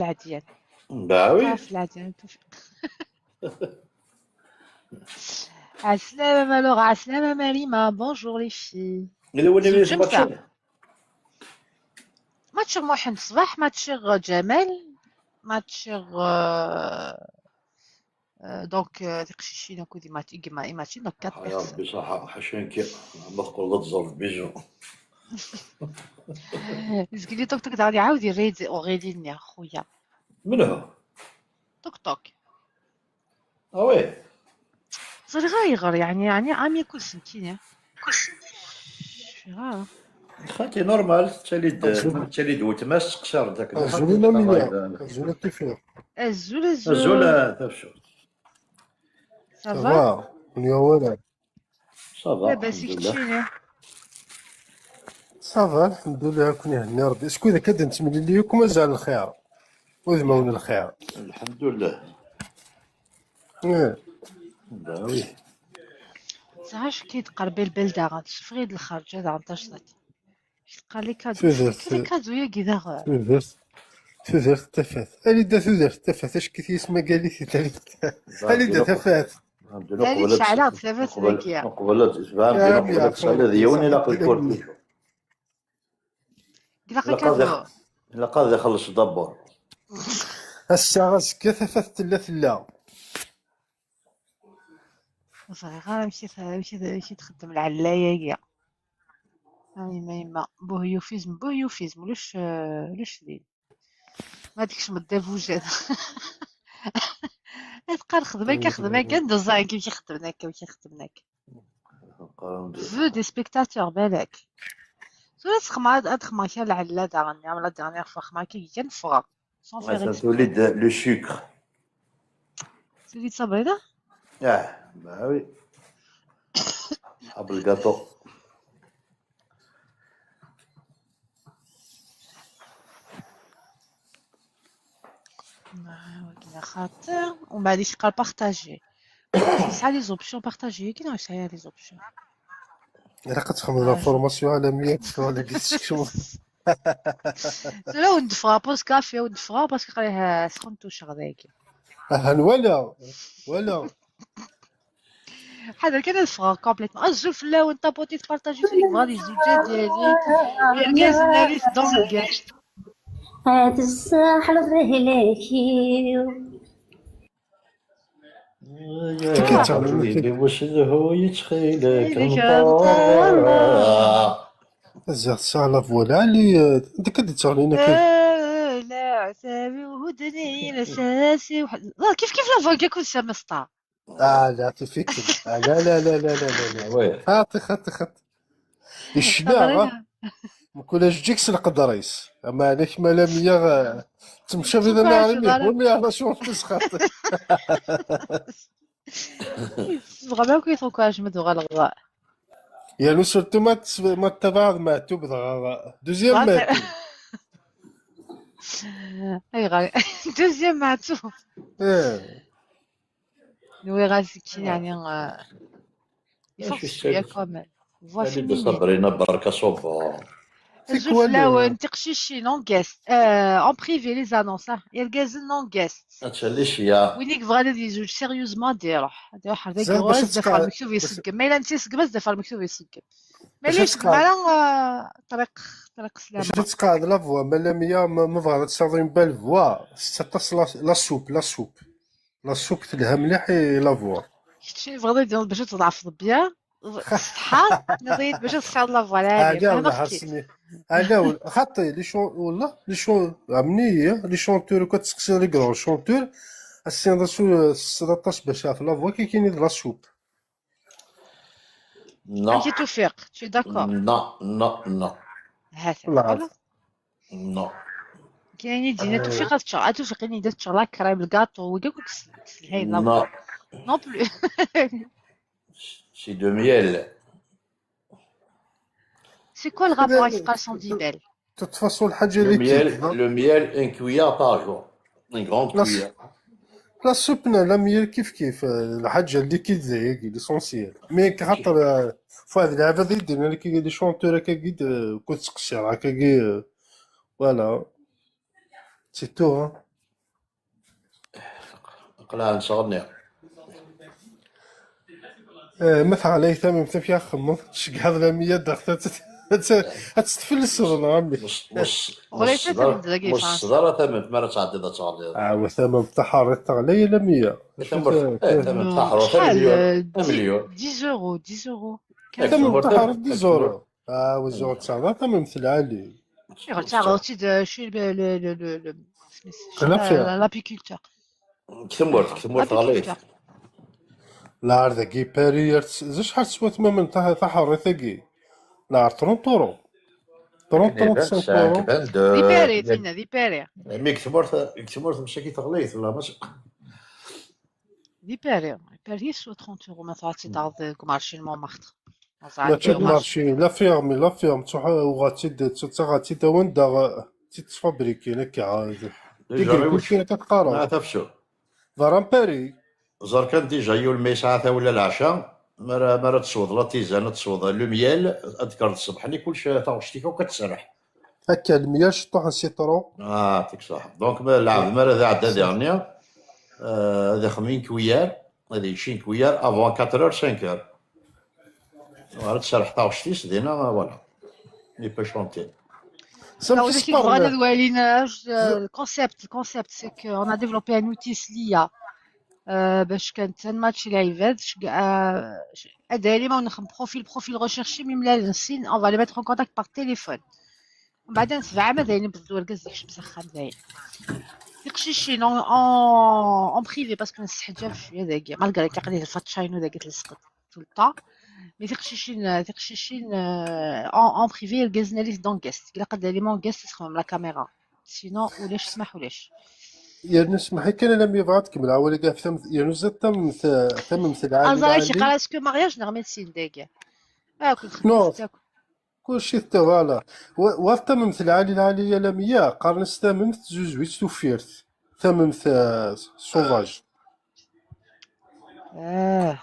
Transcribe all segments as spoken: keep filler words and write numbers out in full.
العديان. Bah oui. Ɣef العديان. Ɛeslama Malora, ɛeslama Marima. Bonjour les filles. Yella win i tezweǧ match-a? Ma tčiɣ Muḥend ṣṣbeḥ, ma tčiɣ Ǧamal, ma tčiɣ, euh, euh, donc, euh, tiqcicin akked imat-, igma-, imatcin, donc quatre personnes. Ṛebbi ṣaḥa, ḥaca nekk, ma teqqleḍ ad teẓreḍ, bisous. Zgli tuk tuk daɣen iɛawed yerra-yi-d uɣili-nni, xuya. Menhu? Tuk tuk. Ah ouais. Ẓriɣ ayɣer, yeɛni, yeɛni, am yakk ur sentini. Cfiɣ ara. Xaṭi, normal, tettali-d, tettali-d weltma-s, teqsir-d akken. Azul a Lamia. Azul a Tifir. Azul, azul. Azul a Tafsut. Ça va? Ça va. Ça va, lḥemdullah. Ça va, lḥemdullah, ad ken-ihenni Rebbi. Est-ce que akka d-nettemlili yakk mazal lxir? Udmawen lxir. Lḥemdullah. Eh. Bah oui. Tesɛa acu k-id-qerbi lbal daɣen, tessufeɣ-iyi-d lxerǧa daɣen tacḍaṭ. Teqqar les cadeaux. Tudert. Les cadeaux-yagi daɣen. Tudert. Tudert tafat. Alida tudert tafat, acu k-id-yesmagali-t-id Alida? Alida tafat. Alida tceɛleɣ-d tafat dagi. Uqbel ad tesbɛem, uqbel ad tesɛiḍ yiwen ilaq lkurti. Ilaq ad ixelleṣ d'abord. Ass-a, azekka, tafat tella, tella. Ur ẓriɣ ara amek i t-, amek i t-, amek i txeddem lɛella-agi. A yemma, yemma, buhyufizm, buhyufizm, ulac, eh, ulac din. Ma tkecmeḍ d abujad. Ad teqqar xdem akka, xdem akka, anda ẓẓayen kif i xeddmen akka, kif i xeddmen akka. Vœu des spectateurs, balak. Tura ad xedmeɣ, ad xedmeɣ kra lɛella daɣen, am la dernière fois, xedmeɣ akka kan ffɣeɣ. Sans faire exprès. Tuli-d le sucre. Tuli-d Sabrina? Ah, bah oui. Tḥab lgaṭu. Ah, wagi axaṭer. Umbeɛd yeqqar partager. Yesɛa les options, partager, yagi neɣ yesɛa les options? Ilaq ad txedmeḍ la formation à la mienne, wala deg tsekcem. Tura ur d-ffɣeɣ, pause café, ur d-ffɣeɣ, parce que qrib, ah, sxentuceɣ dagi. Aha, nwala, wala. Ḥader kan ad ffɣeɣ complètement. Azul fell-awen, taputit, partager, tura yebɣa ad yezweǧ ad yali irgazen-nni dans le guest. Ad tessaḥleḍ lehlak-iw. Acu i d-teɣliḍ? Wacedhu yettxil-k, ur nṭerr ara. Ziɣ tesɛa la voix lɛali, eh, anda akka d-teɣli akka? Eh, la, sabi uhudni, la sasi, ah, kif kif la voix-agi akked Samestar. Ah, la, tif-ikem. Ah, la, la, la. Ouais. Xaṭi, xaṭi, xaṭi. Icna, ah. Mkul ajeǧǧig s leqder-is. Ama ɛni kemm a Lamia, eh, temcabiḍ a Lamia, wami ara cɣel tesxaṭ? Tebɣam akk i trukac ma d-uɣaleɣ. Yernu surtout ma tes-, ma tettabaɛeḍ Meɛtub dɣa. Deuxième Meɛtub. Ayɣer? Deuxième Meɛtub. Eh. Nwiɣ azekka, yeɛni, euh, il faut que ce soit quand même. Voix féminine. Sabrina, barka ṣubber. Azul fell-awen, tiqcicin en guest. Euh, en privé, les annonces, ah. Irgazen en guest. Ad tali ccya. Win i yebɣan ad yezweǧ sérieusement, ad iruḥ. Ad iruḥ ar dagi, ad d-afeɣ lmektub iṣeggem. Ma yella netta iṣeggem, ad d-afeɣ lmektub iṣeggem. Ma yella iṣeggem ara, euh, ṭriq, ṭriq sslam. Acu tettqaɛed la voix, ma Lamia, ma, ma bɣiḍ ad tesɛuḍ une belle voix, c'est aṭas la, la soupe, la soupe. La soupe telha mliḥ i la voix. Kečč tebɣiḍ ad d-tiniḍ bac ad tḍeɛfeḍ bien, tessetḥaḍ, tenniḍ-iyi-d bac ad tesɛuḍ la voix lɛali. Ɛni, xaṭi, les chanteurs, akk ad teseqsiḍ les grands chanteurs, ad tessneḍ acu tessneḍ aṭas bac ɣef la voix, kikini d la soupe. Non. Amek i tufiq? Tu es d'accord? Non, non, non. Ha-t-an. Non. Kayen i d-yenna tufiq ad teččeɣ, ad tufiq ini-d ad teččeɣ la crème, le gâteau, wigi akk yesselhayen la voix. Non. Non plus. C'est de miel. C'est quoi le rapport avec Sandibel? De toute façon, le miel, le miel, une cuillère par jour. Une grande cuillère. La soupe, la miel, kif kif, euh, le liquide, c'est l'essentiel. Mais quand, euh, faut avoir les chanteurs, voilà. C'est tout, hein. Qelɛen sɣenni. Eh, ma teɣlay tamam tafya xemmeḍ tceggeḍ la miyya daɣ ad tfelsed neɣ ammi. Ɣlayet tamam dagi. Mus ṣṣdara tamam mi ara tɛeddiḍ ad teɣliḍ. Awa tamam taḥerrit teɣlay la miyya. Tamurt eh, tamam taḥerrit amelyun. Amelyun. dix euros, dix euros. Tamam taḥerrit dix euros. Ah, wezzuɣ ttaɣeḍ tamam lɛali. Ttaɣeḍ-tt-id chez l'apiculteur. Deg tmurt, deg tmurt ɣlayet. Lɛar dagi Paris, d acḥal teswa tmam n taḥerrit-agi? Lɛar trente euros. trente, trente-cinq euros. Di Paris, tinna, di Paris. Mi deg tmurt, deg tmurt msakit ɣlayet, la mačči. Di Paris, Paris teswa trente euros ma tɛad tt-id-taɣeḍ deg umarci n Montmartre. Mačči d marci, la firme, la firme, uɣa-tt-id, ttaɣa-tt-id awen daɣ, tt-id-sfabrikin akka. Déjà, tigrikulkin akka teqqareḍ. Tafsut. Ḍran Paris. Ẓer kan déjà yiwen ma yesɛa tawla leɛca, mi ara, mi ara tesweḍ la tisane, ad tesweḍ le miel, ad d-tekkreḍ ṣṣbeḥ-nni kullec taɣect-ik akk ad tserreḥ. Akka lemyar ceṭṭuḥ n sitru. Ah, tek ṣaḥ. Donc ma lɛebd mi ara d-iɛedda diɣenni, euh, ad ixdem une cuillère, ad yečč une cuillère avant quatre heures, cinq heures. Ad tserreḥ taɣect-is dinna, voilà. Il peut chanter. Alors, ceux qui voient le concept, le concept, c'est qu'on a développé un outil, c'est l'I A. Euh, باش كان تنماتشي العباد، ad d-alin ma nexdem profil, profil recherché, même là, on va les mettre en contact par téléphone. ومن بعد نسبع ما داين بزور كاز ديك شمس خام داين. ديك شي شي non en, en privé parce que نستحجى في شويه داكي malgré كيقلي الفاتشاينو داكي تلصقت tout le temps. Mais ديك شي شي ديك شي شي en, en privé الكازنا لي دون guest الا قد لي mon guest تخمم la caméra. Sinon ولاش سمح ولاش. يا نسمح كان انا مي بغات كمل عاولي كاع في تم يا نزل تم تم مثل عالي. Est-ce que mariage نغمي سين داكي. اه كنت خدمت. كلشي تيفالا. وفي تممت العالي العالية لمية قرنس تممت زوزويت توفيرت. تممت sauvage. اه.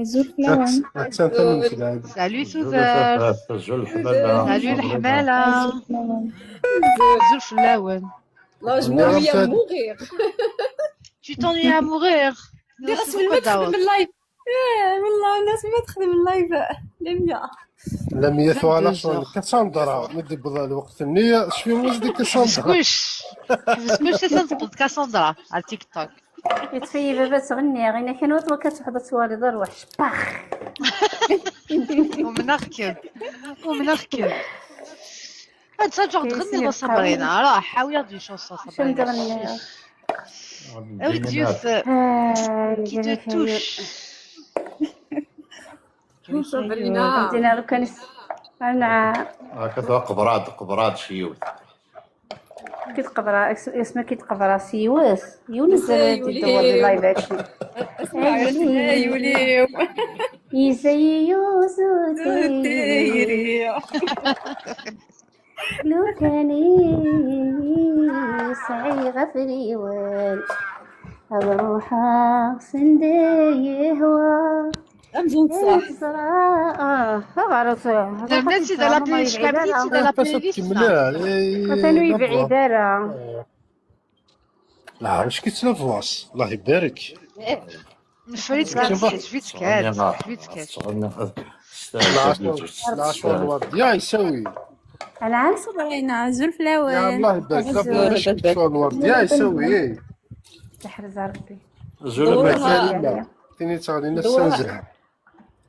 Azul fell-awen. Attan tmurt lɛali. Salut Suzanne. Azul leḥmala. Salut leḥmala. Azul fell-awen. Azul fell-awen. Là, je m'ennuie à mourir. Tu t'ennuies à mourir. Dɣa s melmi txedmem live? Eh, والله الناس ما تخدم live. لميا. لميا ثوالخ شغل كاساندرا مدي بضا الوقت النية شفي مزدي كاساندرا. كسكوش. كسكوش تسنسقط كاساندرا على تيك توك. يطفي بابا تغني غينا كان وطلو كتحبط توالي ضر وحش باخ. ومن اخكم. ومن اخكم. هاد ساجور تغني صبرينا راه حاويه دي شونسون صبرينا. اوديوس. كي تو توش. صبرينا. دينا لو كان انا. هكا قبرات قبرات شيوت. كيتقبرا اسمها كيتقبرا سيوس يونس. يوليو. اسمع يوليو. يزيوس تيري. لو كان يسعي غفريوال أروح سندي هو. امزون صح. اه غرس. درنا سيدي لا بلاي ليست كاملين سيدي لا بلاي ليست. مثلا يبعد راه. لا اش كيتسنى فواس الله يبارك. نفريت كاس فيت كات فيت كات. العشر الوردية يساوي. العام صبرينا زول فلاوي. الله يبارك فيك الشغل الوردية يساوي. تحرز ربي. زول تيني تغنينا السنزه.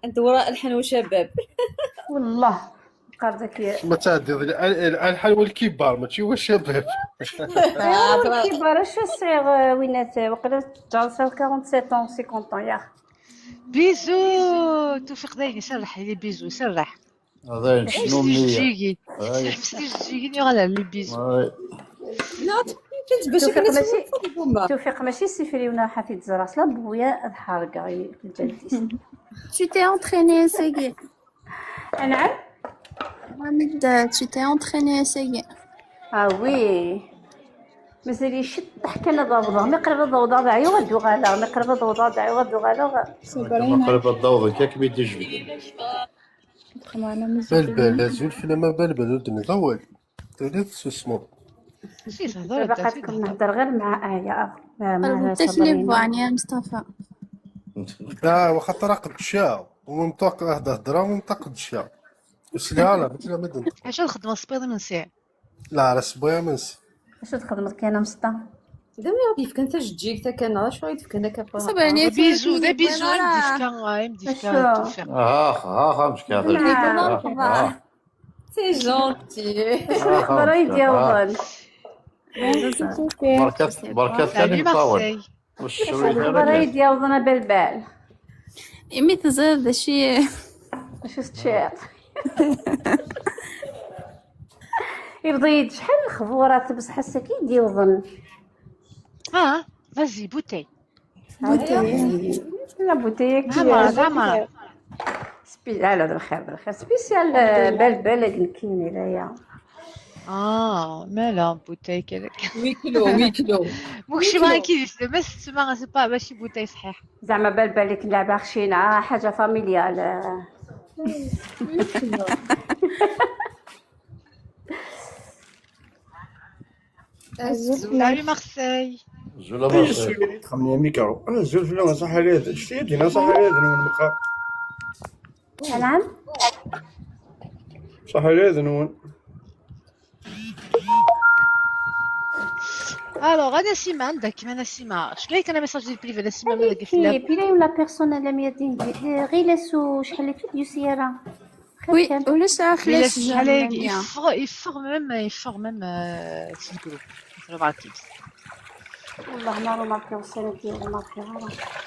انت وراء الحنو شباب. والله. قال ذاك ما تعدي الحال والكبار ماشي هو الشباب. الكبار اش الصغير وينات وقيلا جالسه quarante-sept ans cinquante ans يا. بيزو. توفيق دايني سرح لي بيزو سرح. هذا شنو مية. جيجي. حبسي جيجي يغلى لي بيزو. لا كنت باش توفيق ماشي سي فريونا حفيد زراس لا بويا الحرقه في الجلديس. Tu t'es entraîné, ça y est. نعم. Mohamed, tu t'es entraîné, ça y est. Ah oui. مازال يشطح كان هذا الوضع ما قرب هذا الوضع دعيو غدو غالا ما قرب هذا الوضع دعيو غدو غالا. ما قرب الضوض كاك بيدي جبدي. بلبل زول فينا ما بلبل ودني ضوال. تولي تسمو. ماشي تهضر. باقا تكون نهضر غير مع ايه. فاهمة؟ قلبوا حتى شي لي بوان يا مصطفى. لا، واخا طرق الدشا ومنطق هاد الهضره ومنطق الدشا. وسلها لا بغيت لا مدن. اش تخدم السبيض من ساعه؟ لا، راه سبويا منس. اش تخدم كاينه مسطا؟ دابا غادي يفكر انت جديك حتى كان شو غيدفك انا كابا. صباني بيزو، ذا بيزو، يمدي يفكا، يمدي يفكا توفيق. اه، اه، مشكل. نعم. C'est gentil. برا يديوضن. بركات، بركات كان Salut يطول. Marseille. والشوي برا يديوضن بالبال. إمي تزاد شي. شو تشير؟ يبغي شحال الخبورات بصح هسه كي يديوضن. اه، vas-y، bouteille. لا بوتيك. زعما. سبي لا لا، بالخير بالخير. سبيسيال بالبال كنكيني لايا. اه، مالا bouteille كذاك. Huis clos، huis clos. ماك شي بغا كيدير، ما ست ما c'est pas ماشي bouteille صحيح. زعما بالبال كنلعبها خشينه، حاجه فاميليال. Salut Marseille. زولا مارسيل. خمني ميكرو. آه، الزلزلة صح على هذا. شتي دينا صح على هذا نون مقا. نعم. صح على هذا نون. Alors انا سيما عندك، كيما انا سيما، اش قالك انا ميساج ديال بريفي انا سيما مالك في كي بيلاي ولا بيرسونيل لم يدين غير لاسو شحال فيديو سيارة. وي، ولاش لا علاش شحال هادي يفغ يفغ ميم يفغ ميم في الجروب. والله ما روماركي وصلت ديال روماركي.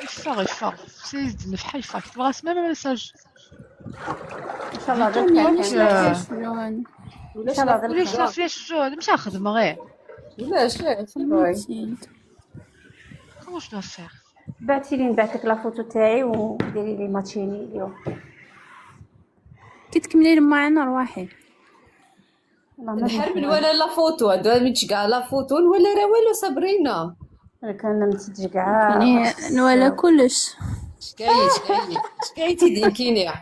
يفغ يفغ سيد نفحة يفغ تبغى اسمع ميساج. ان شاء الله كان غير يعني كان. شنو؟ ان شاء الله ولا غير شنو في الشو مش اخذ مغير. لا شيء. Comment je dois faire؟ بعتي لي نبعث لك لا فوتو تاعي وديري لي ماتشيني اليوم. كي تكملي لما انا رواحي. والله ما نحرمل ولا لا فوتو، هذا من كاع لا فوتو ولا راه والو صابرينا. كان نمسج كاع. يعني نولى كلش. شكاية شكاية شكاية تيدي كينيا.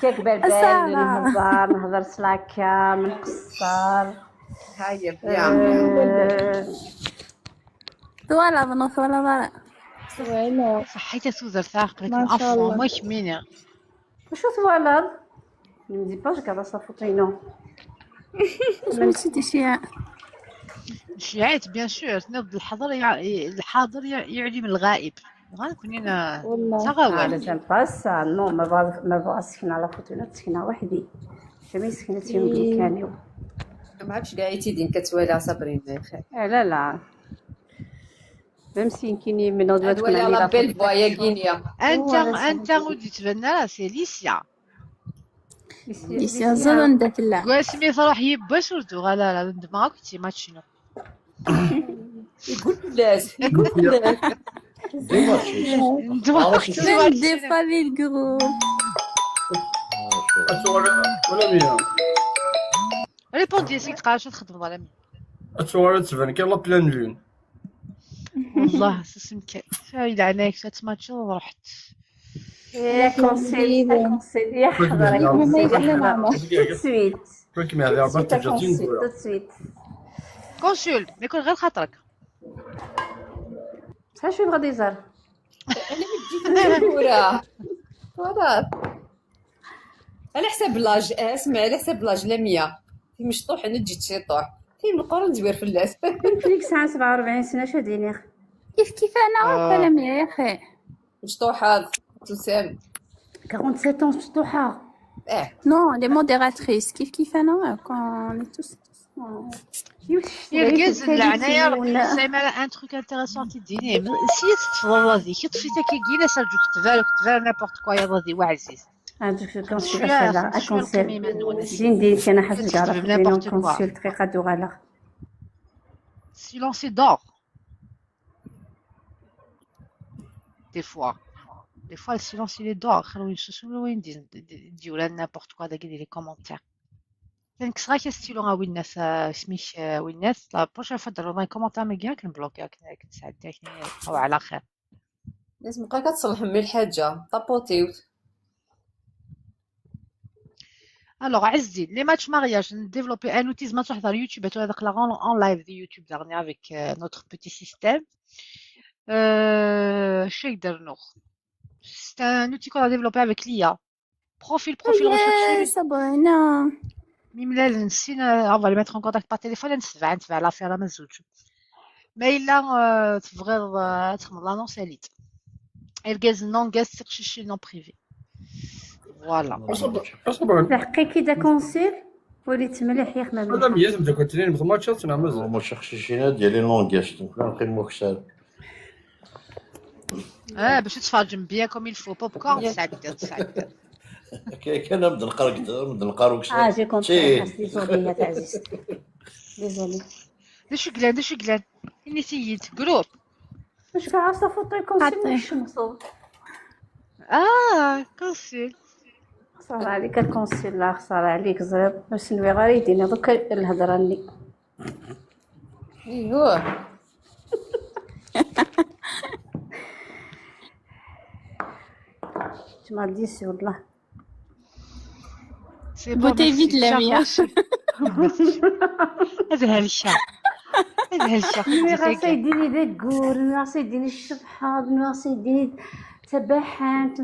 كاك بلبل نهزر نهضر سلاكا من قصار. هيا آه، ولا بنات ولا ضرا. صحيت تودر ثاقلك ما شاء العفو الله. ما يكميني. وشو توالض؟ نمزي باش كذا صافوتينو. ما نسيتي شي. شيعات bien sûr، تنوض الحاضر يع... الحاضر يع- يعلم الغائب. غنكونين والله. اه تغاوال. لازم باس نو ما بغا ما بغا سكنة على فوتو لا سكنة وحدي. شمي سكنة يوم كامل. ما عرفتش كاع تيدين كتوالى صابرين يا خير. آه، لا لا. ميم سي كيني من غدوة هاد ولا لا بيل فوا يا كينيا. انت انت ودي تبنى راه c'est Licia. يسيا زرن دات لا. قاسمي تروح يباش وردو غلا لا دماغك تي ماتشينو. يقول الناس يقول الناس. دماغك تي دي ماتشينو. فامي الجروب. ولا مية. ريبوندي سيك تقارش تخدم ولا مين. الصورة تبان كي لا بلان لون. والله سسم كان فايد عليك شات ماتش ورحت. يا كونسيل يا كونسيل يا حضر يا كونسيل يا حضر. Tout de suite. كل كيما هذه عباد ترجع Tout de تنقول. suite. كونسول ما يكون غير خاطرك. بصح شنو غادي يزار؟ انا بديت الكوره. خلاص. على حساب لاج، آه، اسمع، على حساب لاج لا مية. في مشطوح انا جيت شي طوح. في مقرن زوير في اللاس. فيك ساعة سبعة وربعين سنة شو ديني؟ كيف كيف انا آه. ولا مية يا اخي. مشطوحه. تسام. quarante-sept ans مشطوحة. اه. Non, les modératrices كيف كيف انا كون tous. يا الكاز اللعنة يا ربي سايمة راه ان تروك انتيريسون تديني سيت تفضل راضي كي طفيتك كي جينا سالجوك تبارك تبارك نابورت كوا يا راضي وعزيز. هذوك كونسيل شوية هذا شوية كونسيل. كميمة نونس. زين دير كان حاجة كتكتب كاع n'importe quoi. كونسيل دقيقة دوغ على. Silence d'or. Des fois. Des fois, le silence, il est d'or. خلو يشوشو وين دي دي ولا n'importe quoi داك دي les commentaires. كان كسرا كي ستيلو غا وين الناس آه، سميك آه، وين الناس la prochaine fois داروا les commentaires ما كاع كنبلوكيها كن- كنساعد كاين او على خير. لازم بقى كتصلح مي الحاجه طابوتيوت. Alors, Azdin, les matchs mariage, développer un outil زعما تحضر يوتيوب، هذا قلنا en, en live de YouTube dernier avec euh, notre petit système. Euh, شي درنوغ. C'est un outil qu'on a développé avec l'I A. Profil, profil recherché. Sabrina. ميم لا نسينا، on va les mettre en contact par téléphone، نتبع نتبع l'affaire ما زوج. ما الا آه، تبغيض آه، تخمض l'annonce اليت. الغاز non guest سقشيشي non privé. Voilà. اصبر. تحقي كي دا كونسيل. وليت مليح يا خمام. هذا مية تبدا كنت لين مخمات شات نعمز. هما شخشيشينا ديالي لونغيش، نكون نقيم مكسر. اه باش تفرج bien comme il faut، popcorn، تسعد تسعد. كاين كان نبدا نقرا كده، نبدا نقرا اه وكسر. جي كومبري. ديزولي يا عزيزتي. ديزولي. داش قلان داش قلان؟ اني سيد جروب. واش كاع عصا فوطو كونسيل مش مصوب. اه كونسيل. خسارة عليك الكونسيل، لا خسارة عليك زرير. باش نوي غير يدينا دوك الهضرة لي. ايوه. تما ديسي والله. بوتي فيت لامية. هذا هلكة. هذا هلكة. نوي غاسا يديني داكور، نوي غاسا يديني الشبحة، نوي غاسا يديني تبحانت.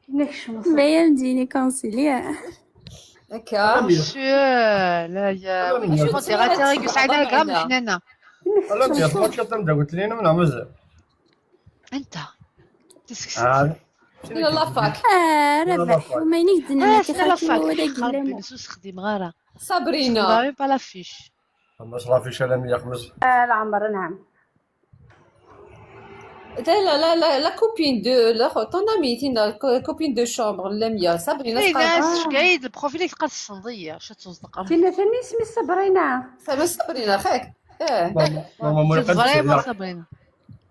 نكشم. باين ديني كونسيليا. هكا. لا يا. شو تيغاتي غير سعيدة كاع مجنانة. لا مية، ما تشوف تم داوت لينا من مزال. انت. تسكسك. آه. لا لا فاك. اه ربح وما ينيك دنا اه سي لا فاك. ربي نسوس خدي مغارة. صابرينا. با لافيش. خمس لافيش على مية خمس. آه العمر نعم. لا لا لا لا كوبين دو لا خو طون امي تينا كوبين دو شومبر لامية صابرينا. اي ناس كايد البروفيل يتقاس الصندية شو تصدق. تينا ثاني اسمي صابرينا. صابرينا خاك. ايه. ماما مولي قد فريمون تسعير. صابرينا.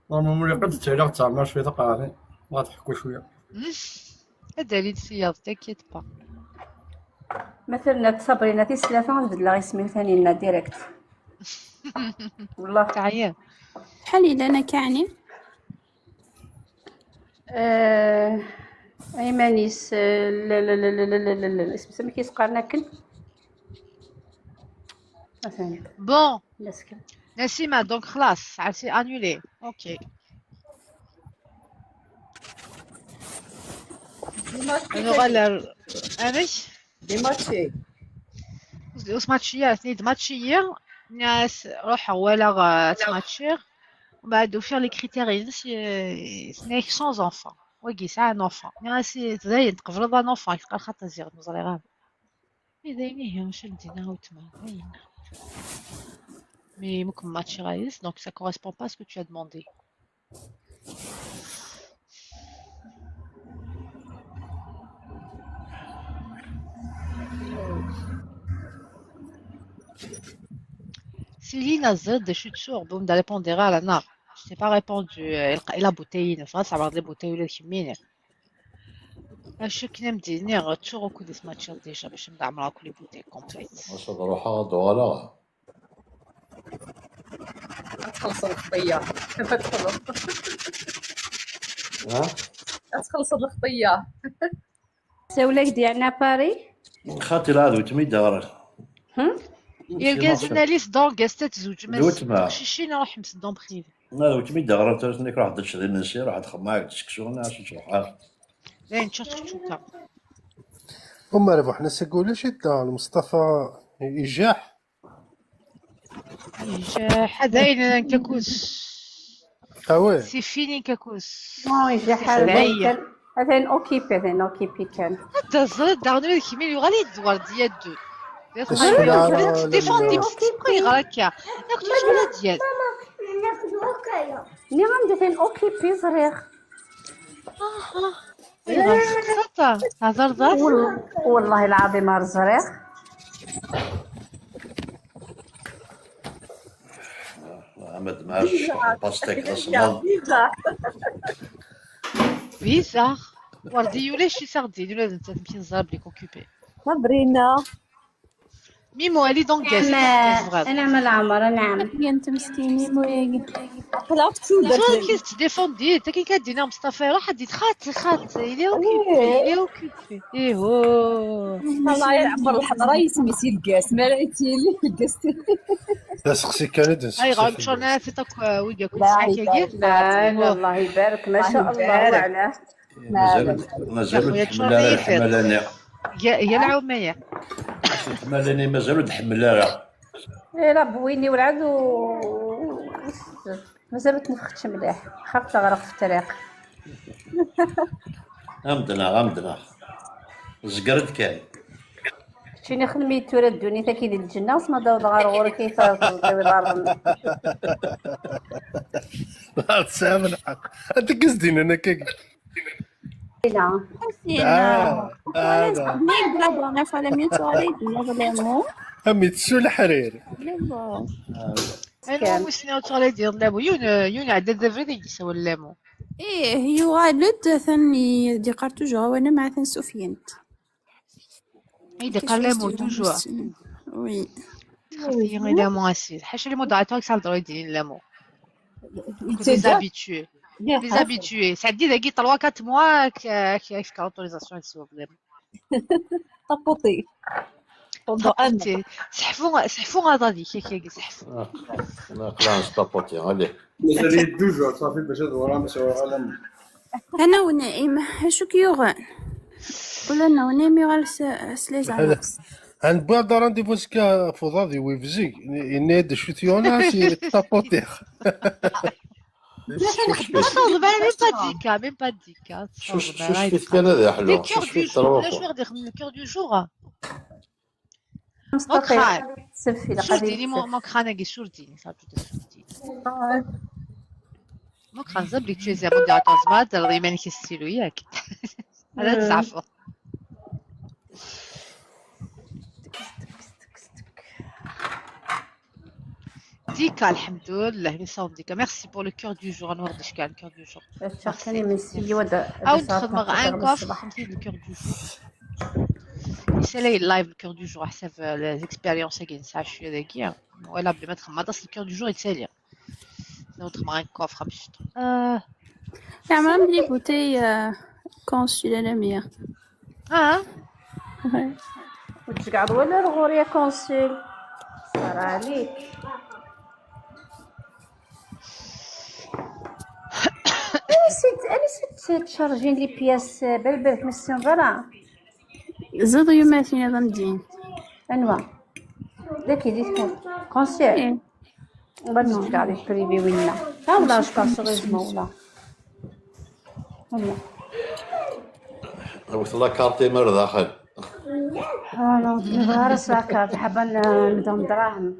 ماما مولي قد تسعير تعمر شوية تقراني. ما تحكوا شوية. هذا اللي تسير تكيت با. مثلا صابرينا تي ثلاثة نبدل لها اسمي ثاني لنا ديريكت. والله. تعيا. شحال الا انا كاعني. آه، ايمانيس آه، لا لا لا لا لا لا لا لا اسم سمي كيس قارنا كن. مثلا بون. لا سكن. نسيمة دونك خلاص عرفتي انولي. اوكي. انا غالا. امش. دي ماتشي. وسماتشيا اثنين دماتشيا. ناس روحها ولا غا تماتشير. ومن بعد وفير لي كريتير ينس سنيك سون زونفون. ويكي سا ان اونفون ناس زاين تقبل ان اونفون يتقال خاطر زيغ نزري غاب. اذا هي مش مدينة وتما وين. مي ممكن ماتش غايس donc ça correspond pas à ce que tu as demandé. سيلينا زد شو تشوغ بوم دا ريبوندي غير انا. Je t'ai pas répondu. الى بوتيين فاس عبر لي بوتي ولا كميني. اش كنا مديني غتشوغ كل سماتش ديجا باش نبدا عمرها كل بوتي كومبليت. واش هاد روحها دوالة؟ تخلص الخطيه. ها؟ تخلص الخطيه. سولك ديالنا باري. خاطي لا هذا وتمي دار. هم؟ يلقى زناليس دونك استات زوج ما دوت ما. شيشين راح مسدون بريفي. لا وتمي دار ترى انك راح تشري النسي راح تخماك تسكسونا شي تروح. لا نشوف تشوكا. هما راه بوحنا سيقول شي دار مصطفى يجاح. حدا كاكوس. اه وي. سي فيني كاكوس. نو يجي حال خلايا. هذا اوكيبي، هذا اوكيبي كان. حتى الزرد داغني كيميل يغالي يدوار ديال دو. بسم الله الرحمن الرحيم. ديفوندي بسيكو يغالكا. ياك تجي ولا ديال. ني غندير ثاني اوكيبي زرير. ايوا سقسطه. هضر ضاف. وال- والله العظيم راه زرير. محمد معاش باستيك الصمام. فيزا. وردي ولا شي ساغدي ولا انت يمكن زرب ليك اوكيبي. صابرينا. Mimo, elle est dans Guest. Anɛam, anɛam a Lɛmer, anɛam. Akken temskini moyagi. Aql-aɣ tkudert Tura dagi. كي تديفوندي حتى كي كدينا مصطفى يروح غادي تخات خات il est occupé il est occupé ايه هو الله يعمر الحضره يسمي سي الكاس ما راه يتيلي الكاس. لا سقسي كان هذا اي غنمشيو لنا في طاك وياك لا، كي لا لا، الله يبارك، ما شاء الله. يبارك. وعلاه؟ مازال يا مازال خويا، نتحمل على تشوفي فين؟ الحملاني. يا يا العوميه. الحملاني مازال نتحمل على. ايه، راه بويني والعاد و مازال ما تنفختش مليح، خاف تغرق في الطريق. غمضنا غمضنا. زقرد كان. شنو خدمي تورا الدنيا تاكي ديال الجنة، وسما داود غار غورك كيف تضيوي الارض. لا تسامح الحق. انت قصدي انا كيك. لا. اه اه لا. Mais la dernière fois, la mienne, tu as dit, nous avons امي تسو الحرير. Mais bon. انا مسنا وتغلي ديال لامو يون يون عدد الفيديو يسوي لامو. ايه، يغالد ثاني دي قال toujours وانا مع ثان سفيان. اي دي قال لامو toujours. Oui. خفي غير لامو اسيد حاشا لي مودراتور كسال درويدين لامو. Les habitués. Les habitués. سعدي داكي trois quatre mois كيفك l'autorisation يسوي بلامو. طابوطي. طابوطي. سحفوا سحفوا غاضي كي كي سحفوا. نقلع نستابوتي عليه. مازال يدوزو صافي باش هاد ورا مسوي عالم. انا ونعيم، شو كيوغان؟ قول لنا ونعيم يغال سليزا. هذا عن بعد رانديفو سكا فوضاضي ويفزي. ينادي شو تيونا سي طابوتيخ. صدمة même pas ديكا même pas ديكا. شو شو شفت كان هذا حلو. Le cœur du jour. لا شو غادي يخدم le cœur du jour. مكران. سفي شورديني مو- مكران هاكي شورديني صافي شورديني. مكران زبلي تشي زي مودراتور زعما دير يمانك ستيلو ياك. هذا تزعفو. ديكا الحمد لله لي صوم ديكا merci pour le cœur du jour. انا وردش كاع le cœur du jour. شكرا من سيدي ودا. عاود نخدم غير ان كوف خمسين le cœur du jour. يسالي اللايف le cœur du jour حسب les expériences كي نسعى شويه داكيا. ولا بلي ما تخمم هذا le cœur du jour يتسالي. نخدم غير كوف خمسة. اه زعما ملي بوتي كونسول على مية. اه وتقعد ولا الغوريا كونسول. صار عليك. انا نسيت انا نسيت تشارجين لي بياس بالبرك من السنغره. زيد يوماتين هذا مدين. انوا داك يدي تكون كونسير. إيه. وبعد نرجع لك بريفي وينا. ها ولا شكون سوريزمون ولا ولا وصل لا كارتي من داخل. ها لا نهار ساكا حابه نبدا دراهم.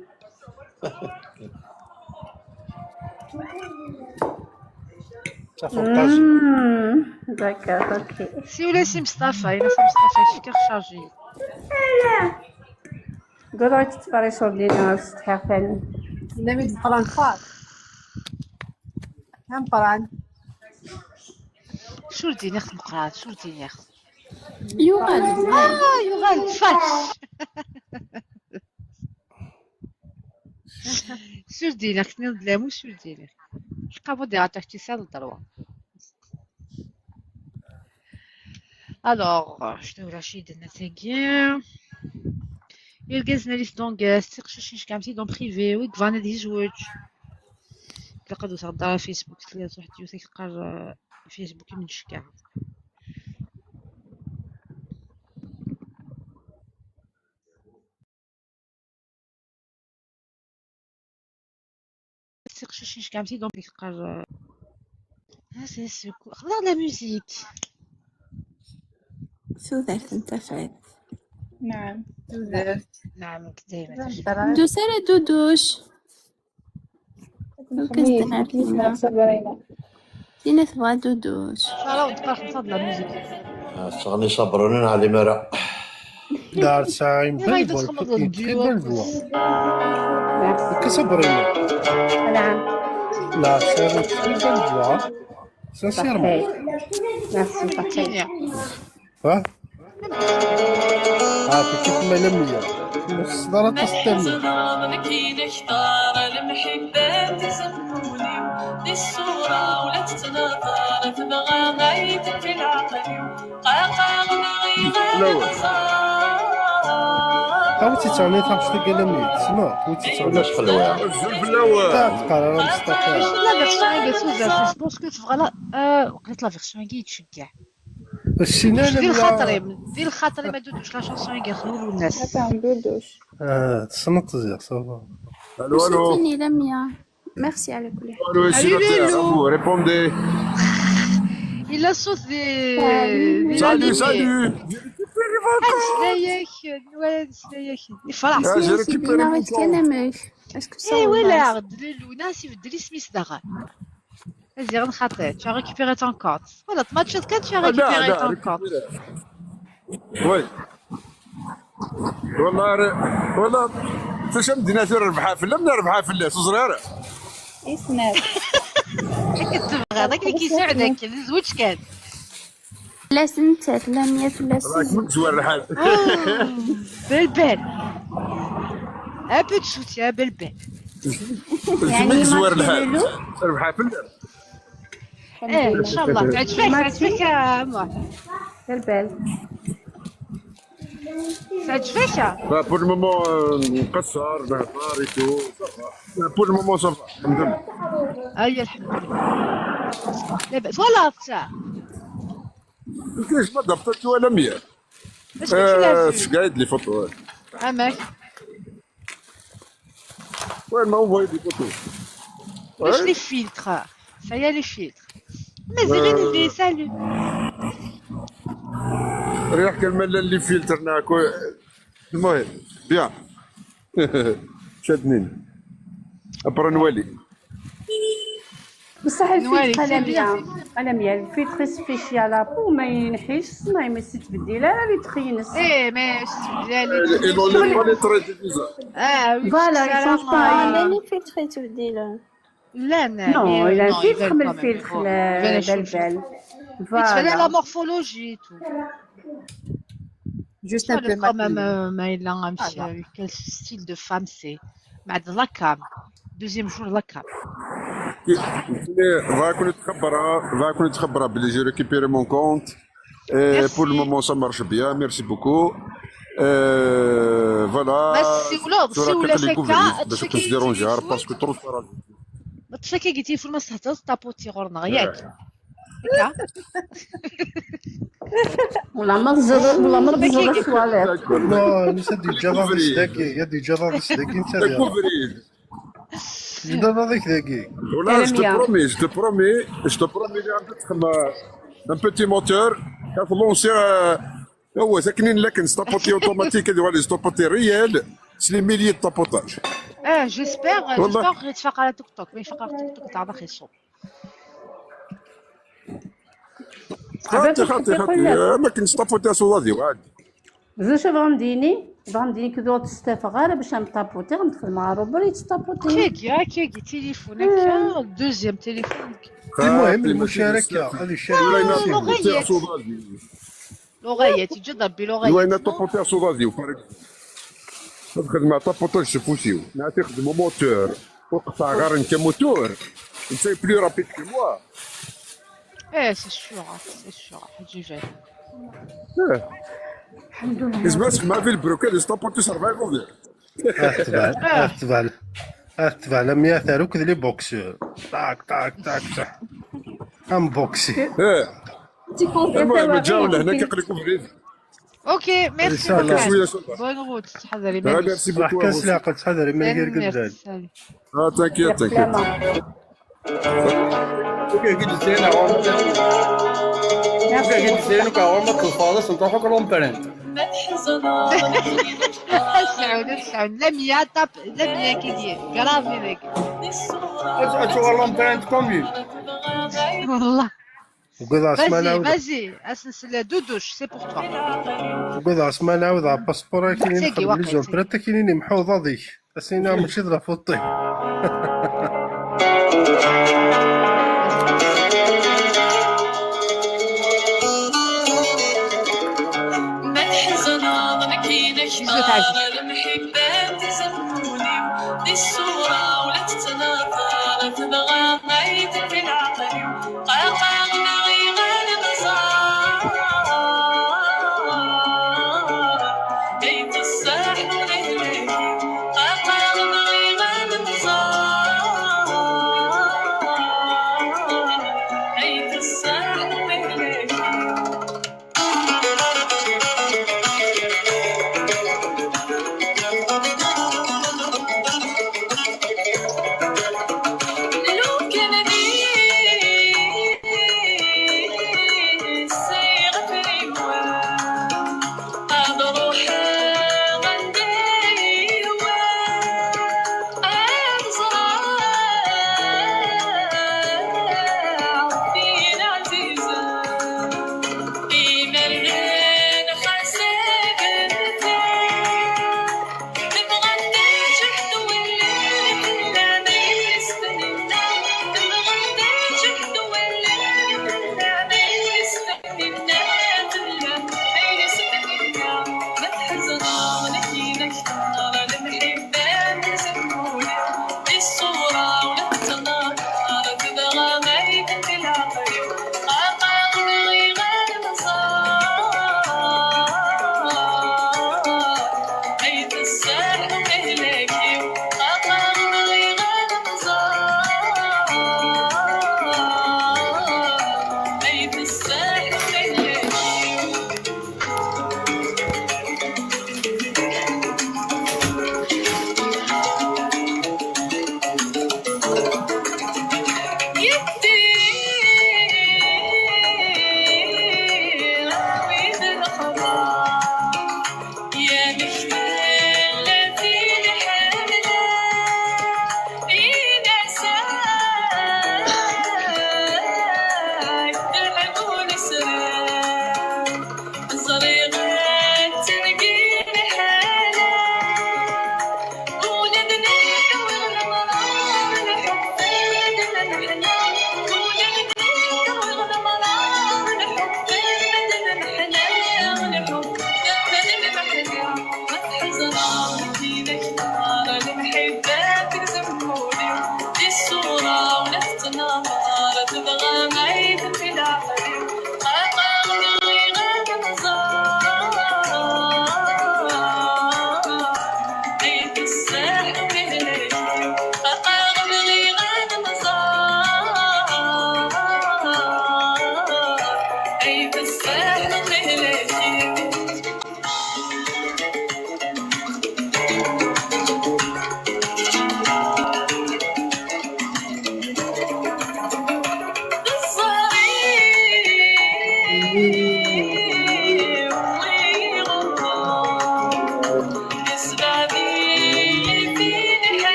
تفرقاج. مم، داكوغ، اوكي. سي ولا سي مصطفى انا سي مصطفى شكا شارجي. قول غير تتفرج صور لينا الصحيح ثاني. لا ميد مقران فار. هم قران. شو ديني اخت مقران شو ديني اخت؟ يغال. اه يغال فاش. شو ديني اخت نيض لامو شو ديني؟ القابو دي عطاك تيسال الدروا. الوغ شنو رشيد هنا تاكي؟ يرقز ناريس دونك ستيق شوشيش كامتي دون بريفي ويك فانا دي زوج. تلقى دوت غدار فيسبوك تلقى واحد يوثيك قار فيسبوك من شكاع. تقشيش كامتي دونك يقر. ها سي سكو خضر لا ميوزيك. سوذرت انت فات. نعم. نعم دايما. دوسرة دودوش. كنت نعرف. تينا تبغى دودوش. صراو تبقى خمسة د la musique. تغني صبروني على مرا. دار ساعين غادي بلبل تخمض كنت الديو. بلبل. كصبريني. نعم. لا سير بلبل. سانسيرمون. ميرسي صحيح. تينيا. ها؟ عرفتي كيف ما لمية. Ur tessneḍ ara aṭas n termit. Ur tt-tettɛni taɣect n Galamit, tessneḍ? Ur tt-tettɛni. Ulac xelwa. Azul fell-awen. Ur teqqar ara Mustafa. La version-agi tuzert, je pense que tebɣa la, euh, waqila la version-agi yettceggiɛ. Ur tt-ssinen ara. Di lxaṭer-im, di lxaṭer-im a Duduc, la chanson-agi xlul unnas. Attends, Duduc. Ah, tessneḍ-tt ziɣ, ça va. Allô, allô. Lamia. Merci على كل حال. Allô, allô, allô. Répondez. Il a sauté des, des... Salut, salut. Ameslay-ak, nwala ameslay-ak. Yefreḥ. Ah, j'ai récupéré mon compte. Est-ce que ça... Eh, wala-ɣ-d Lulu, nas ibeddel isem-is daɣen. Ziɣ nxaṭi, tu as récupéré ton compte. Voilà, tmatchiḍ kan, tu as récupéré ton compte. Oui. Wallah, re-, wallah, taca Medina tura rebḥeɣ fell-am, neɣ rebḥeɣ fell-as, ur ẓriɣ ara. Isem-as. Akken tebɣiḍ, akken i k-yesɛed akken, zweǧ kan. Fell-as nettat, Lamia fell-as. Rakum yezwar lḥal. Ah, belle belle. Un peu de soutien, belle belle. Kemm i yezwar lḥal. Rebḥeɣ fell-am. Eh, inchallah, teɛǧeb-ak, teɛǧeb-ak, a Muḥ. Belle belle. Teɛǧeb-ak? Bah, pour le moment, euh, nqeṣṣer, nehḍer et tout, ça va. Pour le moment, ça va, الحمد لله. Ay, الحمد لله. Labas. Twalaḍ-tt? Qu'est-ce que je m'adapte à toi, Lamia ? Est-ce que tu l'as vu ? Je regarde les photos, ouais. Amek ? Ouais, elle m'a envoyé des photos. Ulac les filtres. Ça y est, les filtres. Mais Irène, il dit salut. Regarde كيما les filtres, ناكو. المهم، bien. شادنين. Après نوالي. بصح الفيلتر قلمية، قلمية، الفيلتر spécial لابو ما ينحيش، ما يمس تبديل، لا، لا، تخينس. ايه، ما يمس تبديل، لا، لا. Et dans les, dans les traits du visage. اه، oui، voilà، il change pas. لا، لا، الفيلتر تبديل. لا، لا، non، il a un filtre، من الفيلتر، لا، لا، البال. Voilà. La morphologie et tout. Juste un peu maquillée. ما، ما إلا غنمشي avec quel style de femme c'est. بعد la cam. Deuxième jour la cam. بغا كون تخبرها، بغا كون تخبرها بلي j'ai récupéré mon compte. Et pour le moment ça marche bien, merci beaucoup. Euh, voilà. بس سولو، بس سولو شكا، باش كنت ديرونجي parce que trop tard. ما تفكي قلتي فول ما استهترت طابوتي غورنا ياك. هكا. والله ما تزر، والله ما تزر التواليت. Non, mais c'est déjà ضاغي سداكي، يا déjà ضاغي سداكي انت. Déjà ضاغيك داكي. والله، je te promets, je te promets, je te promets, un petit moteur, كتلونسي، آه، هو ساكنين لكن ستابوتي اوتوماتيك، هذو les tapoter réels، c'est les milliers de tapotage. اه، j'espère، والله. J'espère يتفاق على توك توك، ما يتفاق على توك توك تاع داخل السوق. خاطي، خاطي، خاطي. آه، ما كنتش طابوتي اسو غادي وعاد. زوج بغا مديني، بغا مديني كدو تستافى غير باش نطابوتي، غندخل مع روبري يتطابوتي. كيكي، ها كيكي، تليفون، هكا، دوزيام تليفون. المهم، المشاركة، هذه الشركة. لوغيات. لوغيات، يجي ضربي لوغيات. وين طابوتي اسو غادي وفرق. تخدم مع طابوتاج سفوسيو. نعطي خدمو موتور. وقطع غير انت موتور. انت plus rapide que moi. ايه، c'est sûr، c'est sûr، حاجة جاية. ايه. الحمد لله. اسمع، اسمع في البروكات، يستابورتي سرفايفل ديالك. اه، تبع، اه، تبع، اه، تبع لمية تاع ركض لي بوكسور. طاك، طاك، طاك، طاك. انبوكسي. ايه. المهم، جاو لهنا كيقلبوا في الريف. اوكي، ميرسي. شوية سلطة. Bonne route، تحضري. آه، merci beaucoup. راح كاس العقل، تحضري، ما يدير قدام. اه، تانكيت، تانكيت. اوكي، قلت لنا عمر. اوكي، قلت لنا عمر الفارس، نروحوا كلهم برنت. سعود، سعود، لمية، طاب، لمية كي دير، كرافي ذاك. اتشوف لهم برنت كومي. والله. وقضى عثمان عاود. Vas-y, vas-y, اسنسل دودوش، c'est pour toi. وقضى عثمان عاود على الباسبور، كاينين تيقي نخدم لي واقع زون تيقي. بريتا، كاينين محوضة ذيك. اسينا ماشي ضرا فوطي. ما تحزن عمرك إذا كثر المحب.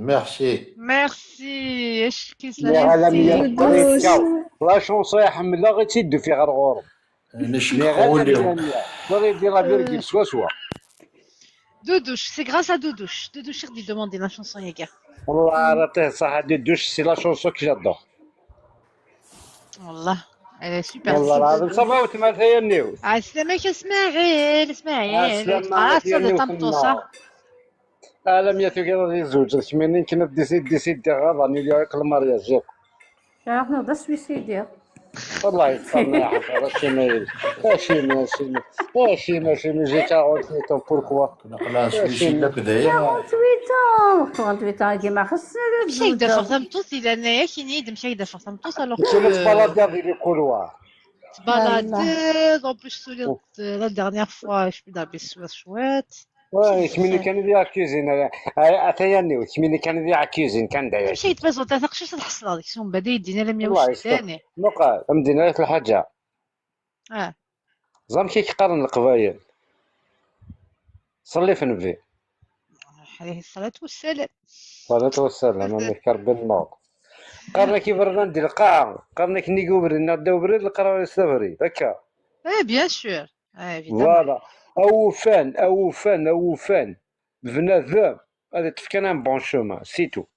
Merci. Merci. Acu-k-is la chanson? La chanson i ḥemmleɣ i tt-id-ufiɣ ɣer ɣur-m. Nniɣ-as a Mania, tura yeldi la virgule swaswa. Doudouche, c'est grâce à Doudouche. Doudouche i ɣ-d-idemandi la chanson-agi. Wallah, ara tih ṣaḥa Doudouche, c'est la chanson que j'adore. Wallah, elle est super. Wallah, ça va, weltma Tayaniwt? Ɛeslama-k a Smaɛil, Smaɛil. Ɛeslama-k a Tayaniwt. Alamya tugiḍ ad izewǧ d kemmini, nekk ad décider, décider ɣaḍen, yuli akk lmaryaj yakk. Aḥna d asuisidi. والله يسترنا يا حبيبي، راه شي ما يجي. اش ما، اش ما، اش ما، اش ما، j'ai quarante-huit ans, pourquoi؟ نقلع شوي شي لك داير. quarante-huit ans, quarante-huit ans, كيما خصنا. ماشي يدير فخ تمطوط، الا انايا كاين يد ماشي يدير فخ تمطوط، alors انت ما تبالادي في les couloirs. تبالادي، en plus سولي la dernière fois شبيدا بسوات شوات. وي، كميني كان دي اكيزين. اتاياني، كميني كان دي اكيزين كان داير. ماشي يتبازو تاع تقشيش تحصل هذيك شنو بعدا يدينا لم والله يوش يستر. ثاني. نقع مدينة الحاجة. اه. زعما كي يقارن القبايل. صلي في النبي. عليه الصلاة والسلام. الصلاة والسلام، أمي كرب النور. قارنك يبرنا ندير القاعة، قارنك نيقو برنا نداو بريد القرار يستفري، هكا. ايه، bien sûr. ايه، évidemment. Voilà. أوفان، أوفان، أوفان. بنادم. هذا تفكان un bon chemin, c'est tout.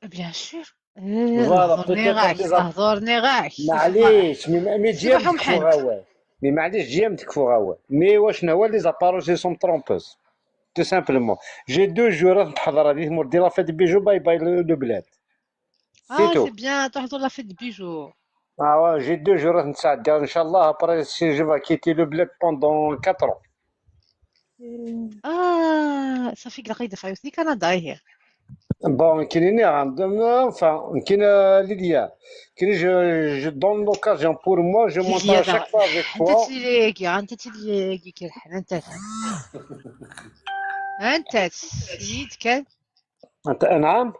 Bien sûr. Voilà, peut-être les app-، تهضرني غاك. معليش، mais، mais جيم تكفو غاوي. Mais معليش، جيم تكفو غاوي. Mais واش نوا les apparences sont trompeuses. Tout simplement. J'ai deux jours نتحضر هذه تمور دي la fête de Bijou, bye bye le، le bled. C'est tout. C'est bien, تحضر la fête de Bijou. Ah ouais, j'ai deux jours نتعدى إن شاء الله. Après, si je vais quitter le bled pendant quatre ans. اه، صافي، كي لقيت دفعة يوثني كندا، ايه. Bon, كاينين عندهم، enfin, كاين ليليا. كاين je، je donne l'occasion pour moi, je monte à chaque fois avec toi. انت تلياكي، انت تلياكي كيرحل، انت. انت سيد كان. انت، نعم.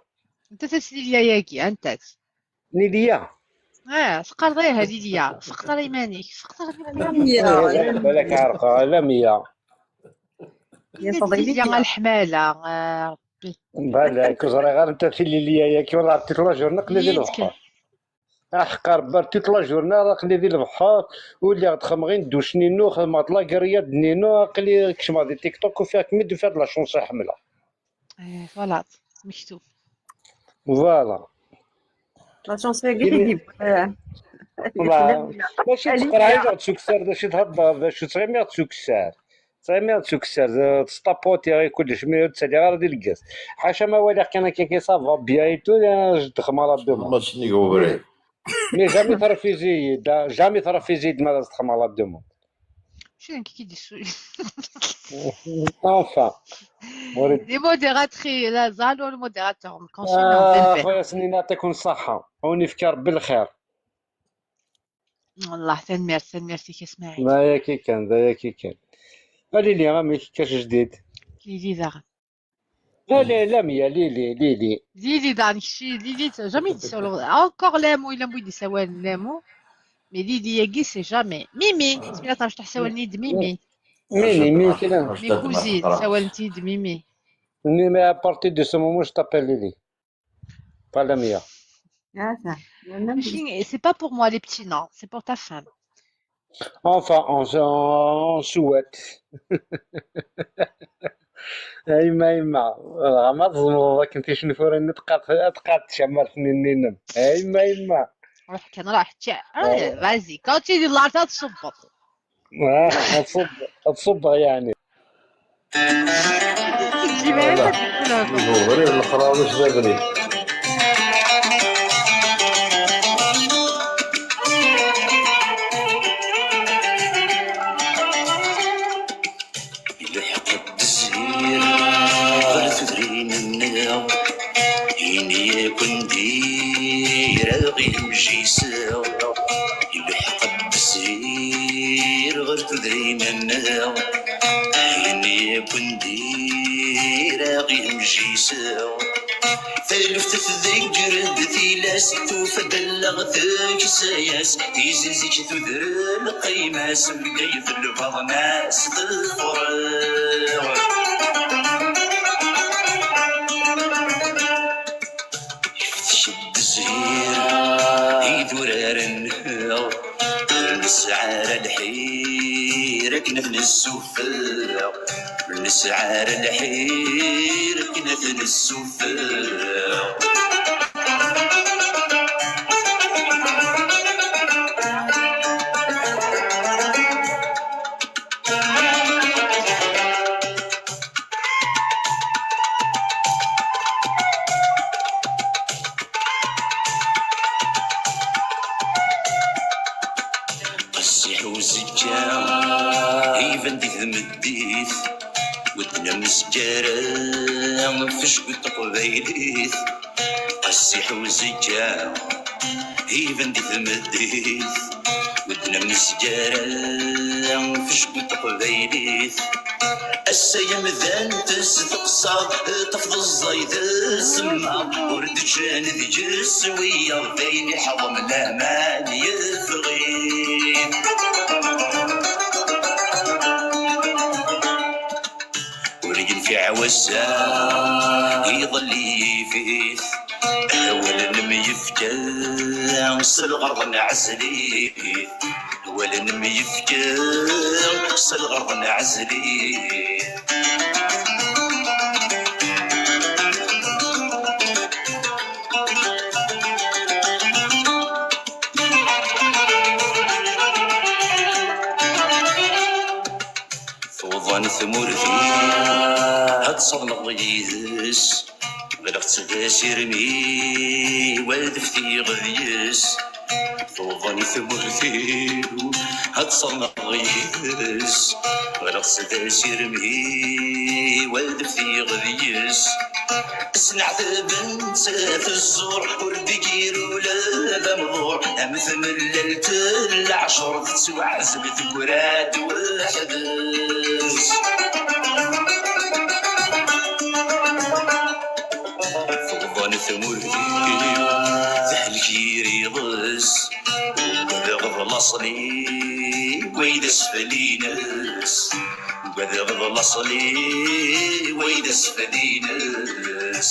انت تسلي ليا ياكي، انت. ليليا. اه، سقر ضيها ليليا، سقر ايمانيك، سقر ايمانيك. بالك عارفة، لا مية. يا فضيلي ليليا الحمالة، آه، ربي. بالك، زري غير انت في ليليا ياكي، والله عطيت لا جورني قلي لي البحر. احقر برتي لا جورني راه قلي لي البحر، ولي غتخمغين دوشنينو، خدمة لا كريا دنينو، قلي كشما دي تيك توك وفيها كميد وفيها لا شونس حملة. ايه، فوالا، مكتوب. فوالا. لا شونس فيها كاع كاين يجيب. آه. فوالا. ماشي تقرا غير تسوكسار، باش تهضر، باش تسغي مي تسوكسار. تسغي مي تسوكسار، تستابوتي غير كلش، مي تسالي غير دي الكاس. حاشا ما والي كان كي، كي سافا بيان اي تو، انا جد خمارة دومون. ماتش نيكو بري. مي جامي ترفيزي، دا، جامي ترفيزي، ما تخمارة دومون. شنو كي كيدي السوق؟ Enfin. Les modératrices, لا زالوا les modérateurs، آه، خويا سنين، يعطيكم الصحة. ونفكر بالخير. والله تنميرت، تنميرتك يا اسماعيل. لا يا كي كان، لا يا كي كان. قالي لي، رامي كاش جديد؟ ليلي داغن. لا، لا، لا، ميا، ليلي، ليلي. ليلي داغن، كشي، ليلي، ت-، جامي تسولو. اونكور لامو، الا مبغي يدي سوال لامو. مي ليلي ياكي سي جامي. ميمي، سميتها تاع شطح سوالني د ميمي. ميمي، ميمي كده. مي كوزين، سوالنتي د ميمي. ميمي، à partir de ce moment, je t'appelle Lily. Pas la mia. ماشي، c'est pas pour moi les petits noms, c'est pour ta femme. Enfin, on, on souhaite. ايما، ايما، راه ما تزمرض راك انت شنو فورا نتقات، تقات شمال سنين نينم. ايما، ايما. روح كان راح تشع. آه، vas-y، كاوتشي دي لارتا تصبط. آه، تصب، تصب يعني. Ilḥeq-d zzhir ɣer tudrin-nneɣ, ini-yakk-d iraɣ imejjiseɣ. Ilḥeq-d zzhir ɣer tudrin-nneɣ, ini-yakk-d iraɣ imejjiseɣ. Taluft tḍegger-d tilas, tufa-d allaɣ teksa-yas, tizi zik tuder lqima-s, Bgayet lbaḍna-s teḍfer. Iftek-d zzhir idurar-nneɣ, ur nesɛi ara lḥir akken ad t-nessufeɣ. Ur nesɛi ara lḥir akken ad t-nessufeɣ. Qessiḥ uzekka iban di tmeddit, wedden amezgar f jbed taqbaylit. Qessiḥ uzekka iban di tmeddit, wedden amezgar f jbed taqbaylit. Ass-a yemdan tesdeqsaḍ, tafeḍ ẓẓay tsemma, ur d-ččan deg-s wiyaḍ, d ayen iḥeḍmen aman yeffeɣ-it. Ur yenfiɛ wass-a, iḍelli yif-it, awal nemyefka s lɣerḍ nɛzel-it. Awal nemyefka s lɣerḍ nɛzel-it. Tuḍan tmurt-iw ad tt-aḍneɣ yid-s, ɣileɣ-tt d asirem-iw ad ftiɣ deg-s. Tuḍan tmurt-iw ad tt-aḍneɣ yid-s, ɣileɣ-tt d asirem-iw ad ftiɣ deg-s. Sneɛtaben-tt tezzuṛ, ur d-igir ula d amḍuṛ, am tmellalt n leɛcuṛ tettwaɛzel tegra-d weḥd-s. Tuḍan tmurt-iw tehlek yir iḍes, ugadeɣ d laṣel-iw ay d asfel-ines. Ugadeɣ d laṣel-iw ay d asfel-ines.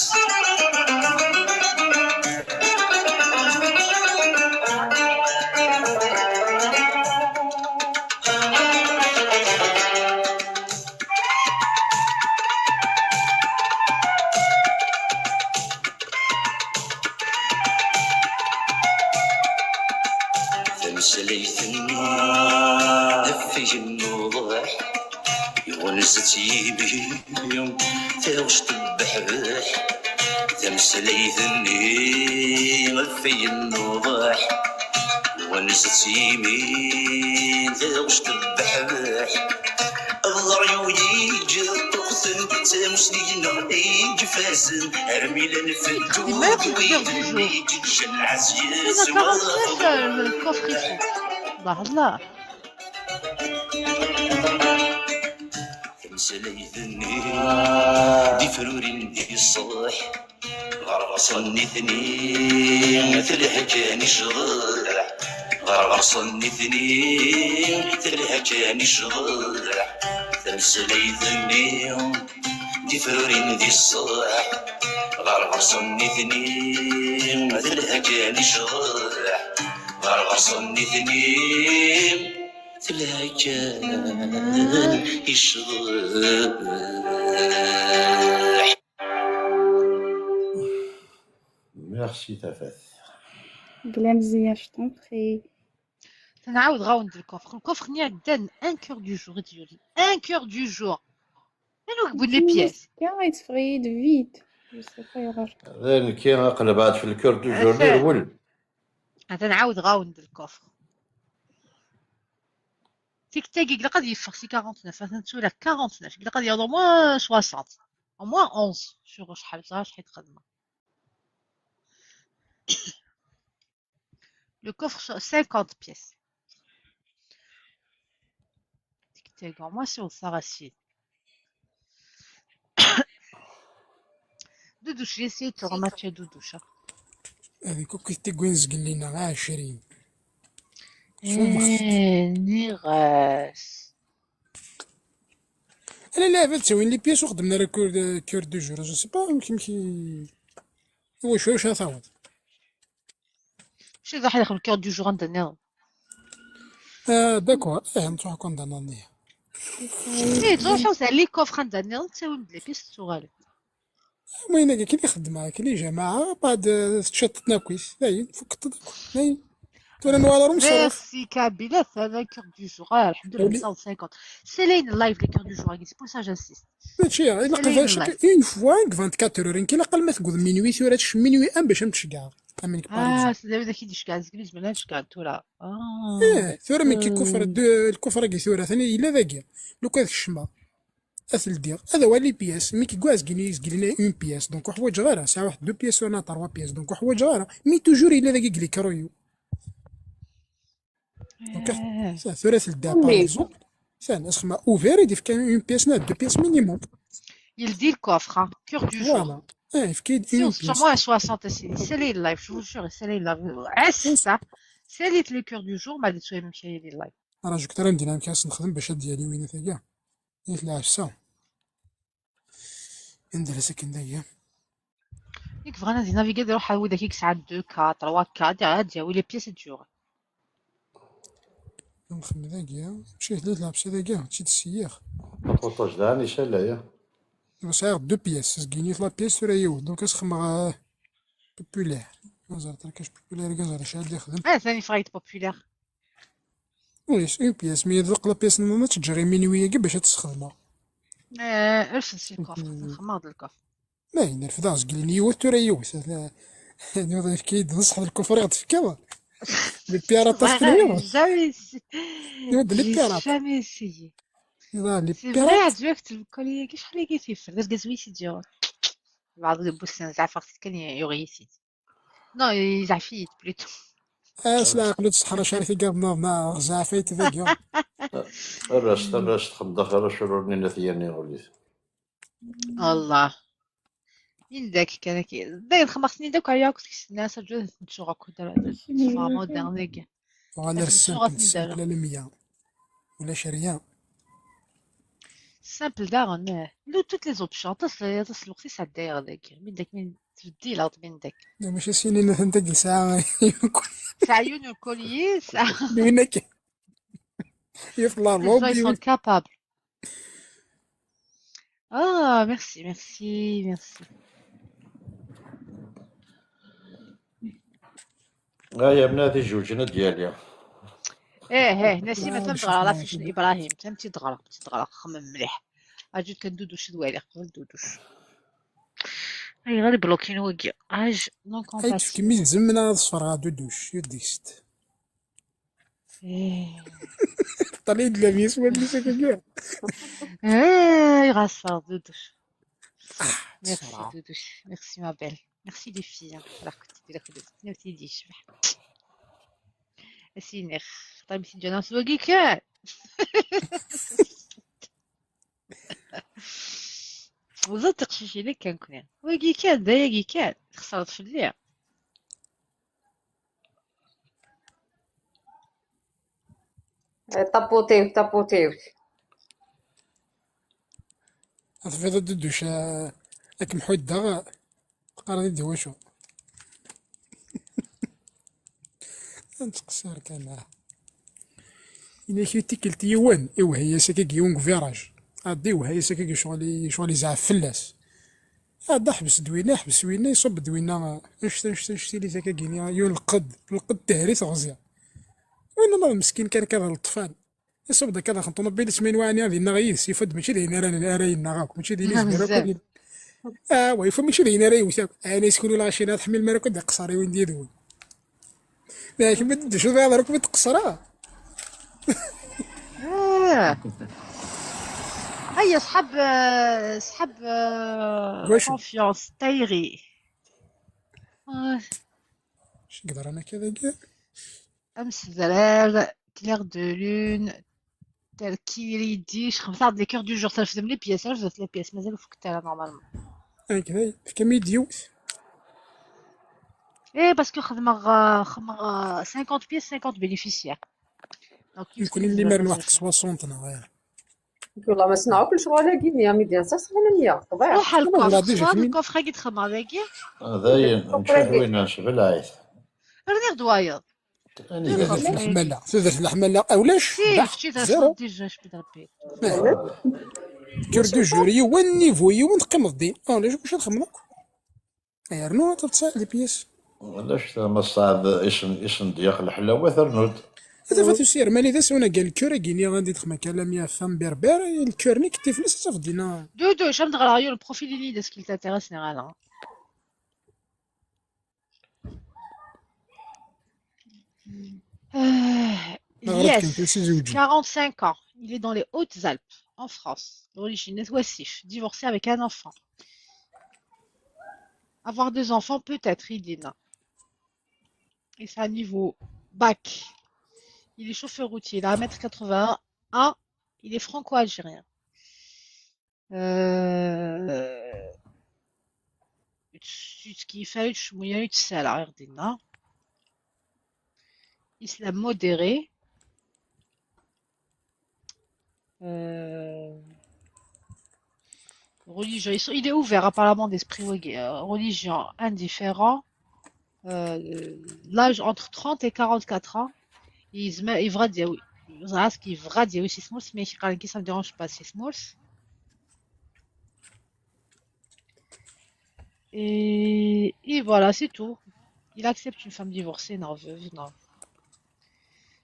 Tameslayt-nni ɣef yigennuḍeḥ, iɣunza-tt yimi taɣect n beḥbeḥ. Tameslayt-nni ɣef yigennuḍeḥ, iɣunza-tt yimi taɣect n beḥbeḥ. Ḍer yugi ǧeṭṭuxten d tamusni-nneɣ i ifazen, armi llan feddu d wid-nni ǧǧan lɛezz-is. Quarante-neuf, euh, le coffre ici. Bah, là. Tameslayt-nni d ifrurin di ṣṣeḥ. Ɣer ɣer-sen nitni telha kan i ccḍeḥ. Ɣer ɣer-sen nitni telha kan i ccḍeḥ. Tameslayt-nni d ifrurin di ṣṣeḥ. Ɣer ɣer-sen nitni telha kan i ccḍeḥ. Ɣer ɣer-sen nitni telha kan i ccḍeḥ. Merci, Tafat. Bla mzeyya, je t'en prie. Tenɛawed-aɣ-d lkufr. Lkufr-nni ɛeddan, un cœur du jour i d-yuli. Un cœur du jour. Anwa i yewwin les pièces? Azekka yetteffeɣ-iyi-d vide. Je sais pas, ayɣer. D nekki aql-aɣ fi le cœur du jour, atan. Nerwel. Atan ɛawdeɣ-awen-d lkufr. Tikkelt-agi ilaq ad yeffeɣ si quarante-neuf, atan ttwaliɣ quarante-neuf, ilaq ad yaweḍ au moins soixante. Au moins onze, sur acḥal, ẓer acḥal i d-xedmeɣ. Le coffre, cinquante pièces. Tikkelt-agi, au moins, siweḍ taɣasin. Duduc, j'ai essayé de te rematcher, Duduc, hein. Avec quoi que t'es gwen zgellina, ah, chérie. Eh, nniɣ-as. Ala, la, ad ttawin les pièces ur xeddmen ara cœur de, cœur du jour. Je sais pas, amek, amek i, iwacu, iwacu ara taweḍ. Mačči d aḥdiq le cœur du jour anda nniḍen. Ah, d'accord. Eh, nruḥ kan anda nniḍen. Eh, tṛuḥu tɛelli coffre anda nniḍen, ttawim-d les pièces, tettuɣalem. Am wayen-agi kan i xeddmeɣ, akken i jamaɛeɣ, بعد, eh, teččiḍ-ten akkit. Dayen, tfukkeḍ-t akk. Dayen. Tura nuɣal ɣer umṣerref. Merci, Kabila, ata le cœur du jour. Ah, alḥemdulillah, cent cinquante. C'est là, le live, le cœur du jour, c'est pour ça j'insiste. Mačči, ilaq une fois, une fois, vingt-quatre heures, nekk ilaq alma teggeḍ minuit, tura tečč minuit un bac am tceggɛeḍ. Am nekk, par exemple. Ah, c'est-à-dire, qui discute, qui discute, mais là, je suis tura. Ah. Eh, tura, mais qui coffre de, le coffre qui tura, tani, il est dagi. Le coffre que je m'en. Ad t-ldiɣ. Ad awal les pièces, mi k-yegwa zgini, zgini une pièce. Donc, ur ḥwaǧeɣ ara. Sɛiɣ waḥed deux pièces, neɣ trois pièces. Donc, ur ḥwaǧeɣ ara. Mi toujours, il est dagi, gli caroyou. Donc, Eh. Ça, tura, t-ldiɣ, par exemple. Ça, ad xedmeɣ ouvert, il faut une pièce, neɣ deux pièces minimum. Il dit le coffre, hein, cœur du jour. Voilà. Eh, il faut une Si on pièce. se à soixante, c'est c'est les lives, je vous jure, c'est les lives. Ah, c'est ça. C'est les, le cœur du jour, ما عاد شوية من كاين les lives. راه جوك ترى ندير كاس نخدم باش هاد ديالي وين ثقيا. نيت لا عفسه. ندير سكن دايا. ياك بغينا ندير نافيغي يروح هاو داك يكسع deux K trois K دير هاد جاوي les pièces du jour. نخدم داكيا مشيت لي تلعب سي داكيا تشي تسيير. Pourtant, je l'ai un échelle là. بصح deux pièces زكيني ثلاث pièces ثريو donc اسخم. Populaire. مازال تركاش populaire كازال شاد يخدم. اه ثاني فايت populaire. Oui, c'est une pièce, mais donc la pièce ما تجري minuit كي باش تستخدمها. اه ارفد شي كوف نخمض الكوف. ما هي نرفدها زقلين يوت ترى يوت. نوض كيد نصح الكفر غتفكر. Les pirates تفكر يوت. Jamais. يود les pirates. Jamais essayé. لا les C'est vrai, pirates. عجبك الكوليه كي شحال كيف يفرد كاز ويسي ديو. بعض البوسان زعفر كان يغيسي. Non, يزعفيت plutôt. اش لا عقلت الصحراء شارفي قاعد نوض مع زعفيت ذاك يوم. الراس الراس تخبط داخل شرور نينا ثياني غوليت. الله. من داك كان كي داير خمس سنين داك عيا كنت كيستنى سجل نتشوغا كنت فامو دانيك. وانا السمبل السمبل المية ولا شريان. Simple داغن اه لو toutes les options تصل تصل الوقت يسعد داير داك من داك من تبدي لا من داك. لا ماشي سيني مثلا داك الساعة. ساعة يونيو كوليي ساعة. وينك؟ يطلع Les gens ils sont روبي. Capables. Ah merci, merci, merci. هيا بنادي جوج هنا ديالي. ايه ايه نسيمة تمتغرى لا فيش ابراهيم تمتي تغرى تغرى خمم مليح. اجي كندودوش دوالي قبل دودوش. اي غير بلوكين وقيا اج نون اي تفكي مين زمنا الصفر غادو دوش يديست. ايه طلعي دلابيس ولا ساكا كاع. ايه غاصة دودوش. Merci دودوش, merci ma belle, merci les filles. راه كنت دير خدمتك ما تيديش. اسينيخ طيب سي جانا سواقي كان. وزاد تقشيشي لك كان كنين واقي كان دايقي كان خسرت في الليل. طبوطيو طبوطيو. تفيض الدوش اك محود دا. تقرا دي واشو. نتقصر كان. إلا كي تيكلت يوان إيوه هي ساكا يوان فيراج. عاد إيوه هي ساكا شغل شغل يزعف فلاس. عاد حبس دوينة حبس وينة يصب دوينة. أشت أشت أشت اللي ساكا كيني يون القد القد تهري تغزية. وين الله مسكين كان كذا الطفال. يصب ذاك هذا خنطونا بين سمين واني هذه النغيس يفد ماشي دين أنا أنا ينغاك ماشي دين يزبر بزاف. اه ويفهم ماشي دين أنا يوسف أنا يسكنوا لا شينا تحمل مالك ودي قصاري وين دي دوي. لكن ما تدش هذا راك متقصرة. آه. هيا صحاب آه، صحاب آه، واش؟ Confiance تايغي. آه، اش نقدر انا كذا كاع؟ امس زرار كلير دو لون تركيري ديش خمسة د les cœurs du jour ترفدم les pièces رفدت les pièces مازال فك تاع normalement. هكذا في كم يديوت. ايه parce que خدمة خدمة cinquante pièces cinquante bénéficiaires. Donc يمكن اللي مارن واحد soixante انا غير. والله ما سمعوا كل شغل كينيا ميديا سا سمعنا ميا طبيعي. روح والله الكوف déjà صواب فهمت. الكوف خاقي تخمر ذاكي. هذا نشوف وين نشوف العيد. رنيغ دوايض. تدرت الحمالة تدرت الحمالة اولاش؟ سي شتي زيرو. ديجا شبي ربي. كور دو جور يوان نيفو يوان تقيم الدين اولاش واش تخممك؟ اي رنو تتصل les pièces. علاش ما صعب اسم اسم ديال الحلاوه ترنود؟ هذا فاتو سير مالي ذا سونا قال الكور كيني غادي تخمك على مية فام بربر الكور نيك تيفلس صافي دينا. دودو شام دغرا يو البروفيل اللي داس كيل تاتيراسني غالا. Euh, Yes, quarante-cinq ans. Il est dans les Hautes-Alpes, en France. D'origine Wasif, divorcé avec un enfant. Avoir deux enfants, peut-être, il dit non. Et c'est un niveau bac. Il est chauffeur routier, il a un mètre quatre-vingt-un. Il est franco-algérien. Euh, ce qui fait moyen de salaire, islam modéré. Euh, religion. Il est ouvert apparemment d'esprit, euh, religion indifférent. Euh, l'âge entre trente et quarante-quatre ans. Il est vrai, oui. Parce qu'il est vrai, oui, c'est small, mais qui ça me dérange pas, c'est small. Et, et voilà, c'est tout. Il accepte une femme divorcée, non, veuve, non.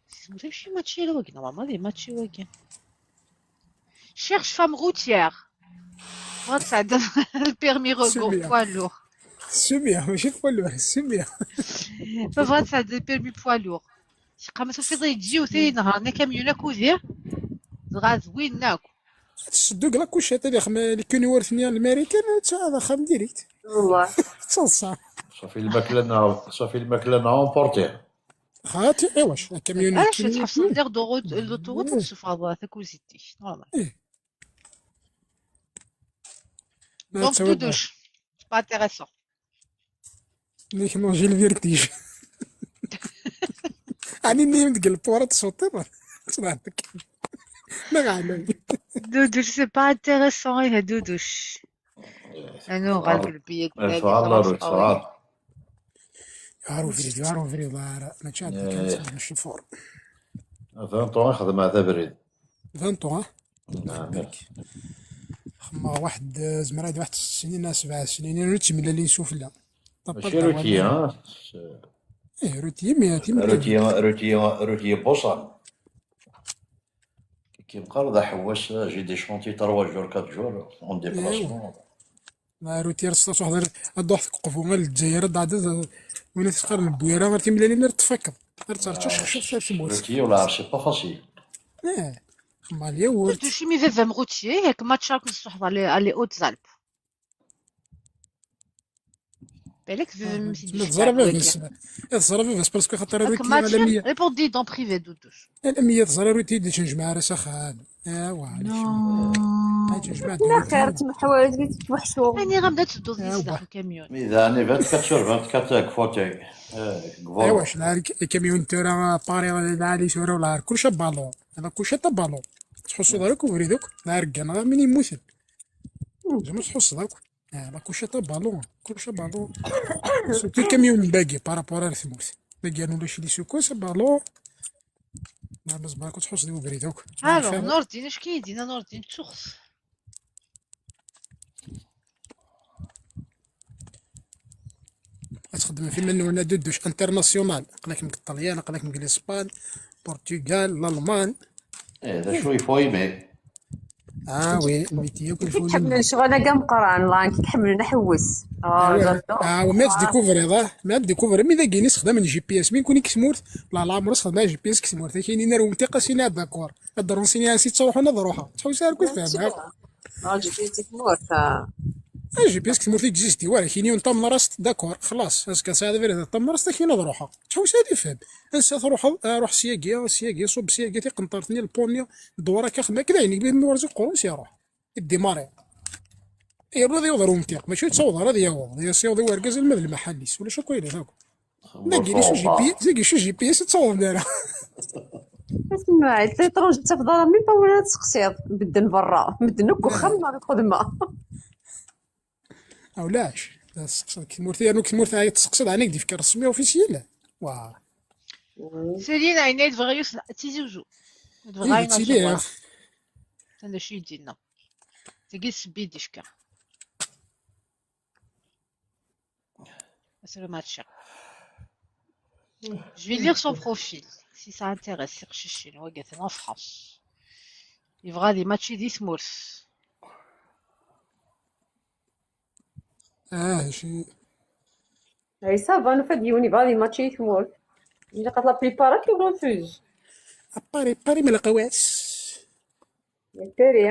C'est ce que je suis matché là, normalement, il est matché. Cherche femme routière. Voilà, ça donne le permis regroupé poids lourd. C'est bien, mais j'ai poids lourd, c'est bien. Voilà, ça donne le permis poids lourd. Comme ça, c'est vrai, Dieu, c'est une rane, camion à coudir. Dɣa zwin akk. Tseddu deg la couchette, ad ixdem les cunniwert-nni américain, ad tesɛu axxam direct. Wallah. Ttaḍsa. Safi lmakla-nneɣ, safi lmakla-nneɣ emporté. Xati, iwac, akamyun. Acu tḥebseḍ diɣ l'autoroute, ad tessufɣeḍ takuzit-ik, normal. Donc, Doudouche, c'est pas intéressant. Nek manger le vertige. Ani nni deg lpura tsuṭiḍ. Ttnaɛtek. Neɣ ɛlay. Doudouche, c'est pas intéressant, ih, Doudouche. Anu ɣer lbiyat. Ar ubrid, ar ubrid, mačči ɛeddi kan s lcifuṛ. Vingt ans i xedmeɣ abrid. Vingt ans, ah? Xemmeɣ waḥed, zemreɣ ad waḥed ssnin, a sebɛa snin, ur ttemlalin sufella. Mačči routier, hein? Eh, routier, mais routier, routier, routier buṣan. Qui me parle d'un Hawass, j'ai des chantiers trois jours, quatre jours en déplacement. Ma routier, ad truḥeḍ ad truḥeḍ deg Uqbu, ar Lezzayer, ad tɛeddiḍ, win i s-qqaren Lbuyra, ar timellalin ar tfakeḍ. Ar terǧaḍ cexcef ar tmurt. Routier, là, c'est pas facile. Eh, xemmeɣ lyawert. Ur d-tucim i baba-m routier, yak mačči akk ad truḥeḍ à les Hautes-Alpes. Balak baba-m i t-id-yefkan. Teẓra baba-s, teẓra baba-s, parce que xaṭer routier alammi. Réponds-y dans privé, Doudouche. Alammi teẓra routier d-ittnejmaɛ ara s axxam. Awa, non. Ttnejmaɛ d routier. Axir, tmeḥwaǧ, tettweḥsu. Ani ɣam da tedduḍ di sdax ukamyun. Mais daɣen vingt-quatre sur vingt-quatre deg fauteuil. Awa, cna akamyun tura, Paris, lɛali tura, wala kullec à ballon. Ala kullec à ballon. Tḥussuḍ ara akk ubrid akk, d areggan, ɣer min yemmuten. Zama tḥusseḍ akk. Ah, la couchette à ballon, couche à ballon. Surtout camion n dagi, par rapport ar tmurt. Dagi, ulac les secousses, à ballon. Ma bas, ma كنت تحوس ديال بريد هاك. Alors, Nordine, اش كاين دينا Nordine تسخس؟ غتخدم في منه هنا دودوش international، قلك من الطليان، قلك من الاسبان، البرتغال، الالمان. ايه، هذا شوي فويمي. Ah oui, الميتي ياكل فول. كيحملوا شغل كاع مقران، الله كيحملوا نحوس. Ah, وما تديكوفري، اه، ما تديكوفري، مي ذاكيني سخدم من جي بي اس، مين كوني كسمورت، لا، لا، عمرو سخدم جي بي اس كسمورت، كاينين راهم تيقاسين هاد داكور. هاد الرون سيني سي تصوحوا هنا ضروحها. تحوس على كل فهم. اه، جي بي اس كسمورت، اه. اه، جي بي اس كسمورت اكزيستي، ولكن يون تام راست داكور، خلاص، اسكا ساعة فيري تام راست كاين ضروحها. تحوس هادي فهم. انسى تروح، آه، روح سياقيا، سياقيا، صوب سياقيا، تيقنطرتني البونيا، دوره كاخدمه كذا، يعني، بين ورزق قروس يا روح. يدي ماري. يبغى يوض رومتيق، ماشي يتصور، هذا يوض. يا سيوض ورقز المذ المحلي، ولا شو كوينه هاكو. لا، كيلي شو جي بي، زي شو جي بي اس تصور دارها. اسمع، تليطرونج انت في دارها ميم با ولا تسقسيض، بدن برا، مدن وخم ما الخدمة. علاش؟ لا، تسقسيض كي مورتي، يعني كي مورتي عيط تسقسيض، يعني ديفك الرسمي اوفيسيال. واه. Céline a une aide vraieuse, تيزي وزو. إيه، تيزي. هذا شي يدينا. تقيس بيدي شكا. Asalamu alaikum. Je vais lire son profil, si ça intéresse, c'est Rchichine, ouais, en France. Il va aller matcher dix mois. Ah, je... Ay, ça va, nous fait du niveau, il match avec moi. Ilaq ad la préparer, tu refuses. Apari, pari, mleqwas. Pari.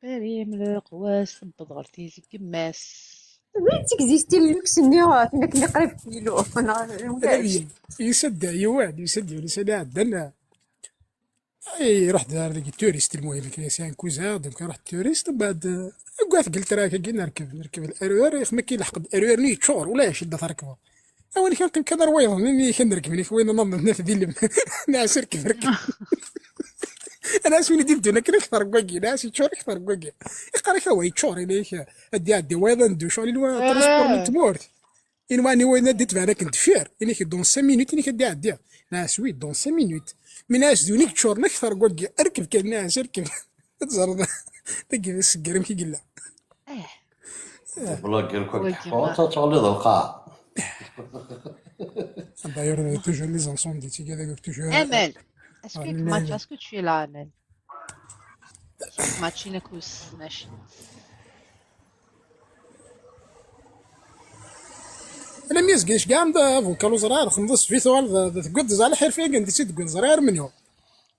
Pari, mleqwas, tewweḍ ɣer tizi n yemma-s. Oui, il existe le luxe-nni, tin akken qrib kilo. Neɣ ulac. Yusa-d, yusa-d, yusa-d, yusa-d iɛeddan. Ay, iruḥ-d ɣer deg turist, lmuhim, kra sɛan kuza, donc iruḥ turist, mbeɛd, eh, agwa tgelt ara kagi, nerkeb, nerkeb le R E R, ixma ki leḥq le R E R-nni yeččur, ulac, idda trekbeḍ. Awen kan qqim kan ar wayeḍ-nni, kan nerkeb, nek wayeḍ-nni, nna-t d ilem. Nɛas, rkeb, rkeb. Nɛas win i d-iddun akken akter n wagi, nɛas yeččur akter n wagi. Iqqar-ak, awa, yeččur, ini-ak, ad d-iɛeddi wayeḍ, ad neddu, ccɣel, inwa, transport n tmurt. Inwa, anwa ad d-itebɛen akken deffir, ini-ak, dans cinq minutes, ini-ak, ad d-iɛeddi. Nɛas, oui, dans cinq minutes. Mi nɛas d win i yeččuren akter n wagi, rkeb kan, nɛas, rkeb. Ad teẓreḍ dagi d aseggar amek i yella. Eh. Blogger, quoi, wagi teḥfeḍ, ma- ad teɣliḍ lqaɛa. D'ailleurs, toujours les incendies, tu gagnes toujours. Amen. Est-ce que tu match, est-ce que tu es là, Amen? Match, il a cause, machin. Ana mi yezgin cegɛen d avoka, ur ẓriɣ ara, txedmeḍ asfi, tuɣal d, d, tegguḍ ẓer lḥirfa-agi, anda i tt-id-tegguḍ, ẓriɣ ara menhu.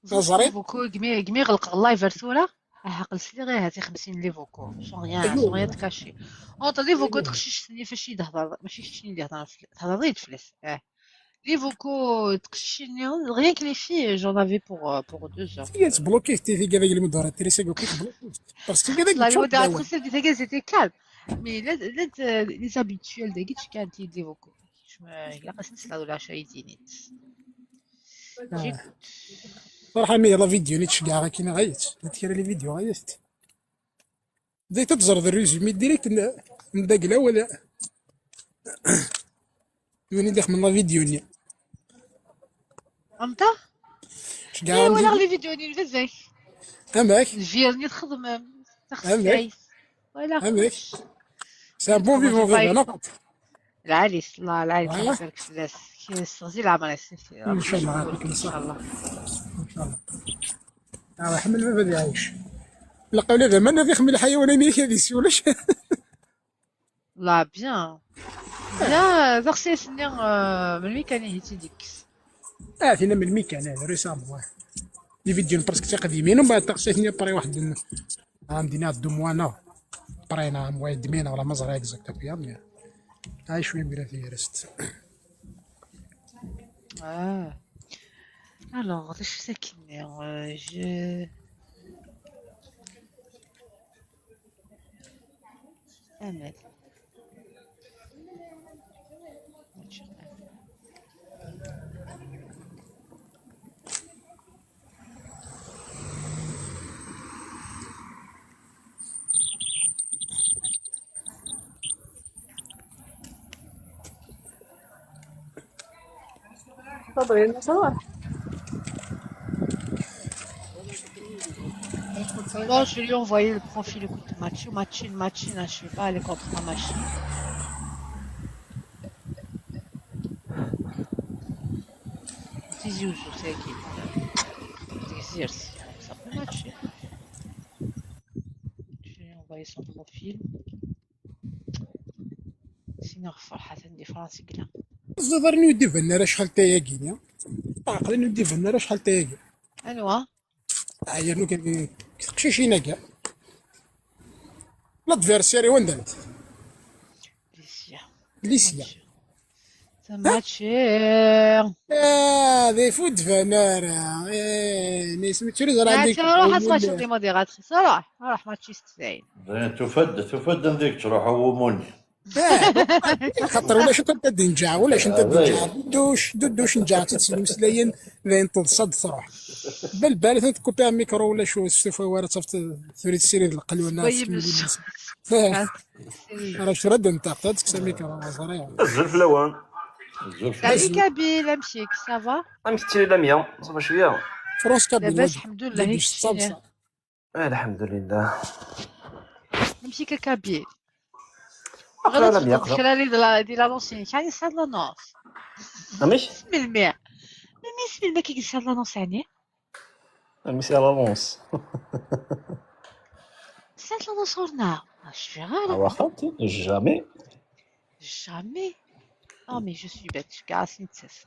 Ẓriɣ. Avoka, gmi, gmi ɣelqeɣ live ar tura, aha, aql sliɣ i ahat i xemsin n les vocaux, sans rien, sans rien de caché. Entre les vocaux, teqcict-nni fac i d-hḍer, mačči keččini i d-ihḍer, tehḍer-iyi-d fell-as, eh. Les vocaux, teqcicin-nni, rien que les filles, j'en avais pour, euh, pour deux heures. Tigi tettblokit, tigi ad aglim d ara trisagi akk tettblokit. Parce que tigi ad la aglim modératrice, elle disait qu'elles étaient calmes. Mais les, les, les habituelles, dagi, tu gagnes des vocaux. Je me, il a resté là, là, chez Edinit. J'écoute. Ferḥ, mi la vidéo-nni tceggeɛ akin ɣayet. Netta kra les vidéos ɣayet. Bdayt ad teẓreḍ résumé direct n, n dagla wala. Win i d-ixedmen la vidéo-nni. Anta? Ceggeɛ. Eh, walaɣ les vidéos-nni n baba-k. Amek? Lvir-nni txedmem. Amek? Taxsayt. Walaɣ. Amek? C'est un bon vivant, vivant, non? Lɛali, Allah, lɛali, voilà. Tabarek fell-as. Kis, ɣzi leɛmer-is. Inchallah, yɛṭik ṣṣeḥḥa. Inchallah. Inchallah. Ah, ḥemmel baba ad iɛic. Lqawla d aman ad ixemmel lḥayawan-nni ad yessi ulac. La, bien. Bien, taxsayt-nni, euh, melmi kan ihi tt-id-yekkes? Ah, tina melmi kan, ah, récemment, ouais. Des vidéos presque tiqdimin, ومن بعد taxsayt-nni après واحد ال-, عندنا deux mois, non. Après, un mois et demi, non, la mazra exact, bien, mais. Ah, je suis bien, reste. Ah. Alors, d acu-t akken-nni? Euh, je... Amal. Sabrina, ça va? Bon, je vais lui envoyer le profil, écoute, Mathieu, Mathieu, Mathieu, là, je vais pas aller contre ma machine. Tizi Ouzou, c'est qui? Exerce, ça peut matcher. Je vais lui envoyer son profil. Sinon, Ferḥat, anda Fransa yella? Ẓẓiḍ, ur d-iban ara acḥal tayagi-nni. Aql-in ur d-iban ara acḥal tayagi. Anwa? Ah, yernu kan deg teqcicin-agi. L'adversaire-iw anda-tent? Licia. Licia. Mačči. Mačči. Ah, d ifut ban ara. Eh, nisem turi zra. Mačči, ruḥ ad tmacceḍ les modératrices. Ruḥ, ruḥ, mačči s tesɛin. Dayen, tufa-d, tufa-d anda i yettruḥu wumuɣ-nni. Eh, xaṭer ulac akk anta d-nǧeɛ, ulac anta d-nǧeɛ. Dudduc, dudduc nǧeɛ-tt-id s imeslayen, dayen teḍsa-d truḥ. Balbal, atan tkupi amikru, ulac ur testufa wara, tafeḍ tura tessirid lqelwa-nneɣ. Ara tura d-nteɣ, ta tekkes amikru, ẓriɣ. Azul fell-awen. Salut Kabyle, amek-ik, ça va? Amek tettili Lamia? Ça va cwiya? France Kabyle, labas, lḥemdullah, dudduc, i keččini? Ttaḍsa. Alḥemdulillah. Amek-ik a Kabyle? Aql-aɣ la bien. Bɣiɣ ad kra di la, di l'annonce-inek. Ɛni tesɛiḍ l'annonce? Amek? Si melmi? Melmi, si melmi akka i tesɛiḍ l'annonce, ɛni? Melmi sɛiɣ l'annonce? Tesɛiḍ l'annonce ɣur-neɣ? Ah, je verrai alors. Ah, waxati, jamais. Jamais? Oh, mais je suis bête, je suis bête.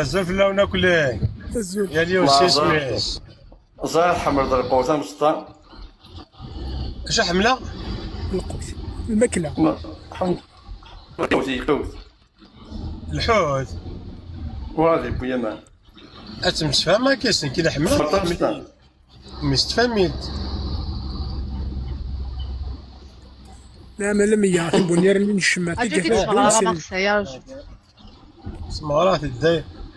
Azul fell-awen akk. Azul. Yal yiwen s isem-is. Ẓer tḥemmleḍ lqut amesṭan. Acu ḥemmleɣ? Lqut. Lmakla. Lqut, lqut. Lḥut. Ur ad yewwi aman. Ad temsefham akka s nekk i ḥemmleɣ. Aṭas. Mistfamit. Nɛmel am iya, tibbuniren n ccemma, tiggatin. Semɣer-aɣ-t-id.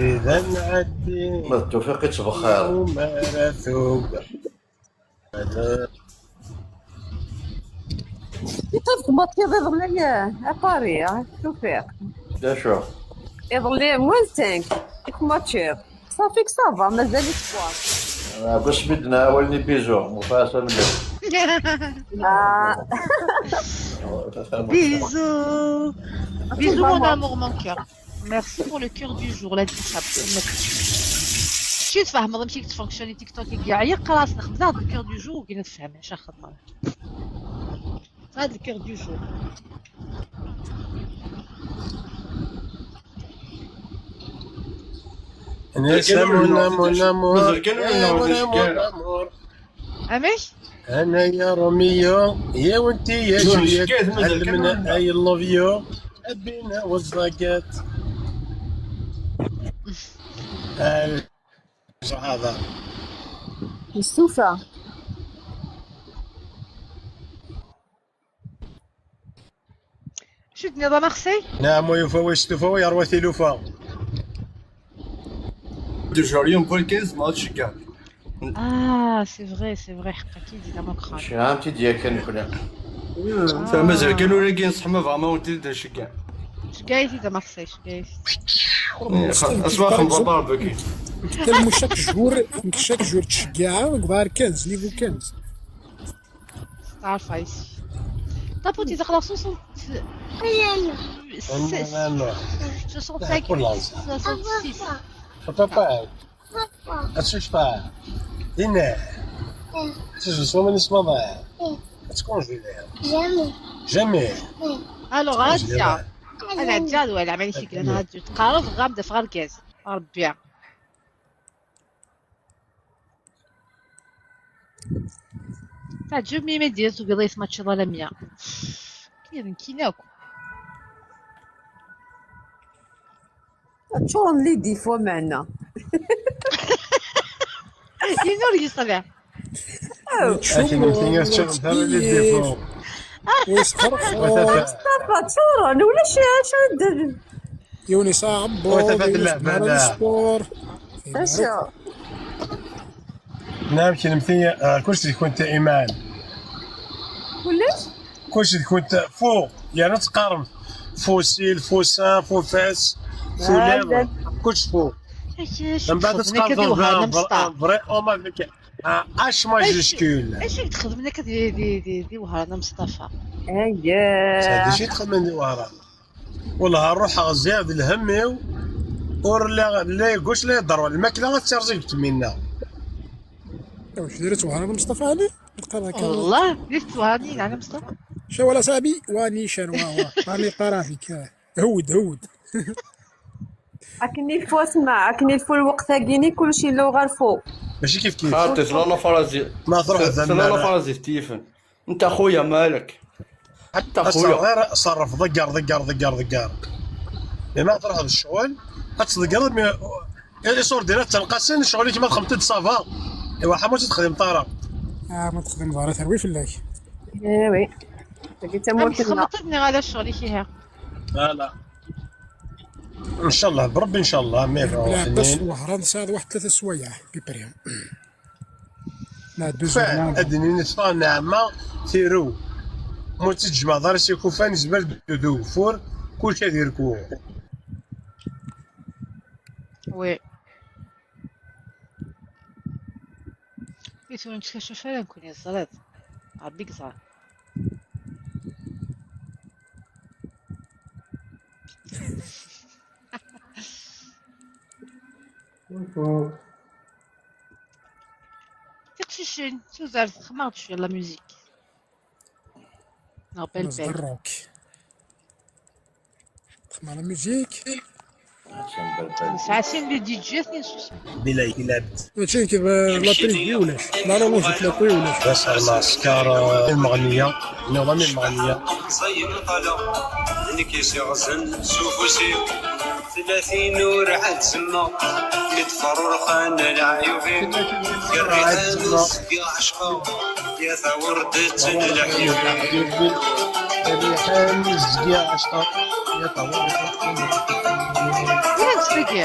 Abrid ad nɛeddi. Ma d Tufiq i ttbexxiṛ. Umar Atug. Yeṭṭef tmaṭiḍ iḍelli, a Paris, a Tufiq. D acu? Iḍelli, moins cinq, i tmaččiḍ. Safi, ça va, mazal-it quoi. Deg wasmi d-nɛa awal-nni bizu, mufa-as amellal. Ah. Bisous. Bisous, mon amour, mon cœur. Merci pour le cœur du jour, la dicap. Merci. Ci tfehmeḍ amek i yettfunctioni TikTok-agi? Ɛyiɣ qqareɣ-as nexdem-aɣ-d le cœur du jour, ugin ad fehmen, acu axaṭer. Hâd le cœur du jour. Nessa mon amour, mon amour. Mazal kan ur nɛawed azekka ara. Amek? Ana ya Romeo, yiwen tiyajiyat, ur necki, mazal kan ur nɛawed. I love you. Abina was like it. Al-, هذا. Yestufa. Acu d-tenniḍ a Marseille? Nɛam, wa yufa, wa yestufa, wa yerwa tilufa. Dujur yum kul kan tzemreḍ ad tceggɛeḍ. Ah, c'est vrai, c'est vrai, ḥeqq-agi d démocrate. Cegɛemt-id yakan nekni. Ah. Mazal kan ur agi nseḥma bɣa ma ur d-nceggeɛ. Ceggeɛ-it-id a Marseille, ceggeɛ-it-id. Asma xemḍa barbecu. Nekk chaque jour, nekk chaque jour ttceggiɛeɣ deg uḍar quinze, niveau quinze. Starface. Taputi taqlaɣ soixante-six. Soixante-cinq. Soixante-six. Papa, ad tecfeḍ. Dinna. Ad tejjmeḍ s waman ismaḍan. Ad tkunjiliḍ. Jamais. Alors, ad ǧǧeɣ. Ad ǧǧeɣ ad walaɣ ma yecgel ad ǧǧeɣ. Tqerreb ɣam d afɣargaz. Rebbi. Teɛǧeb-iyi mi d-yenna tugiḍ ay tmaččiḍ ala mya. Kya d nekkini akk. Ččuren les défauts meɛna. Yiwen ur yeṣliḥ. Akken nekkini ur ččuren ara les défauts. Wesxerxer. Mustafa, ččuren, ulac acu d-, Yiwen yesɛa aɛebbuḍ, yiwen yezmer ad yesṭer. Acu? Naam, kennemti, ah, kullec deg-kunt iman. Kullec? Kullec deg-kunt fu, yerna teqqaremt fusil, fusin, fufas, fulaw, kullec fu. Mbeɛd ad teqqareḍ un vrai homme avec un H majuscule. Acu i d-xedmen akka di, di, di, di Wehran a Mustafa? Aya. D acu i d-xedmen di Wehran? Wellah, ruḥeɣ ziɣ d lhemm-iw, ur la, la gauche la droite, lmakla ad terẓ deg tmina. Amek diri-tt Wehran a Mustafa Ali? Lqaḍa kan. Wellah, diri-tt Wehran a Mustafa. شو ولا صاحبي؟ واني شنو هو؟ راني قرافي كا. هود، هود. Akken ilfu asma, akken ilfu lweqt-agi-ni, kullec yella uɣerfu. Mačči kif kif. Xaṭi, tella la phrase. Ma truḥ d tella la phrase teftifen. Nta xuya, malek? Nta xuya. Ɣer ṣerref, ḍegger, ḍegger, ḍegger, ḍegger. Mi ma truḥeḍ ccɣel, ad tḍeggreḍ, mi iṣurdirat ttenqasen, ccɣel-ik ma txedmeḍ-t-id ça va. Iwa ḥamu ur texdimeḍ ara. Ah, ma txedmeḍ ara, terwi fell-ak. Eh oui. Tagi d tamurt-nneɣ. Txedmeḍ-t-id neɣ ala ccɣel-ik ihi? Ala. Ncallah, Bṛebbi ncallah, mais bon, Lɛebbas Wehran tesɛiḍ waḥed tlata swayeɛ, à peu près. Nɛeddu zzman. Ad d-nini ṭṭfa nneɛma tirew. Ma ur tt-tjemɛeḍ ara s ikufan, yezmer ad d-ddu d ugeffur, kullec ad irku. Oui. I tura nettkaccaf ara nekkni, teẓriḍ. Ṛebbi yeẓra. Tiqcicin, tudert, xemmeɣ-d cwiya la musique. Neɣ belle belle. Rock. Xemmeɣ la musique. Nesɛa sin les D J, tin s-, Bila ilab. Mačči nekk, eh, la prix ulac. La rouge et la prix ulac. Bas ar lɛesker, eh, lmeɣniya. Niḍam lmeɣniya. Ẓẓay meṭaleɣ, d nekk i s-iɣzen s ufus-iw. Tlatin ur ɛad semmeɣ, mi d-ferrurxen leɛyub-iw. Gerriḥen ur zgiɣ ɛecqeɣ, ya tawerdet n leḥyub. Gerriḥen ur zgiɣ ɛecqeɣ, ya tawerdet n leḥyub. Ula d tagi.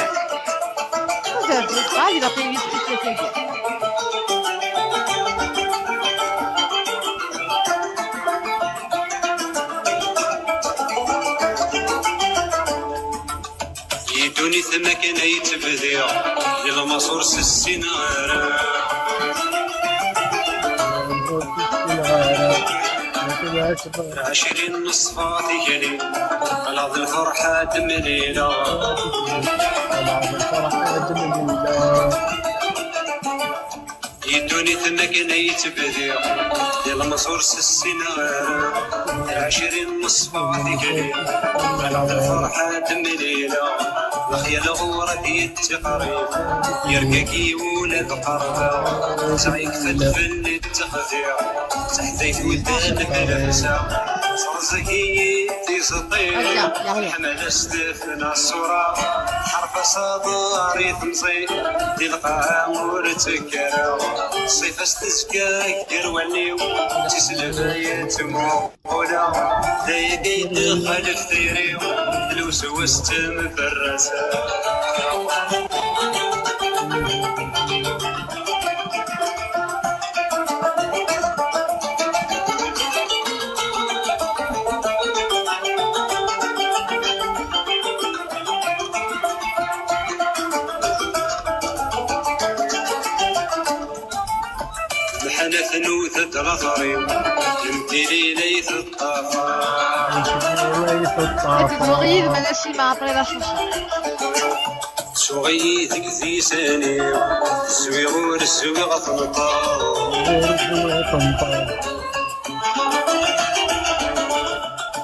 Mazal d lqaɛi la playlist n tagi. Di ddunit am akken ay ttebdiɣ, di lmaṣur s ssineɣ ara. Ɛecrin n ṣṣfa tikli, qqleɣ d lferḥ ad d-mlileɣ. Qqleɣ d lferḥ ad d-mlileɣ. Di ddunit am akken ay ttebdiɣ, di lmeṣur s ssineɣ ara. Ɛecrin n ṣṣfa tikli, qqleɣ d lferḥ ad d-mlileɣ. Lexyal ɣur-i ad yettiqrib, yergagi ula d qerbeɣ. Sɛiɣ ikfet fell-i ttexdiɣ, teḥdayt udem d lefsa. Terẓeg-iyi tiẓeṭ-iw, ḥmala s tefna ṣṣura, ḥerf-as aḍar i temẓi, di lqaɛa ur ttekkareɣ. Ṣṣifa-s tezga gar wallen-iw, d tiselba yettmuquleɣ. D ayagi i d-ixalef tayri-w, lewsewes d temberrasa. Lḥala tnuda-d later-iw, lemtili la yi-teṭṭafar. Ad tedduɣ yid-m, a Nasima, après la chanson. Tsuɣ-iyi deg disan-iw, zwiɣ ur zwiɣ tenṭer.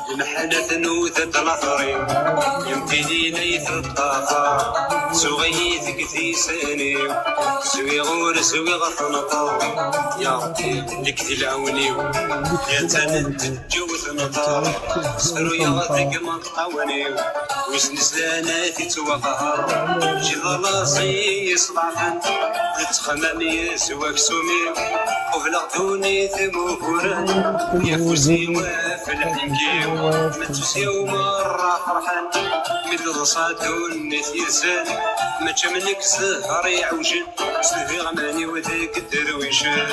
Lemḥala tnuda-d later-iw, lemtili la yi-teṭṭafar. Tsuɣ-iyi deg disan-iw, zwiɣ ur zwiɣ tenṭer. Ya Ṛebbi, nekk di lɛawen-iw, ya tanent Ǧewwet nṭer, sefruyeɣ deg imeṭṭawen-iw, wissen zlan ad ittwaqher. Jid alaẓ i yeṣḍafen, d ttexmam yes-s waksum-iw. Qubleɣ ddunit muguren, yafus-iw ɣef lḥenk-iw. Ma d tusi-w merra ferḥen, mi d-teḍsa ddunit yid-sen. Mačči am nekk zzher iɛewjen, sdiɣ aman-iw deg derwicen.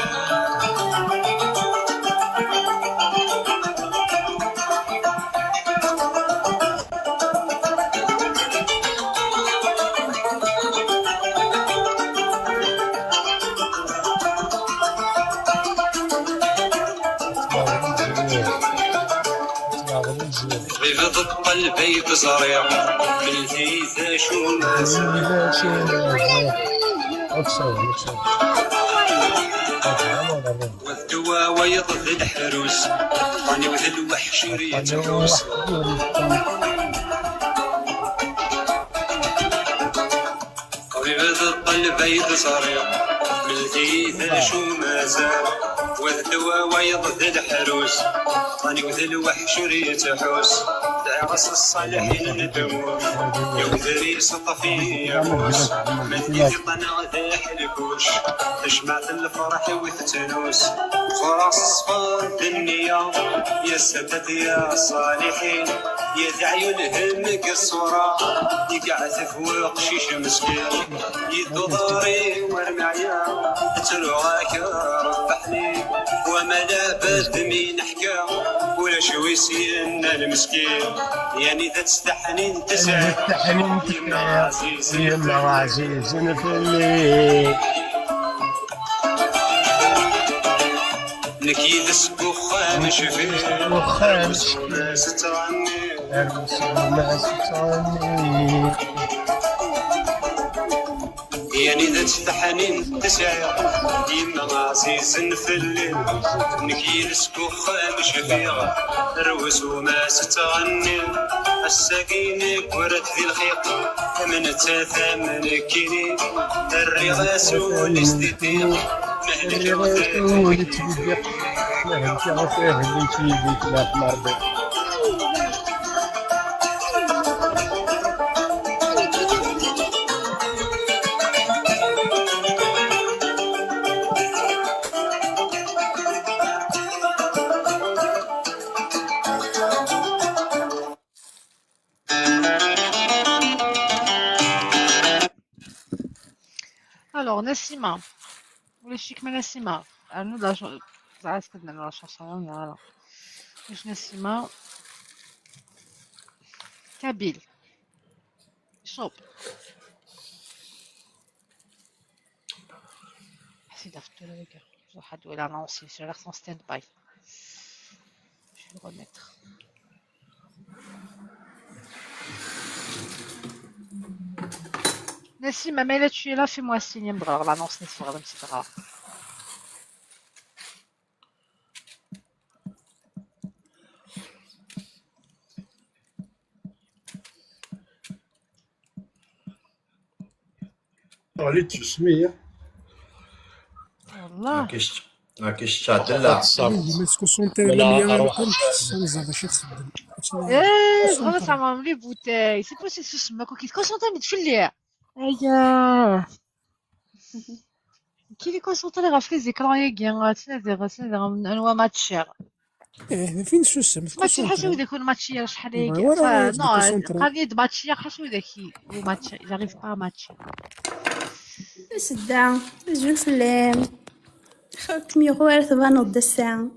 Ṭbib d ṭṭalba i yeẓriɣ, melti d acu ma Wa d ddwa wayeḍ d leḥrus, ṭṭan-iw d lweḥc ur yettḥus. Ṭbib d ṭṭalba i d-ẓriɣ, melti d acu mazal. Wa d ddwa wayeḍ d leḥrus, ṭṭan-iw d lweḥc ur yettḥus. Dɛiɣ-as ṣṣaliḥin n ddmur, yewder-iyi s ṭṭfi afus. Melmi d iṭṭan d aḥelkuc, tajmaɛt n lferḥ-iw tettnus. Ẓureɣ s ṣṣfa d nniya, ya ssadat ya ṣṣaliḥin, ya d aɛyun hem deg ṣṣura, i yeɛtef weqcic meskin. Yedduḍ ɣur-i war meɛya, ttruɣ-ak a Wama lɛebd mi neḥka, ulac wi s-yennan meskin, yani d testaḥnin tesɛa. Testaḥnin tesɛa, yemma ɛzizen fell-i. Nekk yid-s deg uxxam cfiɣ, deg uxxam cfiɣ, s ttɣenni. Ar uselma s ttɣenni. Yani d testaḥnin tesɛa, yemma ɛzizen fell-i. Nekk yid-s deg uxxam cfiɣ, rwes uma s ttɣenni. Ass-agi neggrat di lxiq, am nettat am nekkini. Rriɣ-as ul-is di ddiq, mehlek ur tettbeddiq. Mehlek ur tettbeddiq, leɛqel Ṛebbi. Alors, Nassima. Ulac-ik ma Nassima. Rnu-d la ch-, ẓriɣ s-, la chanson, voilà. Ulac Nassima. Kabyle. Chop. حسيت في التورة هذيك. واحد ولا لانسي، سي لا سون ستاند باي. Je vais le remettre. Nassima, ma tu es là, fais-moi signe, نبغى لانونس نتفرغ نمشي تقرا. غليت في السمية. والله. راكي شت-، راكي شتعدل لها. إيه، ما تكونسونطري ولا لا مية أرواح. أنا كنت سونزا باش تخدم. ايه، خلاص عمرهم لي بوتاي. سي بوسيبل سوسما كون كيتكونسونطري من تفليع. اياه. كي لي كونسونطري غا في لي زيكرون ياكي، غا تنادي، غا تنادي، غا من انواع ماتشير. ايه، فين سوسم؟ ماتشي حاشا وذاك الماتشي شحال هيك. نو، قال لي ماتشي حاشا وذاك. وماتشي، جاريف با ماتشي. سدة، زول سلام. خاوتم يغوار ثبان الدسة.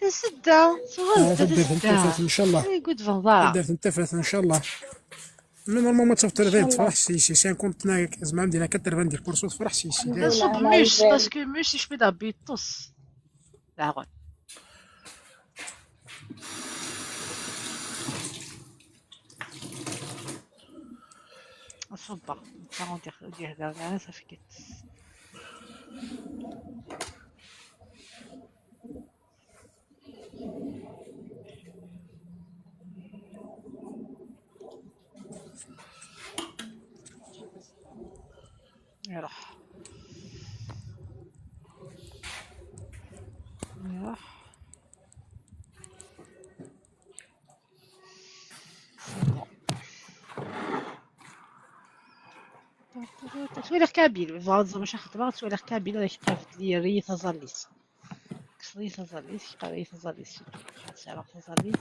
سدة، صغير آه، سدة، تدير سدة. تنتفت إن شاء الله. إيه، قد فنضارة. تدير تنتفت إن شاء الله. نو، نورمالمون تفطر إن شاء غير الله. تفرح سي، سي سانكونت ناك، زعما عندنا كتر فان ديال كورسو تفرح سي، سي. لا، صوب موس، باسكو موس يشبه دابا يطوس. داغون. صبا. داغون دير، دير هذا، أنا صافي كت. يروح. يروح. C'est bon. تصوير كابيل، فازا مش خطبة، تصوير كابيل، راك تافت لي ريث زاليس. كسري تزاليت، كقري تزاليت، شي ساعة تزاليت.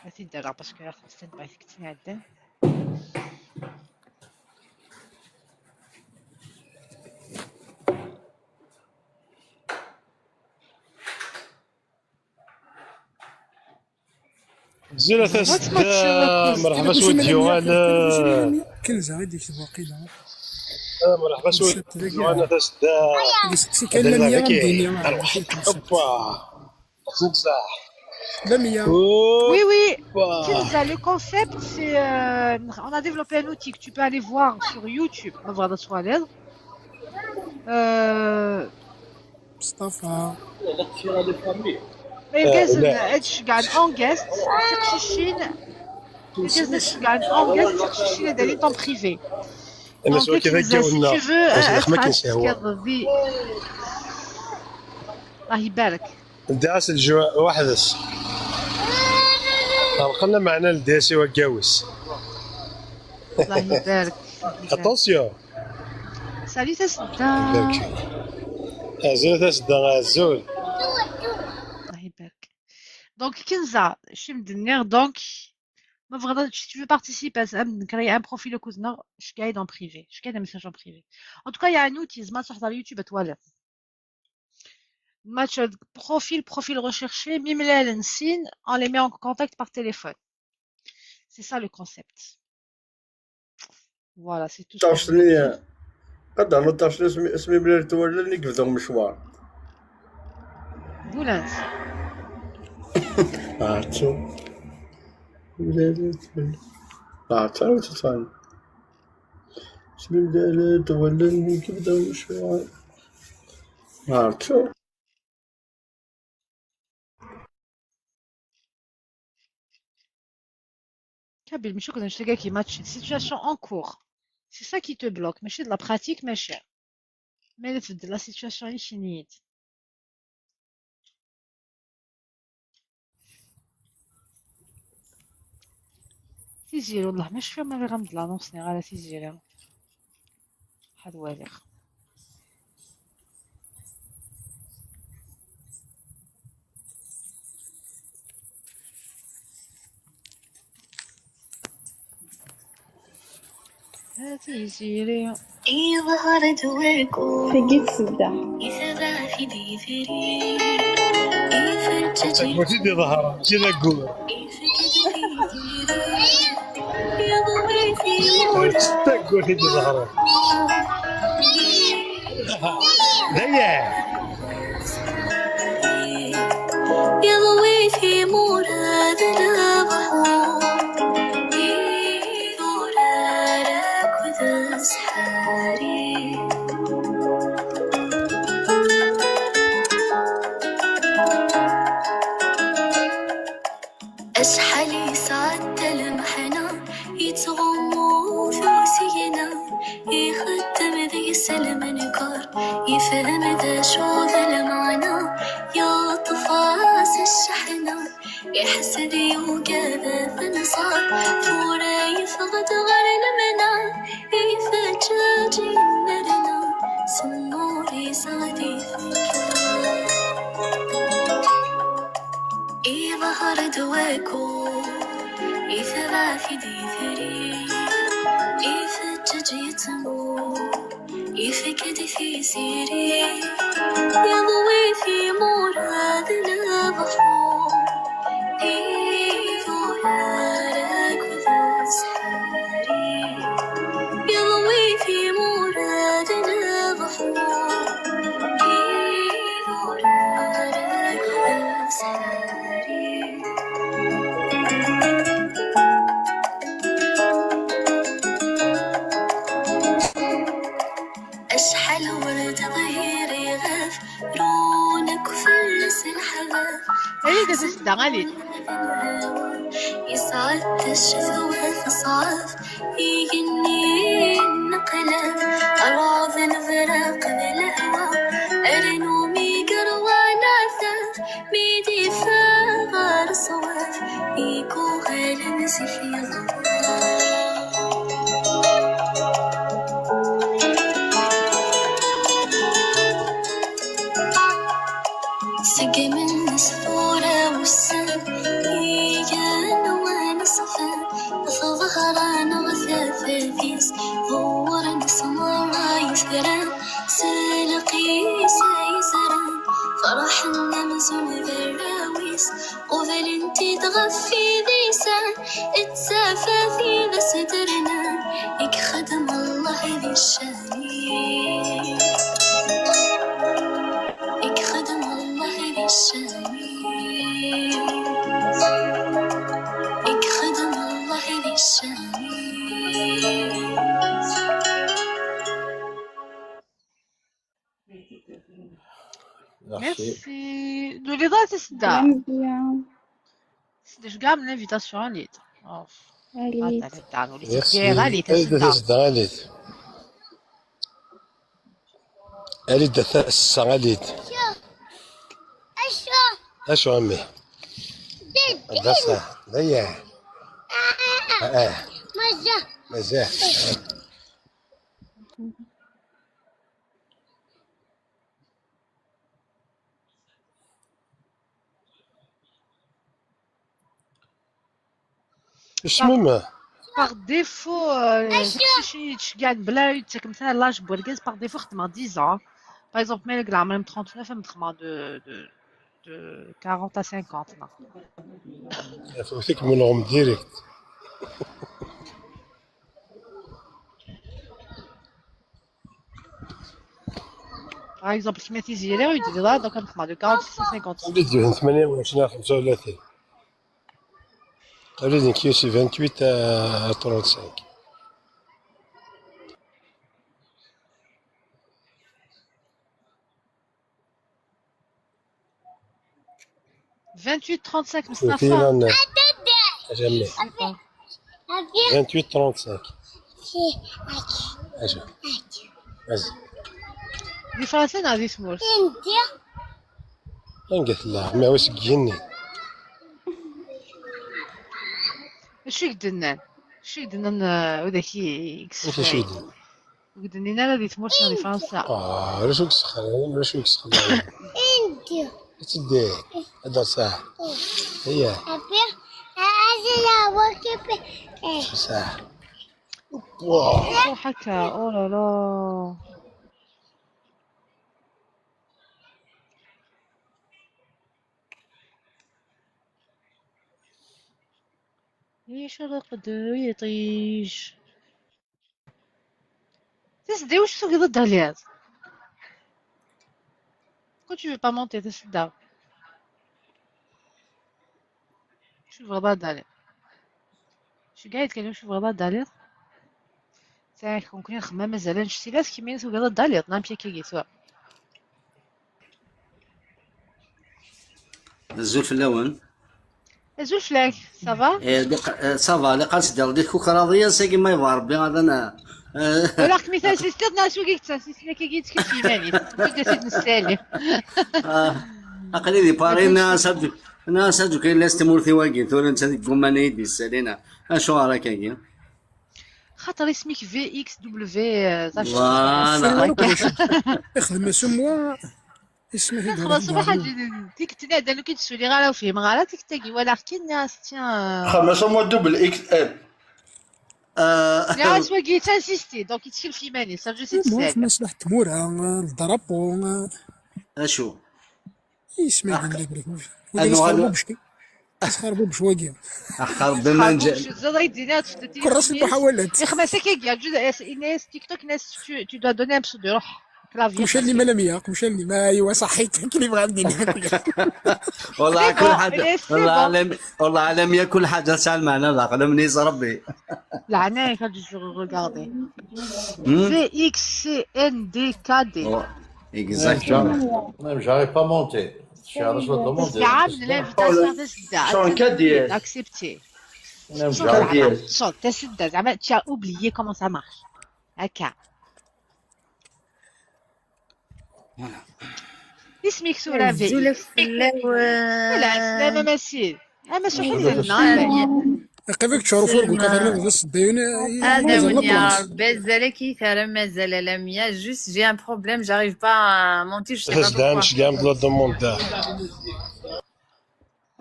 هاتي دارها باسكو راه خمس سنين بغيت كنت نعدل. زينة تاسدة، مرحبا سويدي وغالا. كنزة غادي يكتب واقيلا. آه، مرحبا سويدي وغالا تاسدة. يسقسي كان هذا لمية الماكين. غنديني، أوبا. صح. لمية. Oui, oui. Kinza, le concept, c'est, euh, on a développé un outil que tu peux aller voir sur YouTube. On va voir sur l'aise. Euh, مصطفى. Argaz, ad tceggɛen Angast, tiqcicin. Argaz, ad tceggɛen Angast, tiqcicin, ad alint en privé. Donc, si tu veux, euh, ad tfkeḍ di-, الله يبارك. Ddas lǧu-, weḥd-s. Ɣelqen lameɛna ldasi waggaw-is. الله يبارك. Attention. Salut, tasedda. Azul, tasedda, azul. الله يبارك. Donc, Kinza, je me dis, donc, ma vraiment, si tu veux participer à ça, créer un profil au cousin, je gagne en privé. Je gagne un message en privé. En tout cas, il y a un outil, زعما تروح على اليوتيوب توالي. Match, euh, profil, profil recherché, mimlalen sin, on les met en contact par téléphone. C'est ça le concept. Voilà, c'est tout ce que je peux dire. Ad d-rnu ṭac-nni, asmi, asmi mlal twalal i yebda umecwar. Bulant. Ɛettu. Ɛettu, ur tettfan. Asmi mlal twalal i yebda umecwar. Ɛettu. Kabyle, mačči akk d annect-agi i match, situation en cours. C'est ça qui te bloque, mačči d la pratique, mačči. Ma la tbeddel la situation, i kini-d. Tiziri, والله ما شفيغ ma rriɣ-am-d l'annonce, niɣ ara Tiziri. Ad waliɣ. A Tiziri. Iḍher-d wakud. Tagi tsedda. Itbeɛ-t-id yitri. Ifeǧǧeǧ. D tagurt i d-iḍehṛen, mačči d aggur. Ifeǧǧeǧ-it yitri. Iḍwi-t imur. D tagurt i d-iḍehṛen. D aya. Iḍwi timura d lebḥur, idurar akked zzḥari. Acḥal yesɛedda lmeḥna, yettɣummu s usigna, ixeddem deg-s lmenkar, yefhem d acu d lmeɛna, yeṭṭef-as cceḥna, iḥseb yugad ad t-nẓer, tura yeffeɣ-d ɣer lemna, ifeǧǧeǧ yennerna, s nnur-is ad ifekker. Iḍher-d wakud, itbeɛ-t-id yitri, ifeǧǧeǧ yettmur, ifek-d tiziri, iḍwi timura d lebḥur, idurar akked zzḥari. Iḍwi timura d lebḥur, idurar akked zzḥari. Acḥal ur d-ḍhir iɣef, run akk fell-as leḥbab. Alit, a Tiziri, alit. Yesɛedda ccetwa teṣɛef, igenni yenneqlab, rrɛud n lberq d lehwa, rnu mi yerwa leɛtab, mi d-iffeɣ ɣer ṣṣwab, iguɣal am zik yeḍra. Segmen-as tura wussan, igenwan ṣfan, ɣef ḍhra-nneɣ tafat-is, ḍewwren s merra yitran, s lqis ay zran, ferḥen amzun d arraw-is, qublen-t-id ɣef idisan, d tafat i d as-d-rnan, i yexdem Allah di ccan. I yexdem Allah di ccan. I yexdem Allah di ccan. Merci. Merci. Nuliḍ-as i Sedda. Mezyan. Sedda, je garde l'invitation, allez. Oh. Allez. Attends, attends, nuliḍ-as. Merci. Allez, Sedda, allez. Allez, ass-a, allez. Acu? Acu, a mmi? Ass-a, d aya. Ah, ah. Mazal. Mazal. Isem-im? Par défaut, euh, teqcicin yettceggiɛen bla ur yettakem ara l'âge n wergaz, par défaut xeddmeɣ dix ans. Par exemple, ma yella deg leɛmer-im trente-neuf, am d-xedmeɣ de, de, de quarante à cinquante, neɣ? Afawt-ik menɣem direct. Par exemple, kemm a Tiziri, ur yi-d-tebɣiḍ ara, donc am d-xedmeɣ de quarante-six à cinquante. Anda d-yuhan tmanya u ɛecrin ɣer xemsa u tlatin? Qrib nekk si vingt-huit à trente-cinq. Vingt-huit trente-cinq, Mustafa. Jamais. Vingt-huit trente-cinq. Aja. Aja. Di Fransa neɣ di tmurt? Anga tella? Ma wi seg yigenni. Acu i k-d-nnan? Acu i k-d-nnan, eh, widak i, i Acu i d-nnan? Ur k-d-nnin ara di tmurt neɣ di Fransa? Ah, ulac ur k-ssexlayen, ulac ur k-ssexlayen. Ad teddi. Ad d-aseɣ. Iya. Saah. Ruḥ akka, oh là là. Yecreq-d yiṭij. Tasedda, wacu tugiḍ ad d-taliḍ? Pourquoi tu veux pas monter, tasedda? Wacu tebɣiḍ ad d-taliḍ? Ceggeɛ-it kan, wacu tebɣiḍ ad d-taliḍ? Ttɛikum kan, xemmem azal annect-ilat, kemmini tugiḍ ad d-taliḍ, neɣ amek akkagi tura? Azul fell-awen. Azul fell-ak, ça va? Eh, liq- eh, ça va, liqal sdiɣ di tkukraḍi, ass-agi ma yebɣa Rebbi ad ana. Eh, Walaɣ-kem i tansist-iḍ, neɣ s wagi i yettansisten akkagi, yettkel f yiman-is. Ur d-as-id-nessali. Ah, aql-i di Paris, nniɣ-as ad, nniɣ-as ad ukin las tmurt i wagi, tura netta deg umman i yi-d-yessalin. Acuɣer akkagi? Xaṭer isem-ik V X W, eh, d acu? Voilà. Ixdem-as umwa, isem-ik Xlaṣ, ruḥ ad tikkelt-nni ɛeddan ur k-id-suliɣ ara, ur fhimeɣ ara tikkelt-agi, walaɣ kan, nniɣ-as, tiens, euh, Xdem-as umwa double X L. Ah, nniɣ-as wagi yettinsisti, donc yettkel f yiman-is, ça veut dire Umwa, yettmeslay. Xdem-as leḥ tmura, ldrapo, acu? isem-ik Ah, n lebrik. ad nuɣal- Isxerbubec wagi. Axxar Rebbi ma nǧa. Teẓẓiḍ ay d-iniɣ tfeddet Kurras n muḥawalat. Ixmas akkagi, yeǧǧa-as, yenna-as TikTok, yenna-as, tu, tu dois donner un pseudo, ruḥ. Clavier. Mcalni ma lam yaq, mcalni ma, ايوا صحيت كلي بغا ندير. والله C'est كل bon, حاجة، mais c'est والله bon. عالم، والله عالم يا كل حاجة ساعة المعنى لا قلم نيس ربي. العناية كتجي regarder. Hmm? V X C N D K D. Oh, exactement. Même, j'arrive pas à monter. Je suis à la demande. تسعة من l'invitation تسدى. شلون كدير؟ Accepté. Même شلون j'arrive. زعما؟ شلون تسدى زعما؟ Tu as oublié comment ça marche. هكا. اسمك سورة في أزول فلاون. لا، سلامة مسيد. أما شو حزن؟ Qibik tcurufurgu katerna d useddayen. Adawen ya Rebbi, azal-agi tara mazal alamya. Juste, j'ai un problème, j'arrive pas à monter, je sais pas Tasdam pourquoi. Sgam de la demande.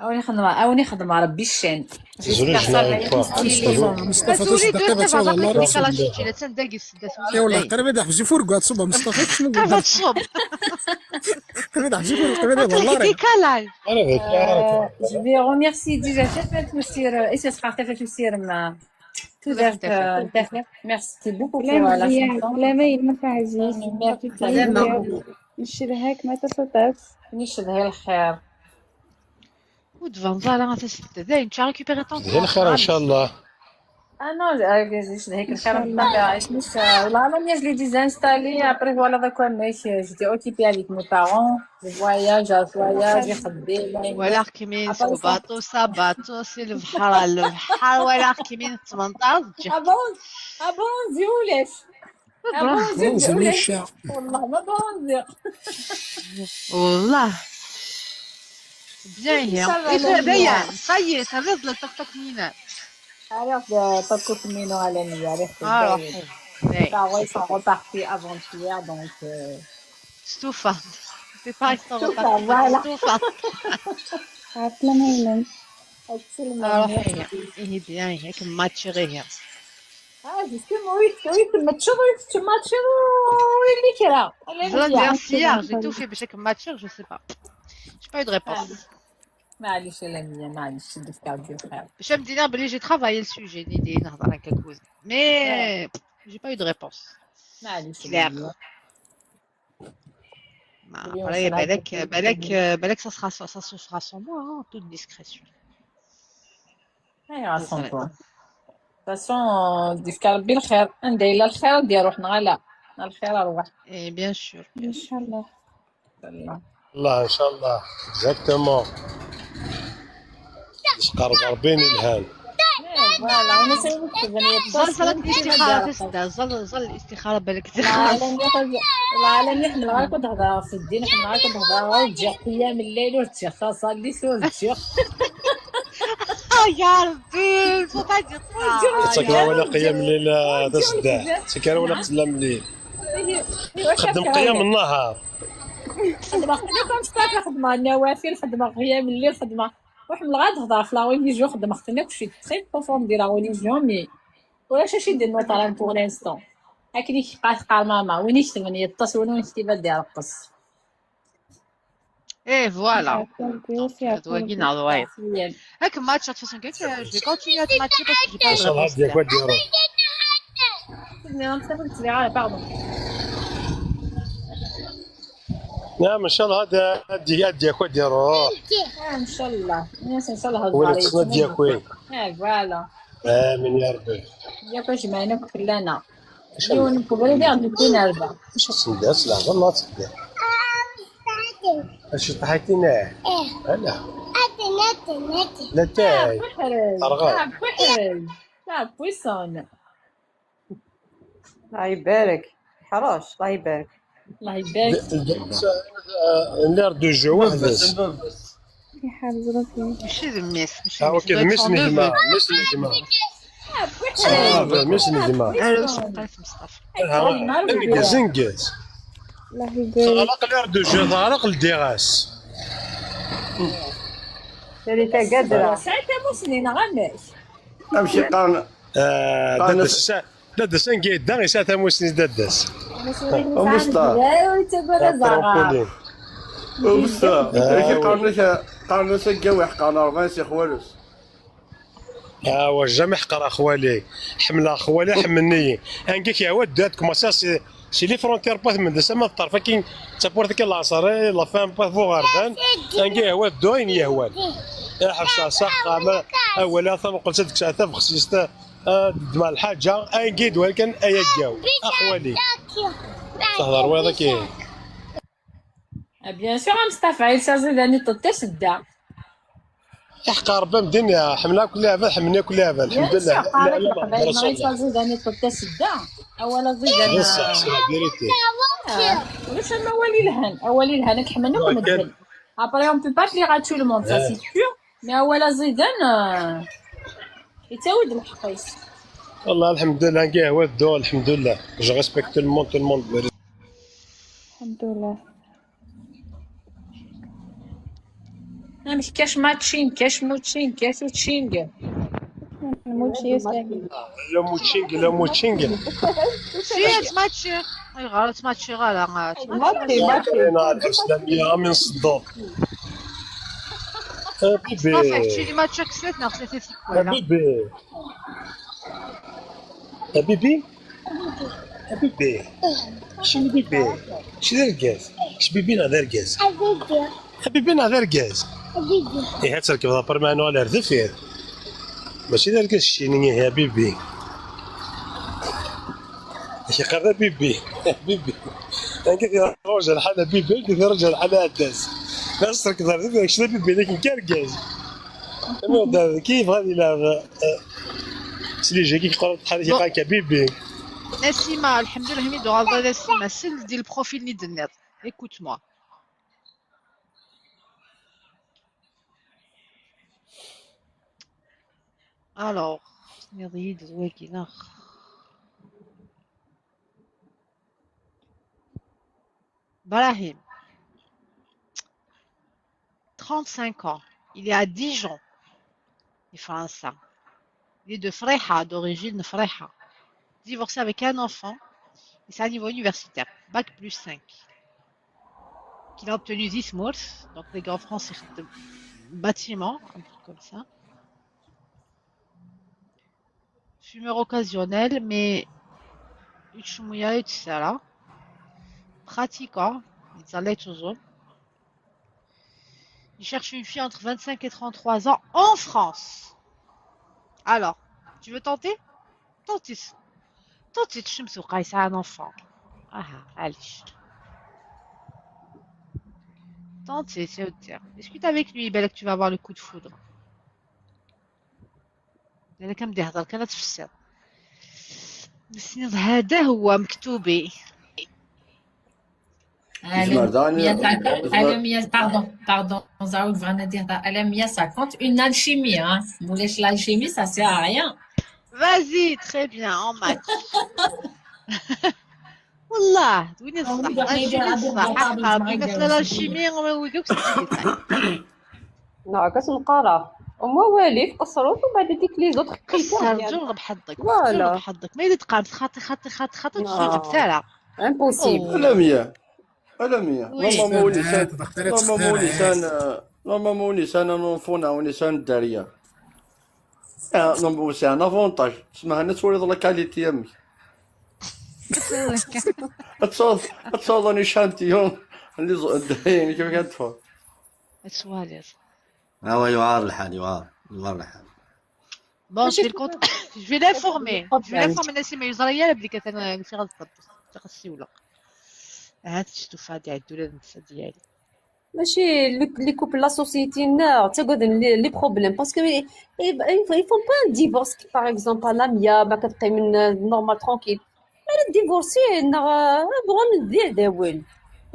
Awen ixdem, awen ixdem Rebbi ccan. Zuri jnaï quoi. Mustafa, Mustafa, tasedda qrib ad tawḍ ɣer Lari. Kalash, tu l'as dit, dagi, c'est Eh والله قريب يحبس يفورق هاد صبا مصطفى. قرب الصوب. قريب يحبس يفورق، قريب يحبس والله. Décalage. Ara d-akka. Je vais remercier déjà Tafat Messire, S S R Tafat Messire, ma tout à fait. Merci beaucoup pour لا la مزيان، chanson. لا ما ينفعش. Merci. نشدهاك ما تسطس. نشدها الخير. Ur d-tbaned ara a tasedda. Dayen, tu as récupéré ton D lxir, ncallah. Ah non, je dis هيك الخير مطلع. اسمك والله انا ملي je l'ai désinstallé, après voilà, d'accord, mais j'étais occupée avec mes parents, le voyage, le voyage, يخدم. Walaɣ-kem-in seg ubaṭus s abaṭus, si lebḥer ɣer lebḥer, walaɣ-kem-in tettmenṭareḍ. Ah bon? Ah bon, زولش. Ah bon, Bon, زولش. زولش. والله ما بونزيغ. والله. Bien, Ça va, et la dayen, vie. Ça y est, terriḍ le toc-toc-nni-inem. عرفت طكوك مينو على مية، عرفت Ah, داين. dayen. Parents sont repartis avant-hier, donc, euh, Stufa. C'est pas Stufa, voilà. Stufa. عطلة ما ينام. Ah, روحي. إيه، bien, هيك ماتشي غير. Ah, justement, oui, oui, tu me tues, oui, tu m'as tué, oui, oui, oui, là. زاد يا سيار، j'ai tout fait باش هكا matcher, je sais pas. J'ai pas eu de réponse. معليش يا لميا، معليش، ندير كارديو خير. باش مدينة بلي j'ai travaillé le sujet, نيدي نهضر هكا كوز. Mais j'ai pas eu de réponse. معليش كلير. ما بالك بالك بالك ça sera, ça se fera sans moi, hein, toute discrétion. ايوا سونطو. فاسون ديفك ربي الخير، ندعي لا الخير ندير روحنا لا الخير ارواح. Et bien sûr, bien sûr. ان شاء الله. الله ان شاء الله. Exactement. يسقر ضربين الهان. Voilà, انا سويت التغنيه. زال زال الاستخاره تسدى، زال زال الاستخاره بالك. العالم ياخذ، العالم يحمل غير كنت هضره في الدين، يحمل غير كنت هضره وتجي قيام الليل وتجي خاصه اللي سوى وتجي. يا ربي، صوتها يجي. تسكر ولا قيام الليل تسدى، تسكر ولا قيام الليل. خدم قيام النهار. خدمه كنت خدمه النوافل، خدمه قيام الليل، خدمه وحمل غاد هضر في la religion، خدمه خدمه كلشي très profond ديال la religion، mais ولا شي شي دير نوطالان pour l'instant. هاكي ديك قاعد قال ماما وين يكتب من يتصل وين يكتب ديال القص. ايه voilà. هاد واقي نهار وايض. هاك match de toute façon كاع je vais continuer à matcher parce que j'ai pas de réponse. هادي كوا ديرو. Non, ça va, c'est grave, pardon. نعم ان شاء الله هذا هادي هادي كوا ديرو. ان شاء الله. ان شاء الله هاد ولا تسنى ديال كوين. اه voilà. امين يا ربي. يا كاش معنا كلنا. يون بوغري دي عندو كوين اربعه. اش تسنى ديال السلعه والله تسنى. اش طحيتينا؟ لا. لا تاي. بحرز. أرغام. بحرز. لا بويسون. الله يبارك. حراش، الله يبارك. الله يبارك. L'air de jeu وحدس. يحرز راسي. ماشي ذميس، ماشي ها هو كذا ميس نجمة، ميس نجمة. آه، ميس نجمة. على واش بقيت مصطفى. انقز انقز. الله يبارك. تغلق l'air de jeu، تغلق الديغاس. سيري تاع قادرة. ساعتها مسنين غمش. امشي قارن آه، دادس، دادس انقي دا يسا تاموسني دادس. ومسطا. لا تقول زغار. ترومبولين. ومسطا. امشي قارن قارن سجاوي حقان أربعين سي خوالوس. اه واش جامي حقر اخوالي. حمله اخوالي حملني. انقيك يا ود داتكم اساس. سي لي فرونتير بات من دسا ما الطرف كاين. تابورت كاين العصر لا فام بات فو غاردان. انقي هو الدوين يا هوال. احبس ساق ما. اولا ثم قلت لك ساعه بخصيص. آه، دما الحاجه انقيد ولكن ايا جاو. اخوالي. تهضر ويضا كاين. Bien sûr مصطفى عيسى زيداني طتس دا. احقر بام دنيا حملها كلها بال حملنا كلها بال الحمد لله. عيسى زيداني طتس دا. اولا زيداني. بصح سي لا فيريتي. واش ما ولي الهن، اولي الهن كحملنا ونبدل. Après on peut pas pleurer tout le monde, ça c'est sûr. Mais اولا زيدان يتاود الحقيس. والله الحمد لله كاع هو الدو الحمد لله. Je respecte tout le monde, tout le monde. الحمد لله. مش كاش ماتشين، كاش موتشين، كاش وتشينغ. الموتشي يا سامي. لا موتشينغ، لا موتشينغ. سي هاد ماتشي. اي غلط ماتشي غلط. ماتشي ماتشي. انا الاسلاميه من صدام. صافي حكيتي لي ماتشك سيت ناقصتي سيت. حبيبي. حبيبي. حبيبي. شنو بيبي؟ شنو دار الكاز؟ شبيبي نهضر كاز. حبيبي نهضر كاز. إيه، تركب لابار مانوال على الدفير. ماشي دار كاز الشيني يا بيبي. ماشي قرب بيبي. بيبي. أنا كيف يرجع الحالة بيبي، كيف يرجع الحالة عداس. بس تركب على الدفير، شنو بيبي لكن كاركاز. كيف غادي يلعب؟ سلي جاكي قرب بحال شي قال كبيبي. نسيمة، الحمد لله مي دوغال نسيمة، سل ديال البروفيل ني دنيت. Écoute-moi. Alors, نضيد زواكي ناخ. Brahim, trente-cinq ans, il est à Dijon, en France. Il est de Fréha, d'origine Fréha. divorcé avec un enfant, et c'est un niveau universitaire, bac plus cinq, qu'il a obtenu dix mours, donc les gars en France, c'est bâtiment, un truc comme ça. Fumeur occasionnel, mais Uchumuya Uchisara. Pratiquant, il cherche une fille entre vingt-cinq et trente-trois ans en France. Alors, tu veux tenter? Tente. Tente, je me suis un enfant. Ah, allez. Tente, c'est dire. Discute avec lui, belle que tu vas avoir le coup de foudre. لأن كان بدي يهضر كان تفسر. بس هذا هو مكتوبي. Alamia, pardon, pardon, نزعاود بغينا ندير هضره. Alamia, ça compte une alchimie, hein. بلاش l'alchimie, ça sert à rien. Vas-y, très bien, en maths. والله وين الصح؟ الشيمي الصح، حق ربي، قالت لا الشيمي ويقولك لا، كتنقرا. وما والي في قصروت، وبعد ديك les autres قصر، جرب حظك، جرب حظك. ما إذا تقام خاطي خاطي خاطي خاطي تشوف بتاعها. Impossible. Alamia. Alamia. Normalement ونسان، normalement ونسان، normalement ونسان نونفونا ونسان الدارية. Normalement c'est un avantage. تسمى هنا تولي la qualité يا أمي. تصوض، تصوض نيشانتيون. اللي زو-، يعني كيف كانت تفهم. السوالف. هو يعار الحال، يعار، يعار الحال. Bon, je vais le cont-, je vais l'informer. Je vais l'informer, Nassim, mais il y a des qui attendent une séance de تغسيولة. هات شتو فادي عدو لنا النسا ديالي. ماشي les couples la société نا تقعد les problèmes parce que ils font pas un divorce par exemple Alamia ما كتقيم normal tranquille. انا ديفورسي نا بغا ندير داول.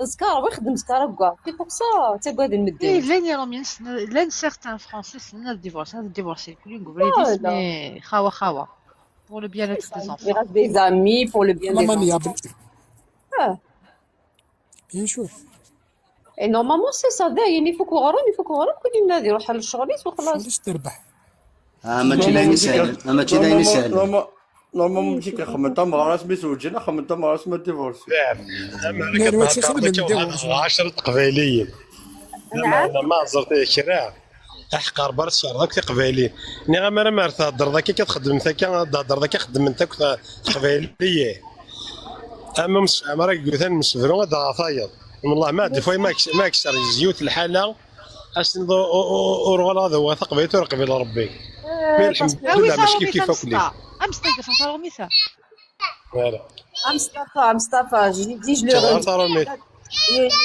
زكار ويخدم زكار كاع كي كوكسا تقعد ايه المدين. لان يرام ينس لان certains Français سنا الديفورس هذا الديفورس يكون يقول لي ديس مي خاوه خاوه pour le bien-être des enfants. Des amis pour le bien des enfants. Bien sûr. Et normalement c'est ça دايم يفك وغرام يفك وغرام كل يوم نادي يروح للشغل وخلاص. علاش تربح؟ اه، ماشي داين يسهل، اه، ماشي داين يسهل. نورمال ماشي كيخمم انت مع راس متزوجين، خمم انت مع راس ما ديفورسي. لا، لا، ماشي خدمة ديفورسي. عشرة قبايليين. نعم. ما زرت كرا. احقر برس شهر هاك تقبايليين. ني غير ما تهضر ذاك كتخدم ثاكا تهضر ذاك خدم انت كنت تقبايليين. اما مش عمرك قلت انا مش فرون هذا فايض. والله ما دي فاي ما كش- ما كسر زيوت الحاله. اسن ورغل هذا هو ثقبيت ورقبي لربي. Mais الحمد لله مش كيف كيف اكلي. امس تلقى فصار وميسا. Voilà. مصطفى مصطفى جي جي جو لو صار وميت.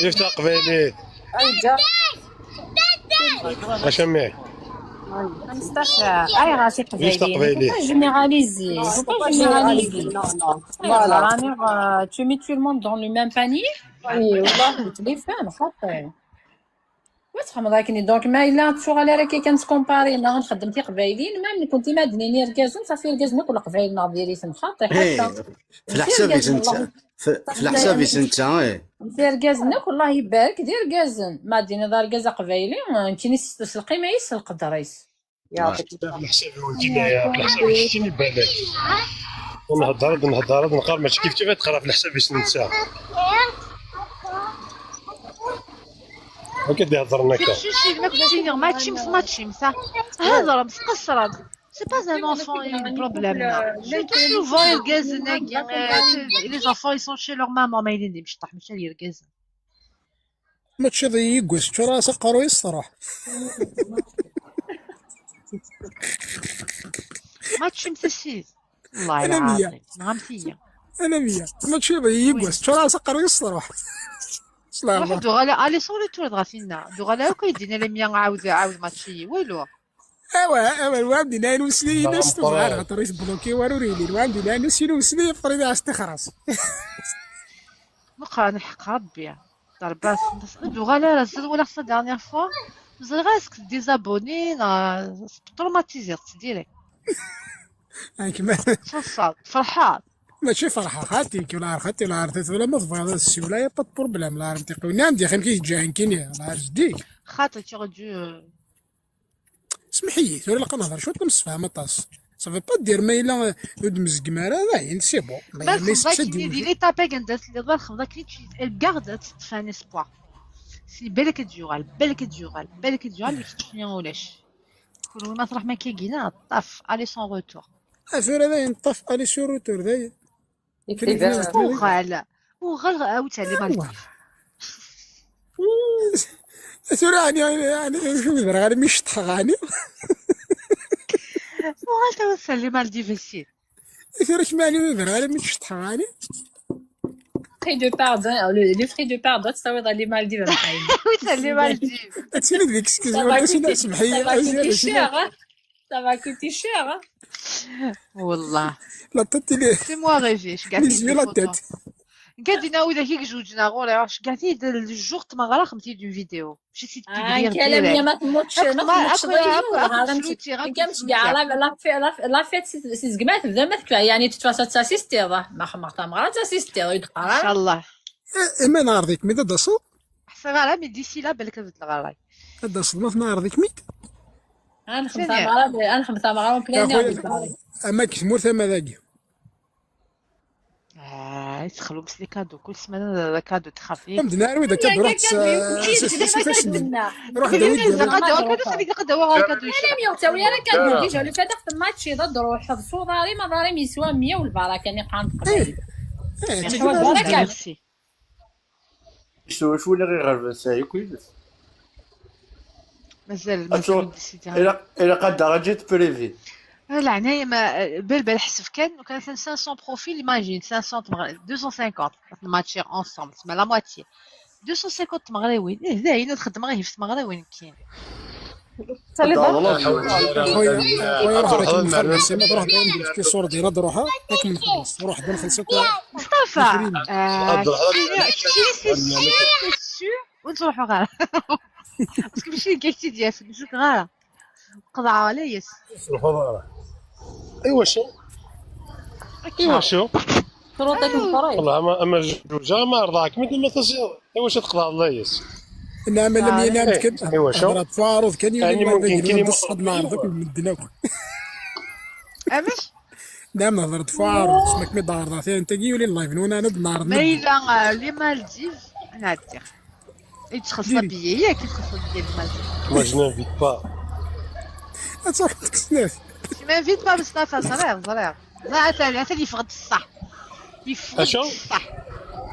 يفتح قبيلي. ايجا. اش امي؟ مصطفى اي راسي يفتح قبيلي. Généraliser, faut pas généraliser. Non non. Voilà. راني غا- tu mets tout le monde dans le même panier. اي والله. تليفون خاطي. وتفهم راكني donc ما الا تشوغ على راكي كنت كومباري نا نخدم تي قبايلين ما من كنتي ما دنيني ركازن صافي ركازن كل قبايل ناضيري خاطي ايه، حتى في الحساب انت، في في الحساب انت، ايه. انت ركازن والله يبارك دير ركازن ما ديني دار ركاز قبايلي كيني القيمه يس القدريس. يعطيك الحساب وانت لا الحساب شتيني بالك. نهضر نهضر نقار ماشي كيف كيف تقرا في الحساب يس نساء. وكي تهضر هكا. شي شي ما كنتي ما تشمس ما تشمس. هضره مسقصره. C'est pas un enfant, il y a un problème là. Je te suis voir يركازن هاكي. Les enfants ils sont chez leur maman ما يديني مش طاح مش يركازن. ما تشيض يقوس تشو راسك قروي الصراحة. ما تشمس السيد. والله أنا مية. العظيم نعم فيا. انا مية ما تشيض يقوس تشو راسك قروي الصراحة. سلام. واحد دوغالا الي سوري تور دغا فينا دوغالا هكا يدينا لي مية عاود عاود ماتشي ويلو. ايوا ايوا الوالد دينا ينوسني نعم، ينوس طبعاً. تبعها خاطر يسبلوكي والو ريلي الوالد دينا ينوس ينوسني يفرض على استخراس. مقرا نحق ربي. ضربات بس دوغالا راه زاد ولا خصها dernière fois. زاد غير اسك ديزابوني تروماتيزيت ديريكت. هاك ما صوصات فرحات. ماشي فرحة خاتي كي ولا خاتي ولا عرفت ولا ما تبغى هذا السي ولا يا با بروبليم لا عرفتي قوي نعم دي خيم كي جاين كينيا لا عرفت ديك. خاطر تيغدو. سمحي ولا لا نهضر شو تم السفهة ما طاس. Ça veut pas dire ma yella ur d-mzegmen ara, dayen, c'est bon. Ma yella yesteqsa-d yiwen. Di l'étape anda telliḍ, ad xedmeḍ akken i tcid. Garde ad teṭṭef un espoir. Si balak ad d-yuɣal, balak ad d-yuɣal, balak ad d-yuɣal, keččini ulac. Kunwi ma truḥem akkagina, ṭṭaf, aller sans retour. Ah, tura dayen, ṭṭaf, aller sans retour, dayen. Uɣal, uɣal, a wi tɛellim ar lkif. Tura ɛni, ɛni, ur bɣiɣ ara mi ceṭṭḥeɣ, ɛni? Uɣal, a wi tɛellim ar lkif, a ssid. Tura kemm ɛni ur bɣiɣ ara mi ceṭṭḥeɣ, ɛni? Prix de pardon, le, le prix de pardon, ad tawiḍ ar les Maldives, a Mḥayen. Wi tɛellim ar lkif. Ad tiliḍ deg excuse, ça va coûter cher, hein. Ça va coûter cher, hein. Wallah. La tête, il est. Fais-moi rêver, je garde les photos. Gardina widak i izewǧen ar ɣur-i, je garde le jour tmeɣra xemt-iyi-d une vidéo. Je suis publié. Ah, ma temmutx, ma temmutx, la fête si tzegma tebda ma tekfa, yani, de toute façon, ad tassistiḍ, ah. Ma xemmeɣ tameɣra, ad tassistiḍ, ur d-qqar ara. Inchallah. Eh, ma neɛreḍ-ikem-id ad d-taseḍ? Ḥṣiɣ ara, mais d'ici là, balak ad beddleɣ ṛṛay. Ad d-taseḍ ma neɛreḍ-ikem-id? Ad nexdem tameɣra, ad nexdem tameɣra, on plan. Ama deg tmurt, ama dagi. Ah, yessexlum s les cadeaux. Kul ssmana d cadeau, txafi. Amdan aɛrur d akadu, ruḥ s, s, s, s ifassen-im. Ruḥ d awi-d. Akadu, akadu, akadu, akadu. Ala mi ur ttawi ara akadu. Déjà, le fait ad temmatchiḍ, ad d-truḥeḍ s uḍar-im, aḍar-im yeswa meyya u lbaraka, mi qqaren teqbaylit. Eh, eh, merci. Cwiya iɣerban sɛiɣ akk yid-s. Mazal, mazal ur d-yessidi ara. Ilaq, ilaq ad d-aɣ-aǧit privé. Ah, leɛnaya, ma, eh, balbal ḥseb kan, u kan cinq cents profils, imagine, cinq cents tmeɣra, deux cent cinquante, ad matcher ensemble, tma la moitié. Deux cent cinquante tmeɣriwin, eh, dayen ad xedmeɣ ihi f tmeɣriwin nekkini. Xoya, xoya, ruḥ ad kem-nexdem, ma tṛuḥ dayen deg ṣṣur din ad ruḥeɣ, ad kem-nxelleṣ, ruḥ ad nxelleṣ akk. Mustafa, ah, keččini, keččini, c'est sûr, c'est sûr, ur nettruḥu ara. Parce que mačči nekk ak-tt-id-yafen, ur cukkeɣ ara. Qeḍɛeɣ layas. Ur tettruḥuḍ ara. Iwacu? Iwacu? Truḍ akken teḍra. Wallah, ama, ama zewǧeɣ, ama ɛerḍeɣ-kem-id, ama tasiḍ. Iwacu tqeḍɛeḍ layas? Nɛam, alammi nɛam kan. Iwacu? Hḍeṛ ɣef uɛaruḍ kan, yuli. Ɛni mumkin kan i ma neɛreḍ akk medden akk. Amek? Nɛam, hḍeṛ-d ɣef uɛaruḍ. Asmi kem-id-ɛerḍeɣ tiɛint-agi, yuli live-nwen, ad neɛreḍ medden. Ma yella, ah, les Maldives, ad nɛeddi. I txelṣeḍ billet, yak i txelṣeḍ billet les Maldives. Moi, je n'invite pas. Ad truḥeḍ deg snat. Tu m'invites pas, Mustafa, ẓriɣ, ẓriɣ. Ẓriɣ, atan, atan yeffeɣ-d ṣṣeḥ. Yeffeɣ-d ṣṣeḥ.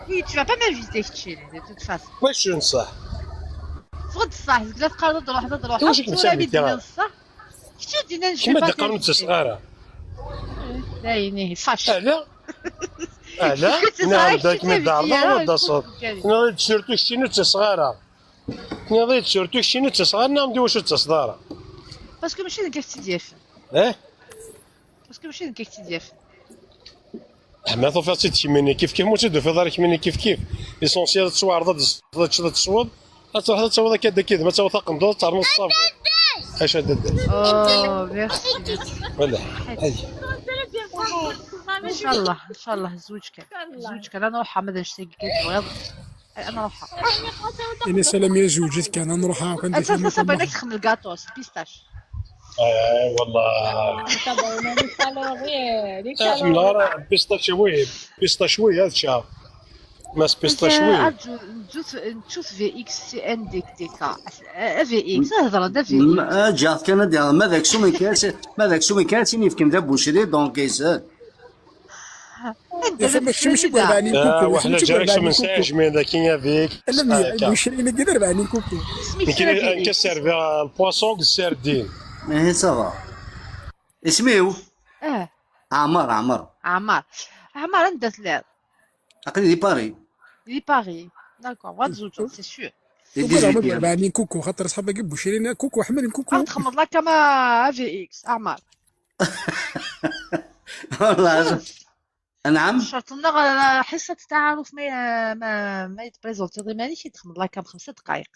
Oui, tu vas pas m'inviter, keččini, de toute façon. Wacu n ṣṣeḥ? Yeffeɣ-d ṣṣeḥ, la teqqareḍ ad d-ruḥeḍ, ad d-ruḥeḍ. Iwacu kem-ttɛebbid ara? Kečč ur d-yennan je vais pas t'inviter. Kemm ad d-iqqaren ur d-ttaseɣ ara. Dayen, ihi, fâche. Ala. Ala. Nniɣ-am-d akken ad d-ɛerḍeɣ, ur d-taseḍ. Tenniḍ-iyi-d surtout keččini ur d-ttaseɣ ara. Tenniḍ-iyi-d surtout keččini ur d-ttaseɣ ara, nniɣ-am-d iwacu ur d-ttaseḍ ara. Parce que mačči d nekk ak-tt-id-yafen. Eh? Parce que mačči d nekk ak-tt-id-yafen. Ah, ma tufiḍ-tt-id kemmini kif kif, ma ur tt-id-tufiḍ ara kemmini kif kif. L'essentiel ad tettwaɛreḍ, ad teččeḍ, ad tesweḍ, ad truḥeḍ ad tawiḍ akka-d akka-d, ma ad tawiḍ taqenduṛt, ad ternuḍ ṣṣabun. Acu ad d-ddem? Oh, merci, merci. Voilà. Inchallah, inchallah, zewǧ kan. Zewǧ kan, ad nruḥ ma d anect-agi kan tebɣiḍ. Ad nruḥ. Ini salam ya zewǧet kan, ad nruḥ akk anda. Anta tama tama. Ad txedmem lgaṭu s pistache. Eh, wallah. Ḥemmleɣ ara pistache, oui, pistache, oui, ad ččeɣ. Ma s pistache, oui. Arǧu, nettu, nettu V X C N D K. V X, hedṛen-d V X. Ǧǧiɣ-t kan ad d-, ma d aksum kan, ma d aksum kan, sin yefken d abucri, donc, yeshel. Anda mačči, mačči deg urbaɛni n kuku, ah, mačči deg urbaɛni n kuku. Aksum n Saɛid Jmil, daki, avec. Ala, mmi, Bucri-nni d arbaɛni n kuku. Nekk, nekk ad serviɣ le poisson deg sardine. Ihi, ça va. Isem-iw? Eh. Ɛmer, Ɛmer. Ɛmer. Ɛmer, anda telliḍ? Aql-i di Paris. Di Paris. D'accord, bɣa ad zewǧeḍ, c'est sûr. Di dix-huitième. Arbaɛni n kuku, xaṭer ṣṣḥab-agi Bucri-nni kuku, ḥemmlen kuku. Ad txedmeḍ la cam à V X, Ɛmer. Wallah. Anɛam? Ccerṭ-nneɣ, eh, ḥiṣṣa n taɛaruft ma, ma, ma tprezentiḍ iman-ik, i txedmeḍ la cam xemsa dqayeq.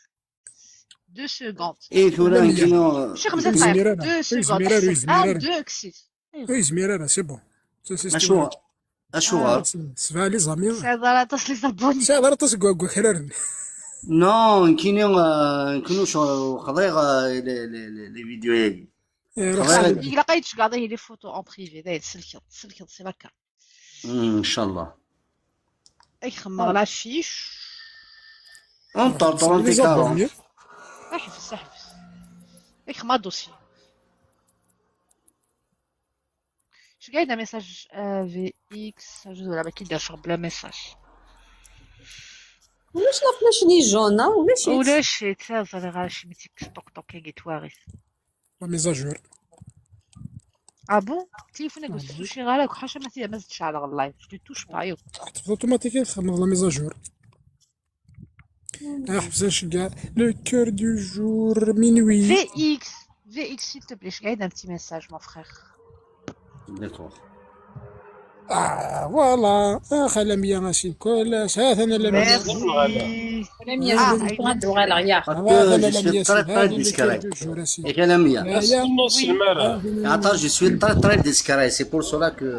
Deux secondes. Eh, tura, mačči xemsa dqayeq, deux secondes. Un, deux, kkes-it. Ur yezmir ara, c'est bon. Acuɣer? Acuɣer? Ah, c'est, c'est pas les amis. Tesɛiḍ ara aṭas les abonnés. Tesɛiḍ ara aṭas deg wakraren. Non, nekkini, euh, nekkini ur xḍiɣ, euh, les, les, les, les vidéos-agi. Ilaq ad tcegɛeḍ ihi les photos en privé, dayen, tselkeḍ, tselkeḍ, c'est la carte. Inchallah. Ad k-xemmeɣ l'affiche. On t'entend, t'es carrément. Ḥbes, ḥbes. Ad k-xemmeɣ dossier. Je gagne un message, euh, V X, je vais la mettre de faire le message. Ulac la flèche-nni jaune, ah, ulac-itt. Ulac-itt, ur ẓriɣ ara acimi tt-yekkes ṭuqṭuq-agi n twaɣit. La mise à jour. Ah bon? Téléphone-agi ur t-touchiɣ ara akk, ḥaca ma t-, ma t-ceɛleɣ live, je le touche pas, aywa. Teḥfeḍ automatique ad txedmeḍ la mise à jour. Ah, ḥbes ad nceggeɛ. Le cœur du jour, minuit. V X, V X, s'il te plaît, je gagne un petit message, mon frère. D'accord. Ah, voilà. Ah, Xala Mia, ass-a mkul. Sɛiɣ-ten a Xala Mia. Merci. Xala Mia, ah, ad d-uɣaleɣ, ya. Parce que je suis très, très discret. Yak a Xala Mia. Attends, je suis très, très discret. C'est pour cela que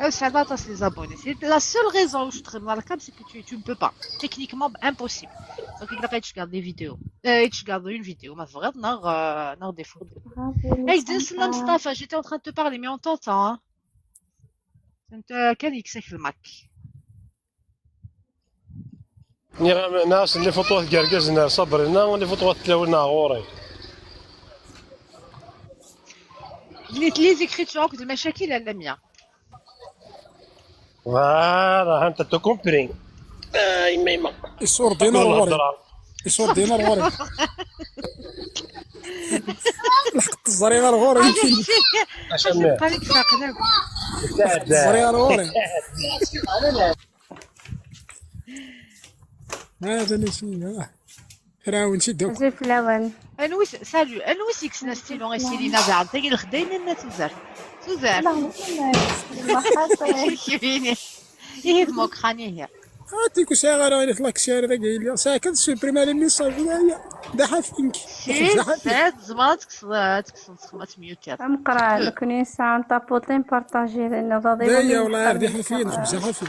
Euh, ça va, t'as les abonnés. C'est la seule raison où je te la cam, c'est que tu, tu ne peux pas. Techniquement, impossible. Donc, il faudrait que tu gardes des vidéos. Euh, tu gardes une vidéo, ma vraie, non, euh, non, des photos. Hey, dis-le, Mustafa, j'étais en train de te parler, mais on t'entend, hein. انت كان يكسك الماك. Nniɣ-am, nniɣ-asen les photos n yergazen ar Sabrina, les photos n tlawin ar ɣur-i. Les, les écritures akked lmacakil a Lamia. Voilà, anta tu compris. Ay, ma yemma. Iṣurdiyen ar ɣur-i. Iṣurdiyen ar ɣur-i. Lḥeqq teẓri ar ɣur-i. Acimi? Pas les faqen akk. Teẓri ar ɣur-i. Hada nisni, ah. Frawun si dduk. Azul fell-awen. Anwi s-, salut, anwi s-yekksen astilu i Silina daɣen? Tagi lexdayem-im ma tuzert. Tuzert. Kbini. Ihi d Mokran ihi. Ah, tiku sɛiɣ ara ihi laksi ara dagi yili. Sɛiɣ kan supprimer les messages, ya, ya. D aḥafink. Si, tzemreḍ ad tekkseḍ, ad tekkseḍ, ad tmyutiḍ. Ameqqran, nekni nesɛa un tapotin partager, d ayen iḍaḍi. D aya, wala, d iḥafiyen, xemsa ḥafi.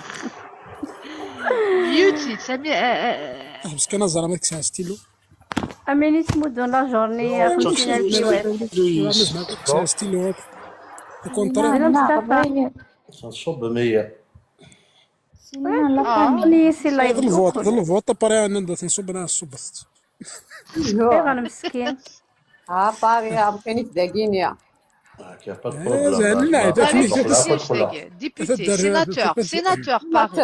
Beauty, Sami, eh, eh, eh. Ḥbes kan ad ẓreɣ ma tekkes stylo. Amin yettmuddun la journée, xemsin alef yiwet. Tekkes stylo akk. Au contraire. Mustafa. Tṣubbem-iyi. Ni si la d lvote, d lvote, après, anda tenṣubb, neɣ tṣubbeḍ-tt. Ayɣer meskin? Ah, Paris, ah, kan-it dagini. Ah, y a pas de problème. Député, sénateur, sénateur, Paris.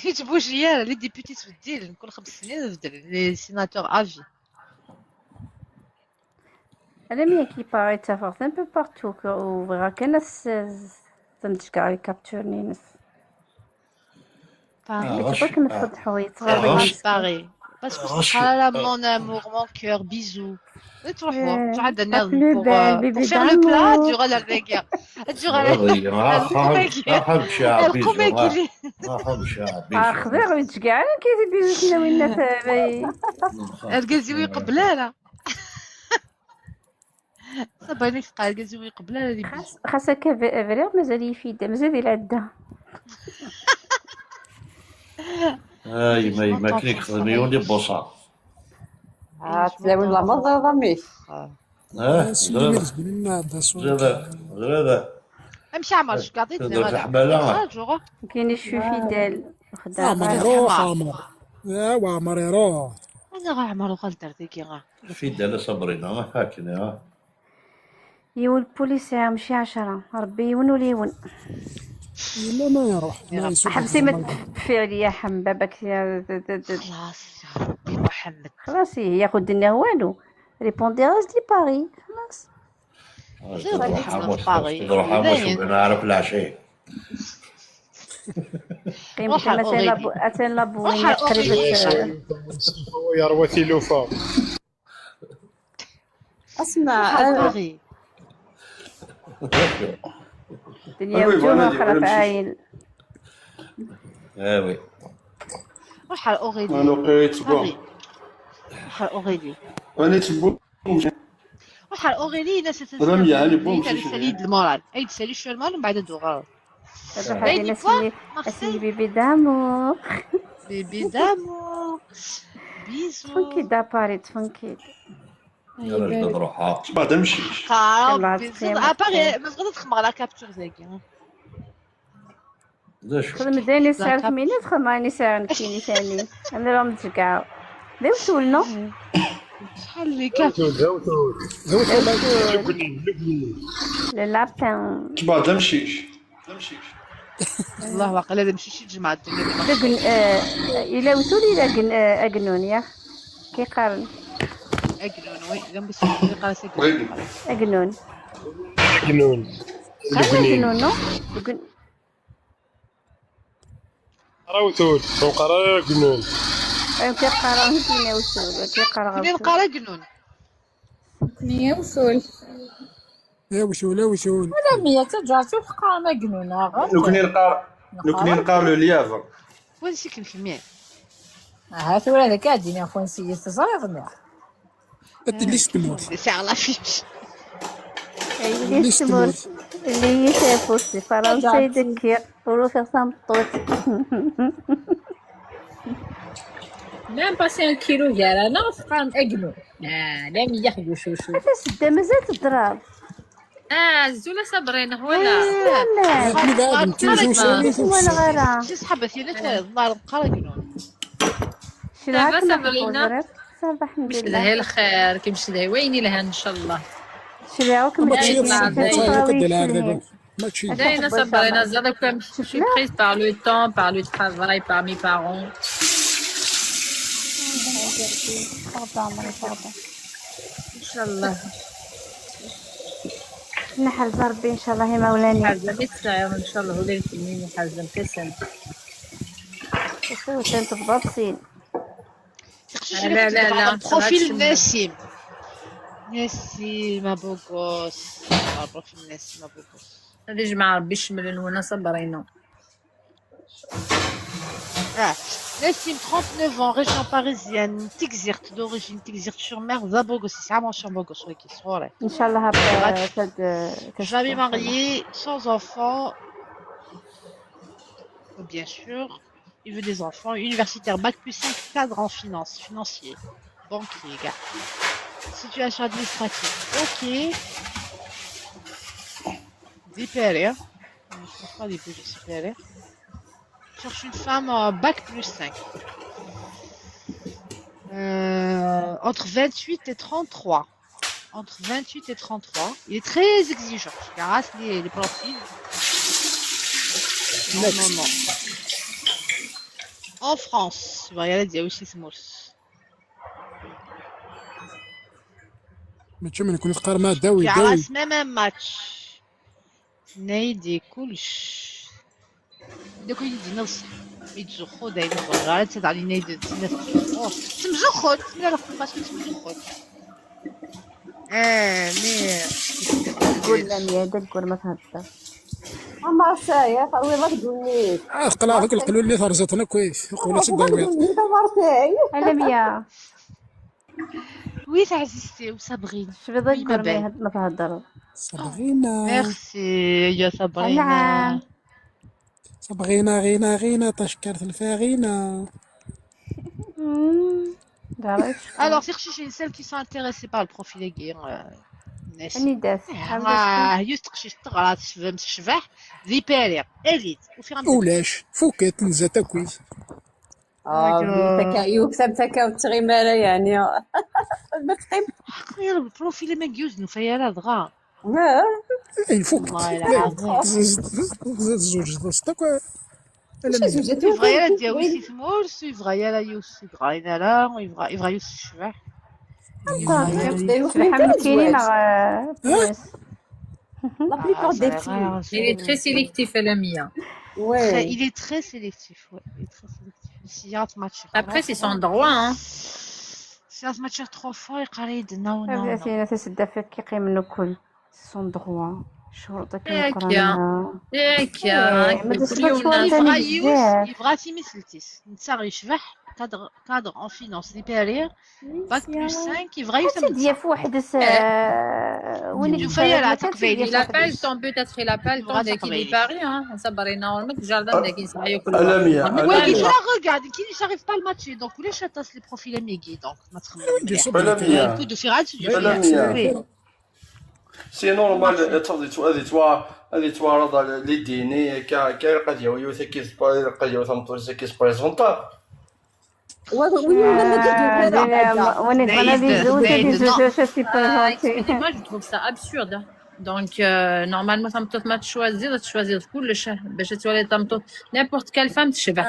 Yettbuji ara, les députés tbeddil, kul xems snin beddlen, les sénateurs à vie. Alammi akka i Paris ttafeɣ-t un peu partout, ur bɣiɣ kan ad s-, ad s-, ad m-d-ceggɛeɣ les captures-nni-ines. Paris. Nekk akk nfeḍḥu, yettɣaḍ-iyi Paris. Parce que c'est pas là, mon amour, mon cœur, bisous. Ad truḥeḍ, euh, tɛedda nniḍen pour, euh, pour faire le plat, ad yuɣal ar dagi. Ad yuɣal ar lqum-agi. Ar lqum-agi. Ah, xdiɣ, ur yettceggɛi ara nekk di bisous-nni, winna. Argaz-iw iqebbel ara. Sabrina teqqar argaz-iw iqebbel ara di xas, xas akka b-, briɣ, mazal yif-id, mazal di lɛedda. Ay, ma yemma, akken i yexdem yiwen di Buṣa. Ah, tlawin la maẓi ḍamik. Ah, zrada. Zrada, zrada. Amek Ɛmer, ceggaḍ-it neɣ ala? Ḥmala. Kini je suis fidèle. Ɛmer iruḥ, Ɛmer. Ya, wa Ɛmer iruḥ. Anaɣ Ɛmer uɣal-d ar dagi, ah. Fidèle a Sabrina, akken, ah. Yiwen polisi, mačči ɛecra. Rebbi yiwen ula yiwen. Yella ma iruḥ, ma yessuffeɣ. Ḥbes ma tfeɛli ya ḥem, babak ya, d, d, d. Xlaṣ, ya Rebbi Muḥemmed. Xlaṣ, ihi, yak ur d-nniɣ walu. Répondiras di Paris, xlaṣ. Ẓriɣ ad iḥemmel Paris. Iruḥ amus, ur nɛaref leɛci. Qqim kan, atan la bu-, atan la bouillie qrib. Yerwa tilufa. Asma, Paris. Dunya wjuh xraf ayin. Ah oui. Ruḥ ar Aurélie. Ruḥ ar Aurélie. Ruḥ ar Aurélie, ini-as ad tsali-d lmural. Ad tsali cwiya lmural, mbeɛd ad d-tuɣaleḍ. Baby d'amour. Baby d'amour. Bisous. Ṭṭfen-k-id à Paris, ṭṭfen-k-id. Yal ajdad ruḥeɣ. Tebɣa d amcic. Qaraɣ. Yalla, bzid, tqima. Apa, ma bɣiḍ ad xedmeɣ la capture dagi. D acu? Xdem d ayen yesɛa la cap- lkmina, txedmeḍ ayen yesɛa nekkini tani. Amir am tjegɛeḍ. D awtul, no? Acḥal les cap- D awtul, d awtul. D awtul, d awtul. Le lapin. Tebɣa d amcic. D amcic. Wallah, waqila d amcic i tjemɛeḍ ddunit. D agen-, eh, ila awtul, ila agen-, eh, agnun, yak? Ki qqaren. Agnun, oui, d amcic, yeqqar-as agnun. Agnun. Agnun. Qqaren agnun, no? Agen- Qqar awtul, ur qqar ara agnun. Ayen ki qqaren, nekkini awtul, ki qqaren awtul. Nekkini neqqar agnun. Nekkini awtul. Awtul, awtul. Wala mya, taǧǧaɣ-tt ur teqqarem agnun, neɣ? Nekkni neqqar, nekkni neqqar le lièvre. Wansi-kem kemmi? Aha, tura d akka ad d-iniɣ wansi i teẓriḍ, neɣ? Ad tili s tmurt. Sɛiɣ la fiche. Yelli s tmurt. Yelli s tmurt. Di Fransa i d-kkiɣ. Ur ufiɣ tameṭṭut. Même pas un kilo gar-aneɣ, teqqarem agnu. Ah, la meyya xgucucu. Ata sedda, mazal teddreḍ. Ah, azul a Sabrina, voilà. Nekni daɣen, ur ttwaliɣ ara. Si ṣṣḥabat, yella tura, ḍlar, qqar agnu. Cedhaɣ-kem a Sabrina. Ṣṣaḥ, lḥemdullah. Mecdeh lxir, kem cedhi wayen ilhan, ncallah. Cedhaɣ-kem. Mačči d lɛerba. Mačči. Dayen a Sabrina, ẓriɣ akk am, je suis prise par le temps, par le travail, par mes parents. Ncallah. Neḥrez Rebbi, ncallah, imawlan-ik. Ḥerzemt i tesɛiḍ, ncallah, ula d kenwi ḥerzemt-asen. Atan tebḍa sin. Tiqcicin. La, la, la, profil Nassim. Nassim, a beau gosse. Ah, profil Nassim, a beau gosse. Ad ijmeɛ Rebbi cceml-nwen a Sabrina. Ah, Nassim, trente-neuf ans, région parisienne, Tigzirt d'origine, Tigzirt-sur-Mer, d abogos, yesɛa mention bogos wagi, sɣur-i. Ncallah. Jamais marié, sans enfant, bien sûr. Il veut des enfants. Universitaire, bac plus cinq, cadre en finance, financier, banquier, gars. Situation administrative. Ok. Des P L R. Je pense pas des P L R. Cherche une femme, euh, bac plus cinq. Euh, entre vingt-huit et trente-trois. Entre vingt-huit et trente-trois. Il est très exigeant. Je regarde les, les profils. Non, non, non. En France. Voilà, il y a aussi ce mot. Mačči ma nekkni teqqarem a dawi, dawi. Même un match. Tenna-yi-d kullec. D akk i yi-d-yenna ṣṣeḥ. Mi yettzuxxu daymi ẓriɣ ara, d tadɛa yenna-yi-d, tenna tettzuxxu. Ttemzuxxut, mi ara xedmeɣ asmi ttemzuxxut. Ah, mais. Teggul Lamia, d aggur ma thedder. A Marseille, terwiḍ akk ddunit. Ah, teqleɛ deg leqlul-nni terẓiḍ-ten akk, eh, uqbel ad tt-id-tawiḍ. A Marseille. A Lamia. Oui, taɛzizt-iw, Sabrina. Tecbiḍ aggur ma theddreḍ. Sabrina. Merci, ya Sabrina. Anɛam. Sabrina, Rina, Rina, tacekkart lfarina. Alors, tiqcicin, celles qui sont intéressées par le profil-agi, euh, Anida-t? Ah, yiwet teqcict teɣra, tefhem tecbeḥ, di Paris, élite, ufiɣ-am-d. Ulac, fukket, nzat akkit. Ah, yiwet takka, yiwet am takka ur tettɣimi ara, yeɛni. Ma teqqim. Aql-i profil am wagi ur t-nufi ara dɣa. Ay, fukket. Tezweǧ-, tezweǧ-, tezweǧ-, akk. Ur yebɣi ara ad d-yawi si tmurt, ur yebɣi ara yiwet ur yebɣin ara, ur yebɣa, yebɣa yiwet tecbeḥ. Tecbeḥ am nekkini neɣ, eh, la plupart des filles. Il est très sélectif, a Lamia. Ouais. Très, il est très sélectif, ouais. Il est très sélectif. Après, c'est son droit, hein. Sya tmaččiɣ trois fois, yeqqar-iyi-d no, no, no. Tasedda fek yeqqimen ukkul. Son droit. Ccuruṭ akken meqqren. Akka. Eh, ma d-, yebɣa yiwet, yebɣa timiselt-is. Netta yecbeḥ. cadre, cadre en finance di Paris, bac plus cinq, yebɣa ad tt-id-yaf weḥd-s. Win i yufa yal taqbaylit. Il a pas le temps, peut-être il a pas le temps dagi di Paris, hein. Sabrina, ur mek jardin dagi nesɛa yakk. Alamia, alamia. Regarde, qui j'arrive pas le match, donc ulac aṭas les profils amigui, donc ma txemmem. Alamia. Coup de Firas, c'est normal, ad yettwaɛreḍ lidini akka, akka ilaq ad yawi yiwet akka, ilaq ad yawi tameṭṭut akka, présenter. Win yebɣan ad yezweǧ, ad yezweǧ, c'est pas gentil. Excusez-moi, je trouve ça absurde, hein. Donc, euh, normalement, tameṭṭut ma tcwaziḍ, ad tcwaziḍ kullec, hein, bac ad twaliḍ tameṭṭut. N'importe quelle femme tecbeḥ.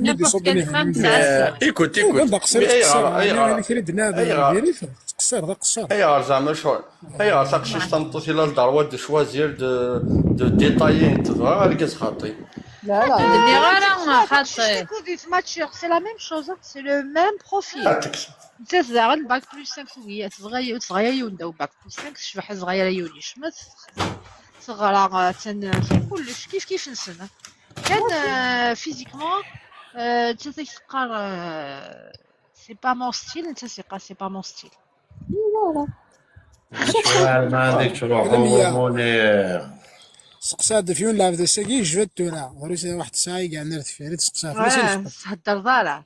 N'importe quelle femme tesɛa. Écoute, écoute. Mais ayɣer, ayɣer, ayɣer zeɛma lecɣal? Ayɣer taqcict tameṭṭut il a le droit de choisir, de, de détailler, tebɣa argaz xaṭi? Ur d-nniɣ ara xaṭi. C'est la même chose, hein. C'est le même profil. Nettat daɣen bac plus cinq tugi, tebɣa, tebɣa yiwen daw bac plus cinq, tecbeḥ, tebɣa ara yiwen yecmet, teɣra, attan kullec kif kif-nsen. Kan, euh, physiquement, euh, nettat ay teqqar, euh, c'est pas mon style, nettat teqqar c'est pas mon style. Lecɣal ma عندك تروح هو موني. Seqsa-d ɣef yiwen lɛebd ass-agi yejba-d tura. Ɣur-i waḥed tesɛa i yeɛnan ar deffir i d-seqsa fell-as. Ur theddreḍ ara.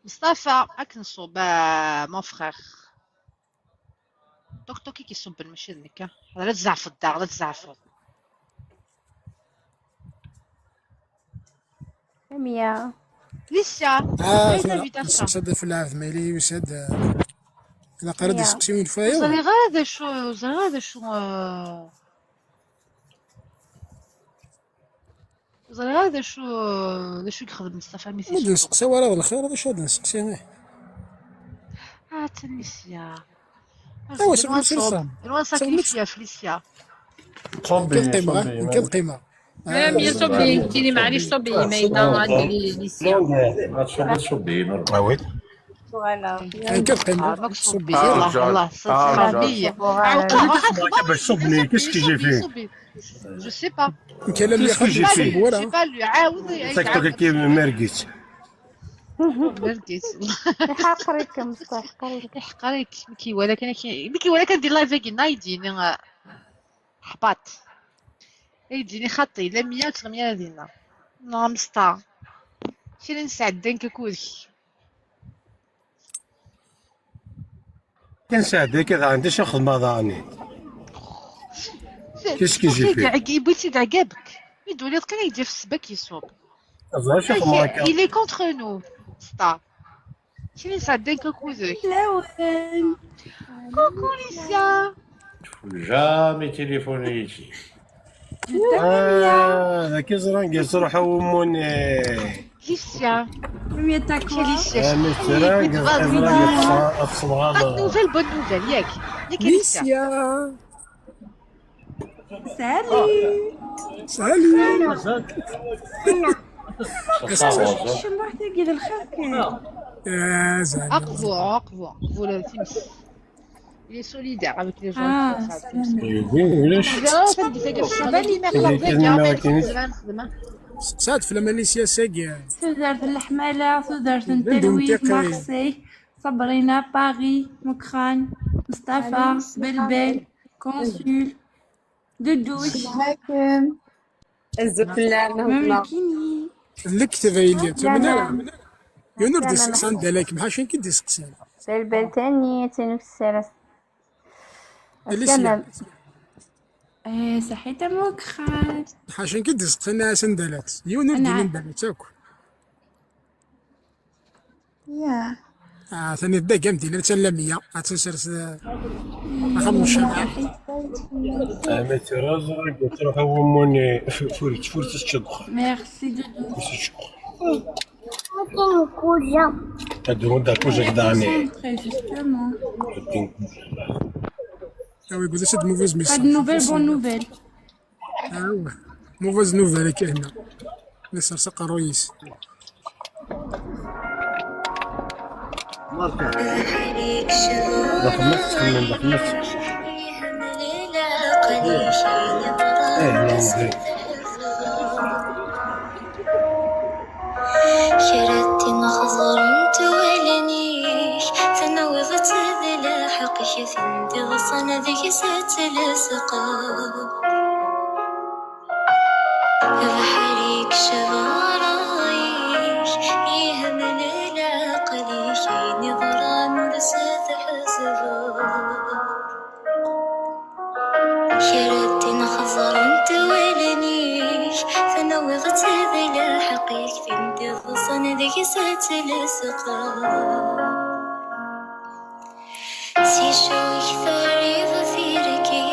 Mustafa, ad k-nṣubb, ah, mon frère. Tok tok i k-iṣubben, mačči d nekk, ah. Ad tzeɛfeḍ daɣ, ad tzeɛfeḍ. Lamia. Licia, ah, tura seqsa-d ɣef lɛebd ma yella yusa-d. Ilaq ara d-iseqsi win faya. Ur ẓriɣ ara d acu, ur ẓriɣ ara d acu. Ur ẓriɣ ara d acu, d acu i yexdem Mustafa mi t-yecɣel. Ur d-nesteqsi ara d lxir, d acu ad nesteqsi, ih. Ah, atan Licia. Awa, sɛu Licia. Anwa sakrifiya ɣef Licia? Nekk ad qqimeɣ, nekk ad qqimeɣ. Lamia, ṣubbi, nekkini, maɛlic, ṣubbi, ma yella ad tili Licia. Ad tṣubbi, ṣubbi, normal. Nekk ad qqimeɣ, ṣubbi. Allah, Allah, ṣubbi. Bac ṣubbi, qu'est-ce que j'ai fait? Je sais pas. Qu'est-ce que j'ai fait? J'ai pas lu. Ah oui, oui. Taktuka-agi mergit. Mergit. Iḥqer-ikem, ṣṣeḥ, iḥqer-ikem. Iḥqer-ik. Mi k-iwala kan, mi k-iwala kan di live-agi, ad d-yini, ah, ḥbaṭ. Ad d-yini xaṭi, Lamia ur teɣmi ara dinna. Neɣ Mustafa. Kra nesɛedda nekk akked-k. Kan sɛedda akka daɣen, d acu xedmeɣ daɣen? Qu'est-ce que j'ai fait? Yewwi-tt-id ɛegg-ak. Mi d-tuliḍ kan ad k-d-yaf ssebba ad k-iṣubb. D acu xedmeɣ akka? Il est contre nous, Star. Kra nesɛedda nekk akked-k. Coucou Licia. Jamais téléphoné ici. Ah, d akka ẓran, yettruḥ wummun. Licia. Lamia, t'as quoi? Licia. Ah, mais c'est vrai, c'est vrai, c'est vrai. Nouvelle, bonne nouvelle, yak. Yak Licia. Salut. Salut. Cemmaɛt-agi d lxir kan. Ah, زعما. Aqbu, aqbu, aqbu la times. Il est solidaire avec les gens. Ah, يقول ليش؟ Saɛd fell-am a Licia, sagi. Tudert n leḥmala, tudert n talwit, Marseille, Sabrina, Paris, Mukran, Mustafa, Belbel, Consul, Doudouche. Azul fell-am. Mumkini. Lekdeb ay lliɣ. Tamen ara. Yiwen ur d-iseqsan d alak, mḥaca nekk i d-iseqsan. Belbel tani, ad tt-nefsir. Alicia. Eh, saḥit a Mukran. Ḥaca nekk i d-iseqsan, asen d alat. Yiwen ur d-inin d alat akk. Yeah. Ah, tani d dagam din, ad tallamiya, ad tensers, eh, axxam n ccariɛa. Ama tura ẓriɣ tṛuḥ a wummun, eh, fur tfurt teččeḍ. Merci, Doudou. Ad d-huddeɣ kujak daɣen. Très justement. Ah oui, vous êtes de mauvaise Pas de nouvelles, bonne nouvelle. Ah ouais. Mauvaise nouvelle, akka hna. La sers aqerruy-is. Lxedma tettxemmim, lxedma tettxemmim. Eh, non, mais Ẓẓan deg-s ad tlesqeḍ. Abeḥri yekcem ɣer-k, yehmel leɛqel-ik, ayen iḍran ur s-tḥezzbeḍ. Kra din xeẓrent wallen-ik, tenwiḍ-tt d lḥeqq-ik, tin d-iḍsan deg-s ad tlesqeḍ. Si cwic terriḍ tirki,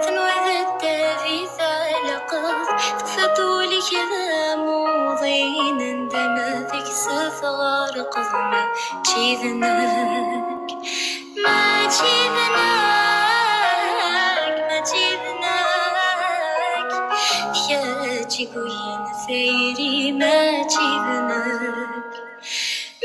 tenwiḍ ad d-tabi tɛelqeḍ, tufiḍ ul-ik d amuḍin, anda ma deg-s tɣerqeḍ, mačči d nekk, mačči d nekk, mačči d nekk, kečč i yuɣen tayri, mačči d nekk.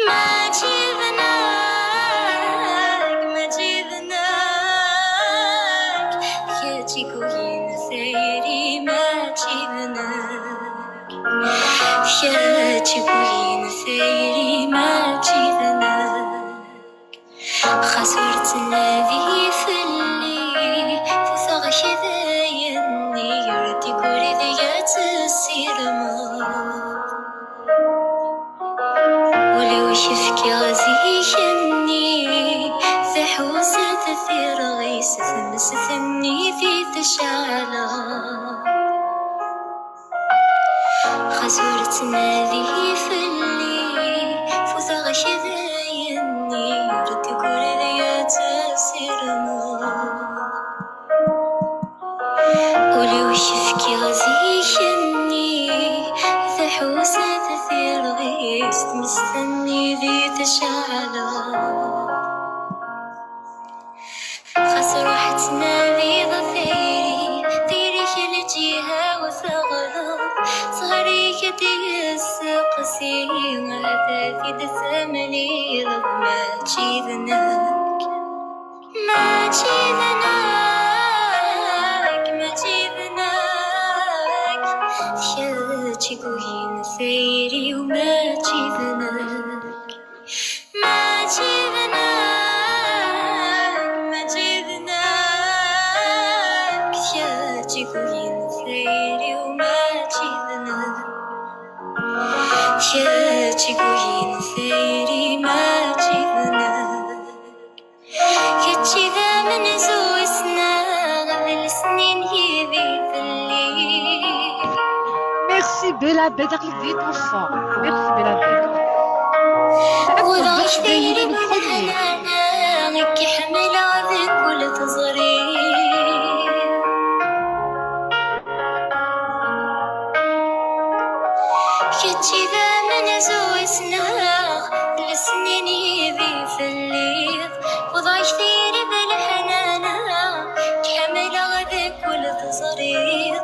Mačči d nekk, mačči d nekk, kečč i yuɣen tayri, mačči d nekk, kečč i yuɣen tayri, mačči d nekk. Xas ur ttnadi fell-i, futeɣ-k dayen-nni, ur d-igri deg-s ad tessirmeḍ. Ul-iw k-fkiɣ zik-nni, teḥwes-d tirɣis, tmes-nni di tceɛleḍ. Xas ur ttnadi fell-i, futeɣ-k dayen-nni, ur d-tegri ad tessirmeḍ. Ul-iw k-fkiɣ zik-nni, teḥwes-d tirɣis, tmes-nni di tceɛleḍ. Xas ruḥ ttnadiḍ tayri, tayri-k lǧiha-w teɣleḍ, ẓẓher-ik ad d-yesteqsi, ad t-id-temlileḍ, mačči d nekk, mačči d nekk, mačči d nekk, d kečč i yuɣen tayri-w, mačči d nekk. Mačči d nekk, mačči d nekk, d kečč i yuɣen tayri-w, mačči d nekk, d kečč i yuɣen tayri, mačči d nekk. Kečč i d amenzu i ssneɣ, d lesnin yid-i telli. Merci Bella Bed, aql-ik di ṭṭufa. Merci Bella Bed. Wwḍeɣ-ak tayri d leḥnana, nekk ḥemmleɣ deg kul teẓri. Kečč i d amenzu i ssneɣ, lesnin yid-i telliḍ. Wwḍeɣ-ak tayri d leḥnana, ḥemmleɣ deg kul teẓriḍ.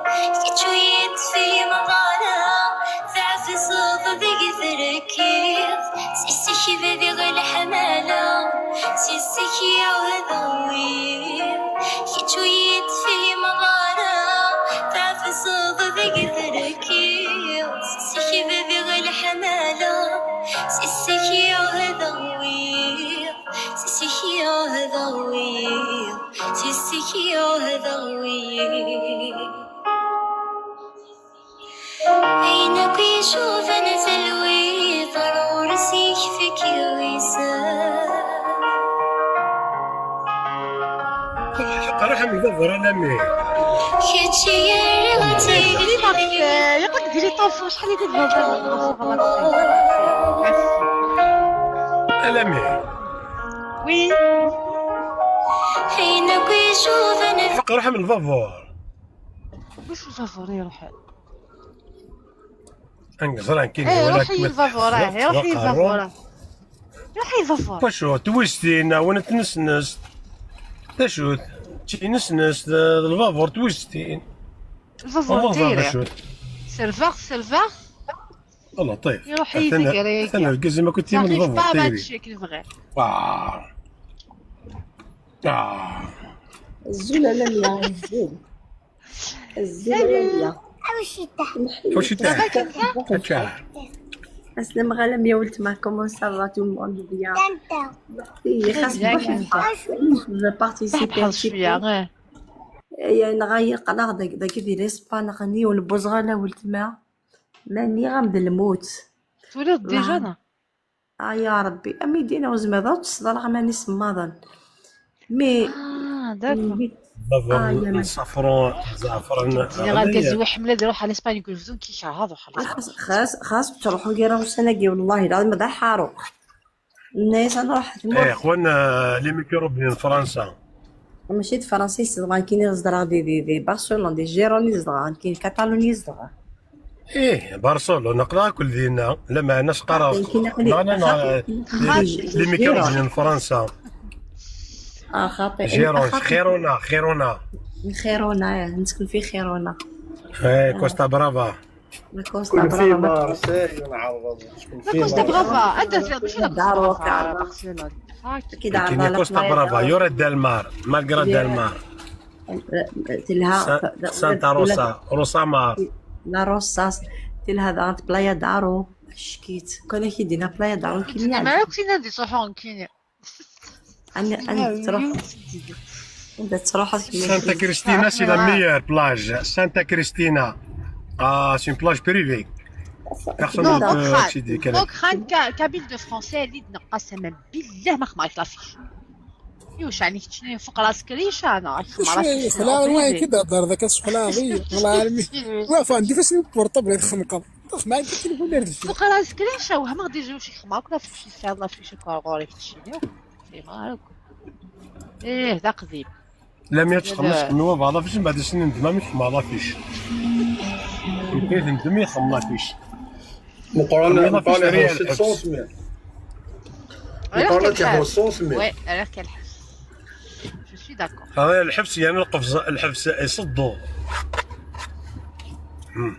Kečč ur yi-tefhimeḍ ara, tɛefseḍ deg trekkiḍ. Si zik bdiɣ leḥmala, si zik i ɛuhdeɣ wiyiḍ. Kečč ur yi-tefhimeḍ ara, tɛefseḍ deg trekkiḍ. Si zik bdiɣ leḥmala, si zik i ɛuhdeɣ wiyiḍ. Si zik i ɛuhdeɣ wiyiḍ, si zik i ɛuhdeɣ wiyiḍ. Ayen akk icuban talwit, ar ɣur-s ikfik iɣisan. Qraḥ am ibaburan a mmi. Kečč i yerriɣ d tayri. Yaqq-ik di les enfants, acḥal i d-ibaburan? Alami. Oui. Ayen akk icuban. Qraḥ am lbabur. Wissen lbabur iruḥen? Angeẓran kan. Eh, iruḥ-iyi lbabur, ah, iruḥ-iyi lbabur, ah. Iruḥ-iyi lbabur. Wacu, twiztin, neɣ win n tnesnest? D acu-t? D tinesnest, d, d lbabur, twiztin. Lbabur n tayri. Serbeɣ, serbeɣ. A Laṭif. Iruḥ-iyi atan, tagrayagi. Atan argaz-im akk i t-yamn lbabur n tayri. J'arrive pas à matcher, qu'il vrai. Ah. Ah. Azul a Lamia, azul. Azul a Lamia. Ḥucita. Ḥucita. Ḥucita. Aslam ɣalam ya weltma, comment ça va, tout le monde bien? Merci, xas bɣiɣ ad participer un petit peu. Yenɣa yeqleɣ dagi di l'Espagne, ɣni ur nebbuẓ ɣala weltma. Ma nniɣ-am d lmut. Twalaḍ déjà, neɣ? Ah, ya Ṛebbi, am i d-yenna uzmad, ur tesseḍ ara aman isemmaḍen. Mais, ah, d'accord. Baba n ṣafran, zeɛfran. Yenɣa argaz-iw iḥemmel ad iruḥ ɣer l'Espagne, yeggra bzun kikar, ad ruḥ. Xas, xas, xas ttruḥu gar ussan-agi, wallahi lɛaḍim d aḥaruq. Nna-yas ad nruḥ tmurt. Eh, xwan, eh, les microbes n Fransa. Mačči d Fransa i zedɣen, kini zedɣeɣ di, di, di Barcelone, di Gironde i zedɣeɣ, kini Catalogne i zedɣeɣ. Ih, Barcelone, aql-aɣ akk dinna, lameɛna s-qqareɣ, neɣ, neɣ, les microbes n Fransa. Ah, xaṭi. Gironde, Girona, Girona. Girona, eh, nettkun fi Girona. Eh, Costa Brava. La Costa Brava. Marseille, نعرض. La Costa Brava, anda tella, mačči la Costa Brava, Barcelone. Kini Costa Brava, يورا ديل مار, malgré ديل مار. تلها Santa Rosa, Rosa Mar. La Rosa, تلها ذا Playa d'Aro. شكيت كنا كيدينا Playa d'Aro كينيا. ما كنا ندي صحون كينيا. أنا، أنا تروح، أنت تروح. Santa Cristina, c'est la meilleure plage. Santa Cristina. Ah, c'est une plage privée. Personne ne peut accéder. Donc, خان كابيل دو فرونسي اللي تنقص من بالله ما خمارك لا فيش. يوش يعني كتشني فوق راسك ريشة، أنا خمارك. لا، وين كده دار ذاك السخلاوي؟ والله عالمي. وافا، عندي فاش نبورطابل يتخنقض. طف معاك التليفون اللي رفدتو. فوق راسك ليش؟ وهم غادي يجيو شي خماك ولا في شي ساعة ولا في شي كورغوري في الشيني. فيما راك. إيه، ذا قديم. لا، مية تخمس كنوا بعض فيش، بعد سنين دماغ مش مع لا فيش. يمكن تندم يخم لا فيش. مقارنة، مقارنة ستمية. مقارنة ستمية. وي، على كل حال. Je suis d'accord. هذا الحبس، يعني القفز، الحبس يصدو. مم.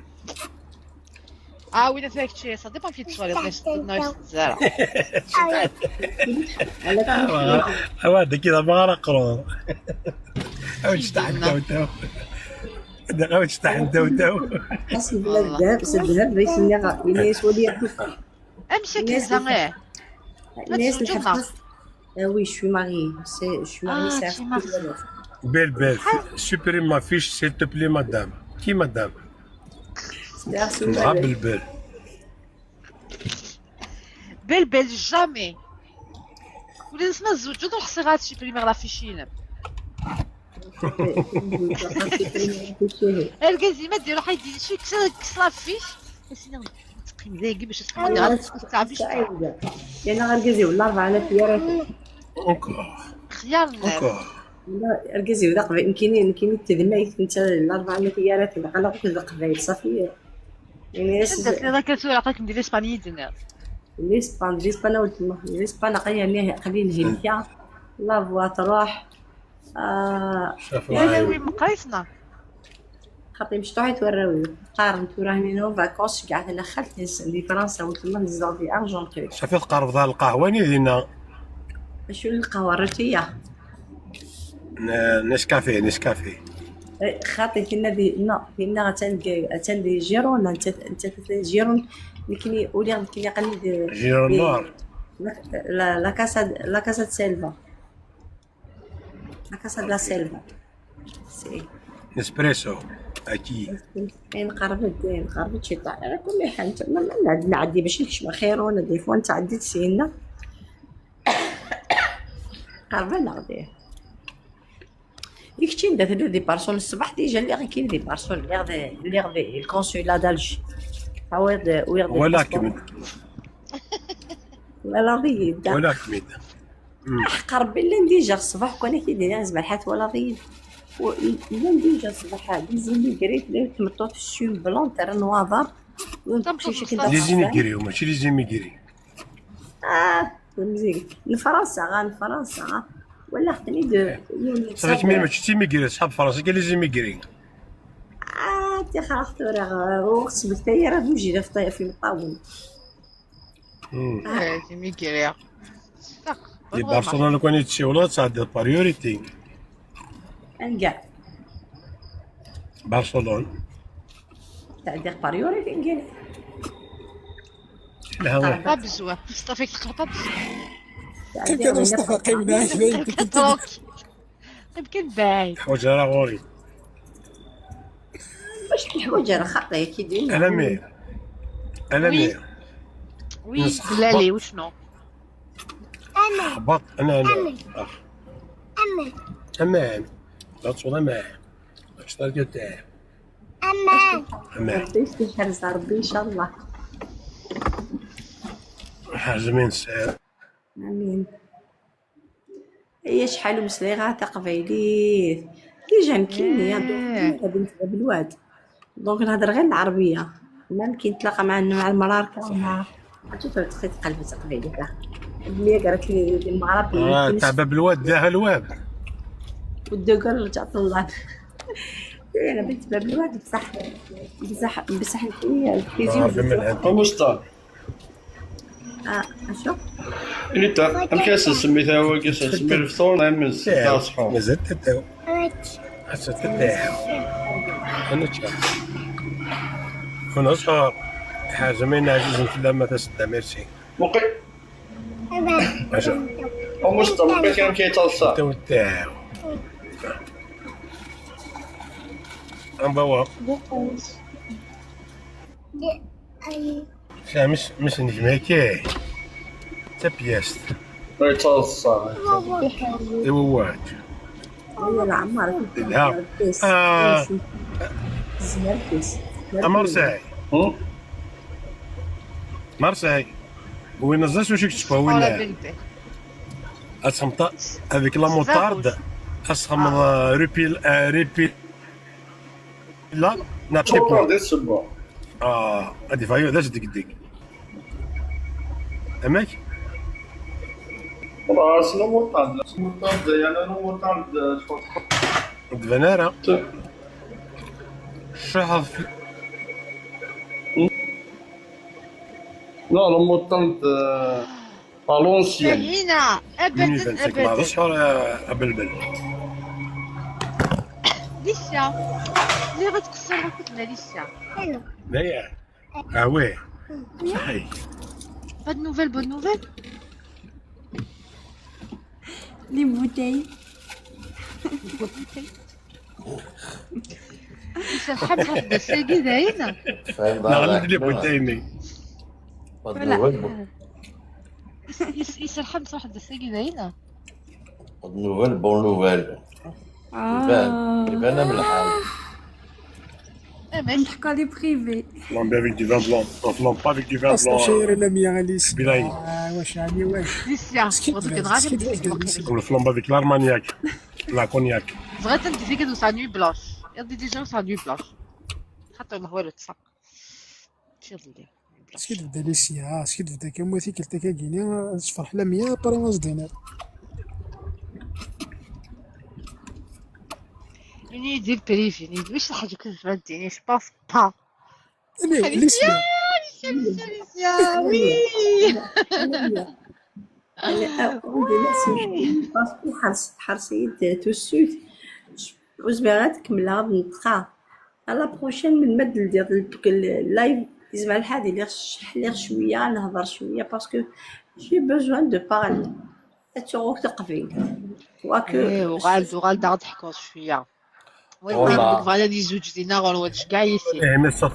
اه، ولا فيك شي، ça dépend فين تشوالي، بغيت نايس الزرع. هو هذا كذا ما راه قرون. او تشتح انت وتو. او تشتح انت وتو. اصل بلا الذهب، سد الذهب، بغيت نلقى، إلا يسوى لي يحفظ. امشي الناس كنزة، اللي ايه. الناس اللي حفظت. Ah oui, je suis mariée. C'est, je suis mariée, c'est un couple. Belle, belle, supprime ma fiche, s'il te plaît, madame. Qui, madame? نهار بالبال. بالبال jamais. ولا نسمع الزوج دور خصي غاتسيبريمي لا فيشينا. الكازي ما ديرو حيدي شي كسر، كسر لا فيش. اسينا تقيم زي كي باش تقيم تعرفيش. يعني غير كازي ولا أربعة آلاف يا راه. Encore. خيار الناس. Encore. لا، أركزي ولا قبل، يمكن، يمكن تدميت أنت الأربعة من الطيارات اللي قلقت القبايل، صافي. يعني، أنت سيدي. سيدي، كنت ولا قلت ندير إسبانية دينا. الإسبان، الإسبان أول تما، الإسبان قليل، يعني، قليل هلكا. لا فوا تروح. آه. شافوا يعني، معايا. وين مقايسنا؟ خاطي مشطوحة وراوي. قارن تو راهي نو فاكونس، كاع أنا خالتي نس-، اللي فرنسا وتما نزلوا في أرجنتين. شافي تقرب ظهر القهوة ني دينا. شو القهوة الروتية؟ ن-، نسكافيه، نسكافيه. إيه، خاطي كنا دي، نو، كنا غتان-، غتان دي جيرون، انت، انت جيرون، لكن يقولي، لكن يقني دي، جيرون دي نوار. لا، لا، لا كاسا، لا كاسا دي سيلفا. لا كاسا دي سيلفا. سي. نسبريسو، أكيد. إيه، نقرب الدين، نقرب شي طاعة. كل حاجة، ما، ما نعدي باش نكشف خير، وأنا دي فوا نتعدي تسينا. قربنا غديه. ديك الشيء ندير دي بارسون الصباح ديجا اللي غير كاين دي بارسون اللي غادي، اللي غادي الكونسول لا دالجي. عوض ويغ دي ولا باسبور. كمل. ولا غير دا. ولا كمل. مم. حق ربي اللي نديجا الصباح كون كيدير زعما الحات ولا غير. و-، اللي نديجا الصباح ديزي ميغريت اللي تمطوط الشيم بلون تاع النواظر. تمطوط شي كي بصح. ديزي ميغريو، ماشي لي زيميغري. آه، مزيان. لفرنسا، غا لفرنسا، غا. ولا خدني دو، يوم صافي، يتصور. ماشي تيميغري، صحاب فرنسا، كاين لي زيميغري. آه، تي خا اختو راه، وقت سبت هي راه بوجي لا في طا-، في الطاول. مم. آه. إيه، زيميغري. صح. دي برشلونة لو كان يتشي ولا تصعد بريوريتي. انقع. برشلونة. تعدي بريوريتي انقع. الهواء. Pas besoin. Mustafa, il pas besoin. كيف كان مصطفى قايم هنا؟ Tranquille. قيم كان بعيد. حوايج راه غوري. واش الحوايج راه خاطيه كي ديما. انا مير. انا Oui. مير. Oui, نص دلالي وشنو؟ حبط انا انا. اخ. امان. لا تصور امان. اكثر قلت امان. امان. ربي يستر، ربي ان شاء الله. حازمين سعر. امين. هي شحال مسليغه تقبيليت. ديجا مكيني يا إيه. دكتور بنت باب الواد. دونك نهضر غير العربيه. ما كي نتلاقى مع مع المراركه مع، شوف تخيط قلبي تقبيلي كاع. المية قالت لي المغرب اه يمكن تاع باب الواد داها الواد. والدوغر رجع طلع. انا بنت باب الواد بصح، بصح بصح هي الكوزين ربي من عندك. مصطفى. اه شوف. انت امك سميتها هو كيس سمي الفطور نعمل تاع صحون. مازال تتاو. حتى تتاو. انا تشا. كنا صحاب. حازمين عزيز في لما تسدى ميرسي. مقي. عشا. ومصطفى مقي كان كيتلصى. تاو تاو. ان بوا. خامس مش نجمع كي. تبيست. يتلصى. ايوا واحد. هي العمار. لا. آه. زيار كيس. مارسيل. هم؟ مارسيل. وين الزاس وش يكتبوا وين؟ بنتي. اسخم هذيك لا موطارد. اسخم ريبيل ريبيل. لا. نعطيك. شكرا دي السبوع. اه هادي فايو داش ديك ديك. اماك. خلاص لو مطعم لو مطعم زي انا لو مطعم. دبنارة. شحال في لا لو مطعم. فالونسيان. هنا ابدا لونيفرسيتي ما ابدا. عرفتش ولا ابلبل. ليسيا. اللي غتكسر كتله ليسيا. داير. اه وي. صحيح. Bonne nouvelle, bonne nouvelle. Les bouteilles. يسرحب واحد السيدي داينا. فاهم لا غير بقى؟ اللي بوتيني. Pas de nouvelles, bon. يسرحب واحد السيدي داينا. Pas de nouvelles, bonne nouvelle. يبان يبان من الحال. اما نحكوا les privés. Flambe avec du vin blanc. On flambe pas avec du vin blanc. استشير لميا غاليس. بلاي. آه، واش يعني واش؟ ليسيا. سكت وصلت بلاي، غادي سكت بلاي، نسمع سكت. Comme le flambe avec l'armagnac. La cognac. بغيت ندير فيك دوسا نوي بلاش. يا دي ديجا وسا نوي بلاش. خاطر ما هو اللي تصق. شي ظلي. سكت بدا ليسيا، سكت بدا كموتي كلتا كاكيني، صفر حلا مية، بري ماز دينار. ني دير بريفي، ني واش الحاجه كنت غديني، جو باس با. ليسيا. ليسيا وي. عندي ناس باسكو حرس حرسيت تو السوت. وزبيرات كملها بنطقها. على بروشين من مد الدير اللايف. يزمع الحادي اللي غش اللي غش شويه نهضر شويه باسكو j'ai besoin de parler. اتشوك تقبيل. واكو ايه وغالد وغالد غتحكوا شويه. وي والله. فوالا لي زوج دينا غنوض كاع يسي. ايه مي صوت.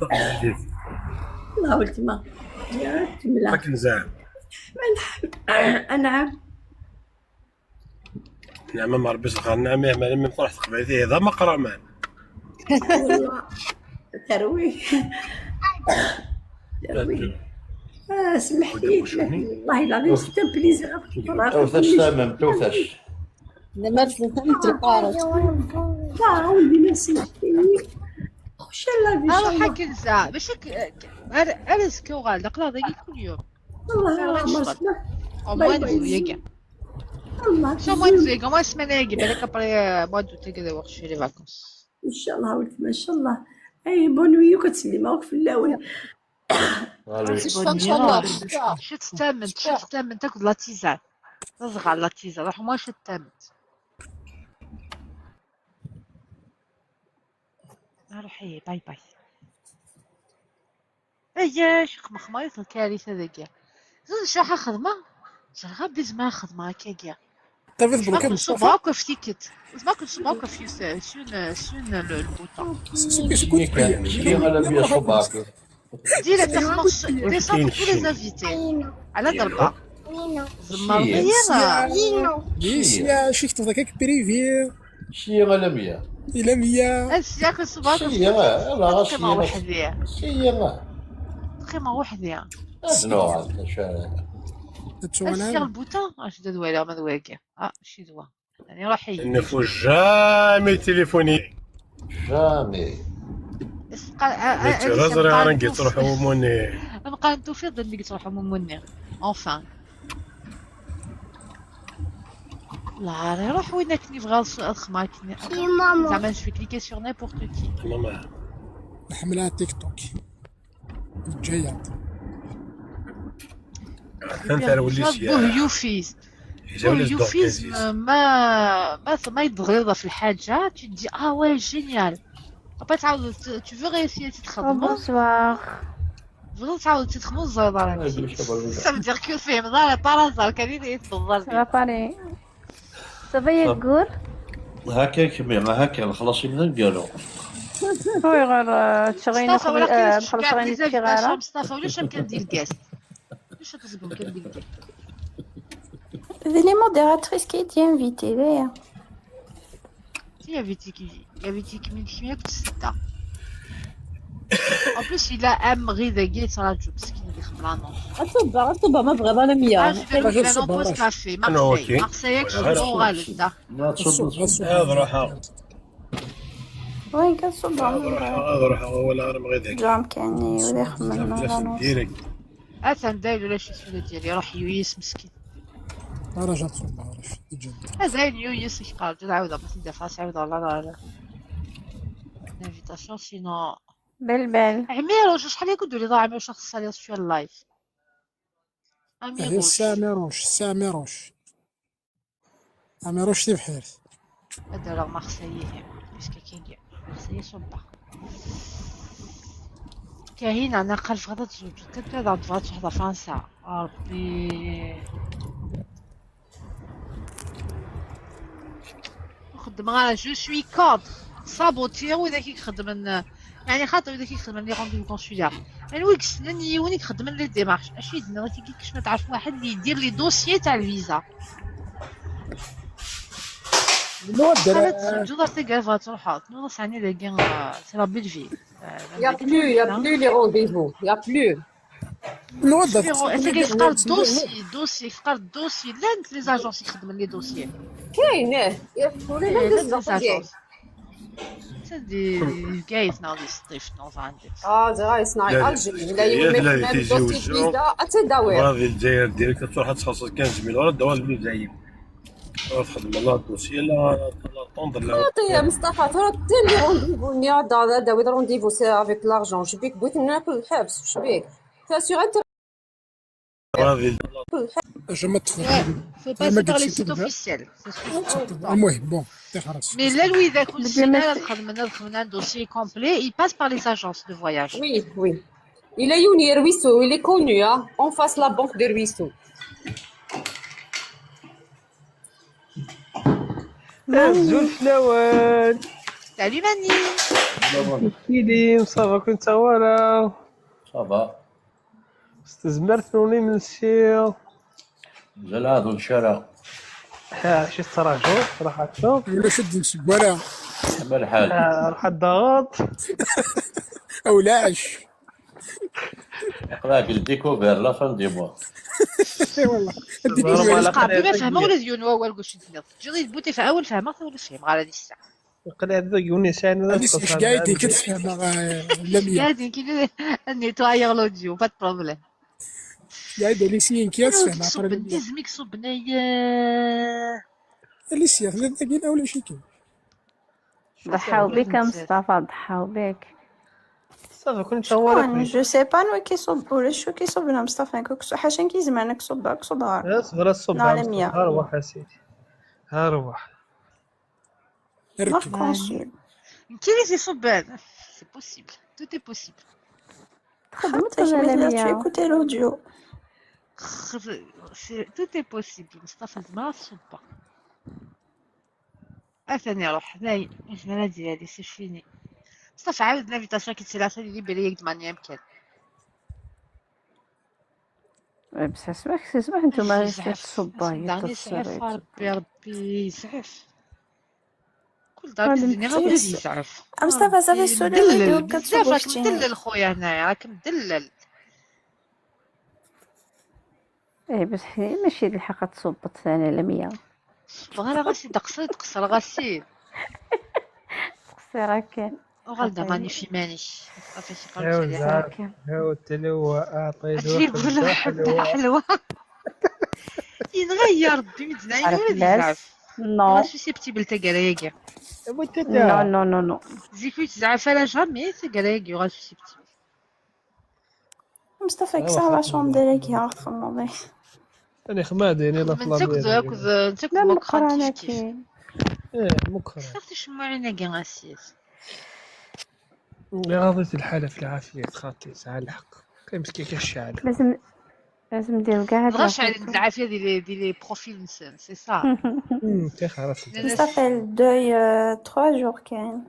الله ولتما. يا كملها. راك نزعم. انعم. نعم ما ربي سخر نعم يا مالي من طرح تقبيتي هذا ما قرا مان. تروي. تروي. آه، سمح لي، وشني؟ والله العظيم c'est un plaisir. توثاش تمام توثاش. لما فهمت القارة. لا، ولدي ما سمحتيني. خش الله ان شاء اروح الله. هكا نزعم باش هك. انا انا سكو غالد قرا داكي كل يوم. الله غير الله نشرب. ما سمح. او باي موان باي. فويا كاع. الله شو موان فويا كاع موان سمانه كاع بالك ابري موا دوتي كذا وقت شي لي فاكونس. ان شاء الله ولتما ان شاء الله. اي بون نوي وكتسلي ماك في الاول. Allez. شفت ان شاء الله شفت. شو تستعمل شو تستعمل تاكل لا تيزان. تصغر لا تيزان روح ما شو تستعمل. روحي باي باي. Aya cqemxmeɣ i tkarita dagi. Ẓer caḥa xedmeɣ. Ẓerɣ abdi zma xedmeɣ akkagi. Tabit belkan Nṣubb akk ɣef tiket. Zma nṣubb akk ɣef yus- sur une sur une le, le bouton. C'est c'est quoi Cci alammi aṣubb akk. Direct xedmeɣ descendre tous les invités. Ala ضربة. Tzemreḍ-iyi. Yes ya, cik tebɣa kak privé. Cci alammi. Ilammi. Ad syax nṣubb akk ɣef Cci, ala qqimeɣ weḥdi. Cci. Qqimeɣ weḥdi. Ad nuɣal acu ara. Ad syaɣ le bouton. Acu d ad waliɣ ma d wagi. Ah, cci d wa. يعني روحي. Il ne faut jamais téléphoner. Jamais. Tura ẓriɣ ara ngi truḥ umuni. Nqan tufiḍ d ngi truḥ umuni. Enfin. La, ruḥ win akken yebɣa ad xedmeɣ akken. Zeɛma je vais cliquer sur n'importe qui. Mama. Nḥemmel tiktok. Lǧayat. Atan terwel-is ya. Buh yufiz. Buh yufiz. Ma ma ma yedɣliḍ ɣef lḥaǧa, tu te dis ah ouais génial. Après تعاود tu veux réessayer ad t-txedmeḍ. Bonsoir. Tebɣiḍ تعاود ad t-txedmeḍ ẓriḍ ara. Ça veut dire que ur tefhimeḍ ara par hasard kan i d-teḍḍal. Ça va Paris. Ça va Yaggur. هكا كمي هكا خلاص يبدا نقالو. وي غير آه، تشغيني Mustafa, wala آه، كاين خلاص شكاع غير des invités, نتكيغارة. Mustafa, ولا شنو كان دير الكاس؟ واش تزقم كان دير الكاس؟ هذه لي موديراتريس كي تي انفيتي ليا. تي انفيتي كي انفيتي كي من كيما كنت ستة. En plus il a un غي ذاكي تراجو مسكين اللي خمرانو. اصبر اصبر ما بغى انا مية. اش دير لنا بوز كافي؟ مارسيل مارسيل كي غالب دا. ما تصب هذا روحها. وين كتصب هذا روحها هذا روحها ولا راه مغيدك. جام كاني ولا يخمم بلاش ديريكت. اثن داير ولا شي سوده ديالي راح يويس مسكين. راه جات صباح راه جات. هذا يويس يقال جد عاود ما تندفع عاود والله لا لا. L'invitation sinon. بلبل. عميروش شحال يقول لي ضاع عميروش خص عليه شويه اللايف. هي السامي روش السامي روش. اميروش تي بحيرت. هذا راه مارسيلي. بيسكو كينجي مارسيلي صبا. كاين انا قال في غدا تزوج كنت هذا تبغى تروح فرنسا. ربي. نخدم غير جو سوي كونتر. صابوتي هو اذا كيخدم يعني خاطر اذا كيخدم لي رونديفو كونسولار. يعني ويك سنن يوني يخدم لي ديمارش اش يدنا كي كيش ما تعرف واحد اللي يدير لي دوسيي تاع الفيزا. نو خالد درا جوضا تلقى فاتروحات نو ساني داكي سي لا بيل في. Il y a plus, il y a plus les rendez-vous. Il y a plus. نو تلقى يفقر دوسي دوسي يفقر دوسي لان لي زاجونس يخدم لي دوسيي. كاين ايه يقولوا لنا لان بزاف لي ديال زاجونس. C'est des gars dans les strifs dans un اه زي غايس ناي لا، الجي لا، لا يوم لا، يخدم تيجي دوسي وجهه. فيزا اتداوي. هذه الجزائر ديريكت تروح تخصص خمسمية دولار دواء المزايد. تخدم الله الدوسي لا لا طوندر لا. عطيه مصطفى ترى تي لي رونديفو نيا دا داوي رونديفو سي افيك لارجون شبيك بغيت ناكل الحبس شبيك. فسيغ انت هذه اش ما تفهم. Faut passer par les sites officiels. C'est sûr. المهم بون تي خلاص. Mais là, Louis, d'accord, c'est là, la خدمنا خدمنا un dossier complet, il passe par les agences de voyage. Oui, oui. Il est Youni Ruisseau, il est connu, hein, en face la banque de Ruisseau. Azul fell-awen. Salut Mani. Kili, ça va, كنت ولا؟ Ça va. Tezmert n imensi. Mazal ɛad ur necci ara. Ha, شي تراجو، راح تشوف. ولا شد نسقولا. Kma lḥal. Ah, راح تضغط. او لاش. Aql-aɣ deg le découvert, la fin du mois. اي والله. قبل ما فهموا ولا ديون هو الكل شنو تنيض. جري بوتي في اول فهمه ولا فهم غير هذه الساعه. يقول هذا يوني سان هذا هذه سميت قاعد كتسمع مع لميا. قاعد يمكن ان nettoyer l'audio, pas de problème. قاعد لي سين كيتسمع مع صب قرن. لازم يصب نايا. اللي سيا خذ دقيقه ولا شي كي. ضحاو بك مصطفى، ضحاو بك. صافي كنت هو Je sais pas نو كيصب ولا شو كيصب لنا مصطفى، كوكس حاشا كيزمع نكصب كصب غار. بس غير الصب نعم، يا. ها روح يا سيدي. ها روح. ما كونسول. كي لي يصب هذا؟ C'est possible. Tout est possible. تخدمت ولا لا مية؟ Écouter l'audio. Tout est possible. مصطفى زعما صبا. Atan iruḥ, dayen, ur zmireɣ ad d-yali, c'est fini. Ṣafi, عاود l'invitation كي تسلى عشان يدي بلي يقد ماني يمكن. بصح سمح، سمح، نتوما تصبا، هي داني تصبا. ربي، ربي يسعف. كل دار تزني غير ولد يسعف. مصطفى، صافي، السؤال اللي مدلل بزاف، راك مدلل خويا هنايا، راك مدلل. ايه، بصح ماشي الحق تصوبط ثاني لمية. صبغ راه غاسي دقصي، دقص راه غاسي. دقصي راه كان. وغلدا ماني في مانيش. صافي شي قلت لي. هاو تلو اعطي. تجيب ولا حتى حلوة. ينغير ربي متزعين ولا بزاف. نو. غاسي سيبتي بلتا كرايكي. نو، نو، نو، نو. زيكو يتزعف على جامي تكرايكي غاسي سيبتي. مصطفى، كسا لا شوم ديالك يا أخت فنوضي. أنا خماد، يعني، لا من فلان تاكد، ديالي. تاكد، تاكد لا، مكران مكرانة كيف كيف. كاين. إيه، مكران. اختي شموعينة كاع غاسيس. يا غاضيت الحالة في العافية، خاطي، ساعة الحق. كاين مسكين كاع الشعلة. لازم، لازم نديرو كاع هاد الغش على العافية. العافية ديال لي، ديال لي بروفيل نسان، سي سا. مم، تي خلاص. لا، لا، مصطفى، الدوي، آه، تخوا جور كاين.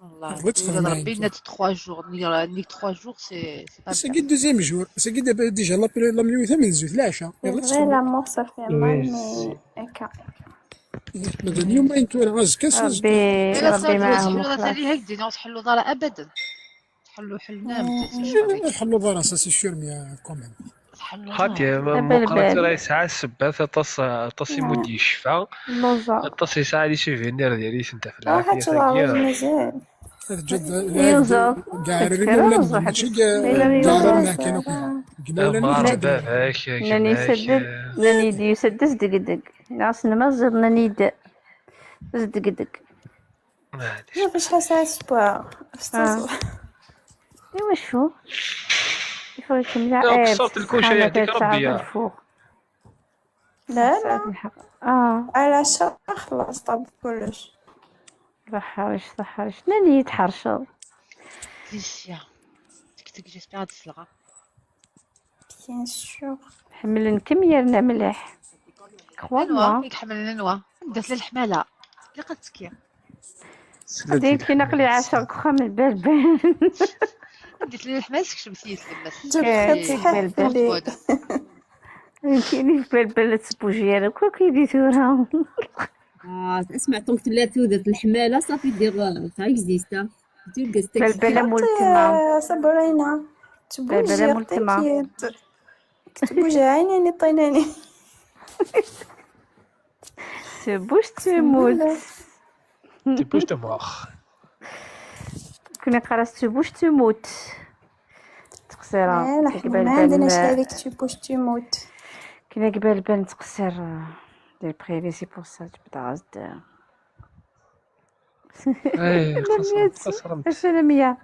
والله بغيت تقول تفهم ربي معايا. نت تخوا جور، ني، ني تخوا جور، سي، سي با سي بيان. كي دوزيام جور، سي كي دابا ديجا لا بلي، لا مليون ثمن زوج العشاء. يلا غير تسمع. لامور صافي، وي، مي سي. هكا. مادام يومين تو راه زكا سي زكا. ربي، إلا ربي صارت معاهم تحلوا وخلاص. تالي هاك دينا وتحلوا دار أبدا. تحلوا حلنا مم. نحلوا براسا سي سيور ميا كومين. خاطي ما بال مقرات بال. راه يسعى السبات، طاس، طاس يمد يشفى. لوزا. طاس يسعى لي سوفينير ديالي سنت في العافية راحت ثانية. مازال. جد يوزر. كاع كتكرر الرجال وزو ماشي حتى كاع إلا كاع يوزر. ما كانوا كاع. قلنا ولا مار نجد. باباك يا ناني جماعة. يسدد، ناني يدي يسدس دقدق. ناس نمزر ناني يد. زدقدق. معليش. شوف شحال ساعة سبوع. آه. إوا شو؟ يفوت كملة. لا، إيه، كسرت الكوشة، يعطيك ربي، يا. الفوق. لا، لا. الحق. آه. على شهر خلاص طاب كلش. صح حرش، صح حرش. شنو اللي يتحرشوا؟ كليسيا. تيك تيك جيسبيغ هاد السلعة. بيان سور. حملن كم يرنا مليح. كخوا نوا، موا. يك حملن نوا. دات للحمالة. اللي قلت كي. ديك نقلي عشرة كخوا من البلبل. دات للحمالة سكشم سيس لما. جبت إيه، خدي حالي. كاين في البلبل تسبوجي، أنا كل كي دي ثورة. آه، اسمع، طونك تلا تودت الحمالة، صافي دير، آه، تاع إكزيستا. تلقى ستيك. بلبلة مول تما. آه، صبرينا. تبوجي بلبلة مول تما. تكيت. تبوجي عينيني طينيني. تبوش تموت. تبوش تموخ. كنا قرا تبوش تموت. تقصيرة. لا، لا، حنا ما عندناش هذيك تبوش تموت. كنا قبل بان تقصير، آه، ديال بريفي، سي بور سا تبدا غزد. ايه، خسرت، خسرت. اش انا مية؟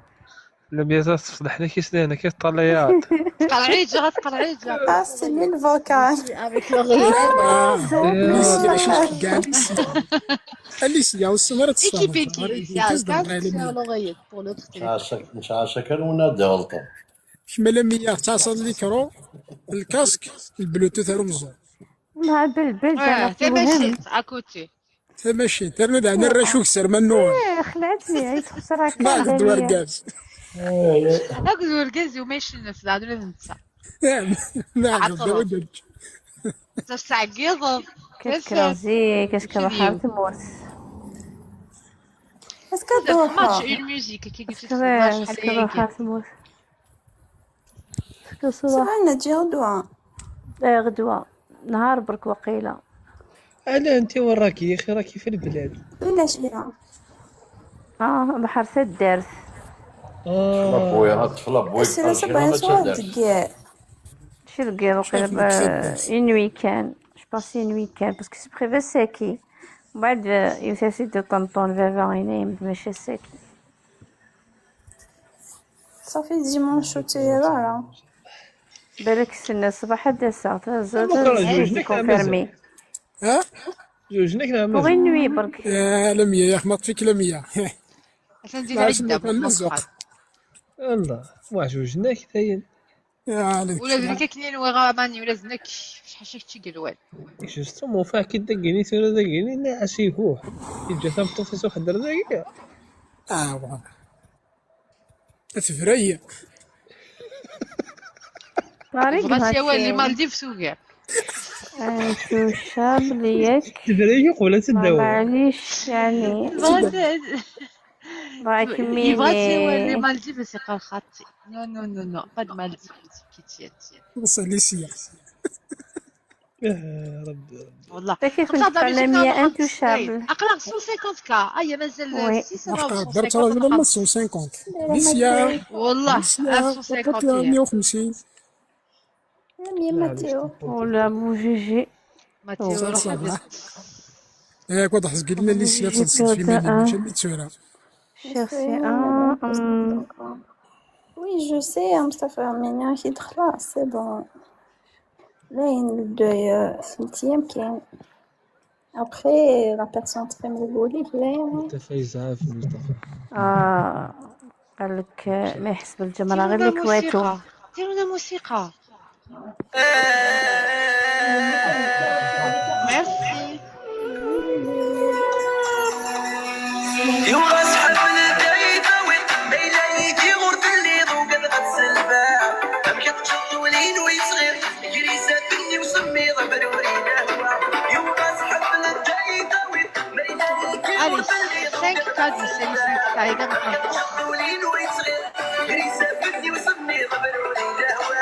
لا، مية تفضحنا كي سنينا، كي الطليات. تقرعيجة، تقرعيجة. آه، سي مين فوكال؟ افيك لو ريال. آه، إيه. ليسيا، شوف كاع ليسيا. ليسيا، والسمرة تصفى. ايكيب، ايكيب، غادي ليسيا، تزدر كاع ليسيا ليا. لو غيد، بور لوتر تيليفون. نتعشى، نتعشى كان ونادي غلطة. كيما لا مية تعصى الميكرو، الكاسك، البلوتوث راه مزون. مع بلبل، آه، تاع تمشي، مهم. اكوتي. تمشي، ترمي بعنا الرشوك سير منو. إيه، خلعتني، عيت خسرها ما كان عاد الدوار داير. كاز. هاك الدوار كاز وما يشنف، زعما ولا ننسى. نعم، نعم، عطرة. داودج. تسعقيض. كتكرازي، كتكرا حار تموت. اسكو دوحة. ماتش اون ميوزيك، كي قلت لك شحال هي كي. حار تموت. اسكو صباح. سمعنا تجي غدوة. إيه، غدوة. نهار برك وقيلة. علاه انت وين راكي يا اخي؟ راكي في البلاد. ولا شنو؟ اه، بحر سدارت. اه. طفلة بويا، طفلة بويا. السنة سبعة سوايع دقيق. شي دقيقة وقيلة. اون ويكان. جو باس اون ويكان، باسكو سي بريفي ساكي. ومن بعد، آه، يوساسي دو طنطون، فافا، عيني، ماشي ساكي. صافي ديمونش وتيرا. بالك السنة الصباح حتى الساعة ثلاثة، بكرة زوج، زوج، ناك كونفيرمي. ها؟ زوج، ناك نعم. بوغ اون نوي برك. يا لمية، يا أخي، ما تفيك لمية. عشان تزيد عندها كان الزوق. الله. Weɛjujen-ak dayen. Ula d nekk akken i nwiɣ a Mani, ula d nekk. Acḥal kečč i yelwan. Justement, ufiɣ-k-id dagini, tura dagini, nniɣ-as ihuh. Yeǧǧa tameṭṭut-is uḥedder dagi. Ah, voilà. Tebra-yi. Bɣas yawal les Maldives ugar. Touchable yak. Tebra-yi qbel ad teddaw. Maɛlic yani. Bɣa kemmini. Yebɣa ad yawal les Maldives, yeqqar xaṭi. Non, non, non, non, pas de Maldives, qui tiennent. وصل لي سيا. آه، ربي ربي. والله T'as fait une famille intouchable. اقرا cent cinquante K. ايا مازال Oui. six cents عرفت درت راجل ما مية وخمسين. ليسيا. والله ليسيا. cent cinquante. مية وخمسين. Même Mathéo. ولا مو جيجي. ماتيو روح. ايه كنت حس قلنا ليسيا تنصت في مدينة ماشي متسورة. Chercher un. Oui, je sais, مصطفى مينا كي دخلها c'est bon. لا ينبدا ثلاث ايام كاين. Après la personne تقيم البوليك لا. انت فايز عارف مصطفى. آه، قال لك ما يحس بالجمرة غير اللي كواتو. ديروا لنا موسيقى. Merci. يوغا صحاب الدايبة وين ما إلا يجي غور تليض وقد غد سلبا. أم كتشط ولين ويصغير يجري ساتني وسمي ضبروري لهوا. يوغا صحاب الدايبة وين ما إلا يجي غور Allez, cinq K du cinq K, et même pas. كتشط ولين ويصغير يجري ساتني وسمي ضبروري لهوا.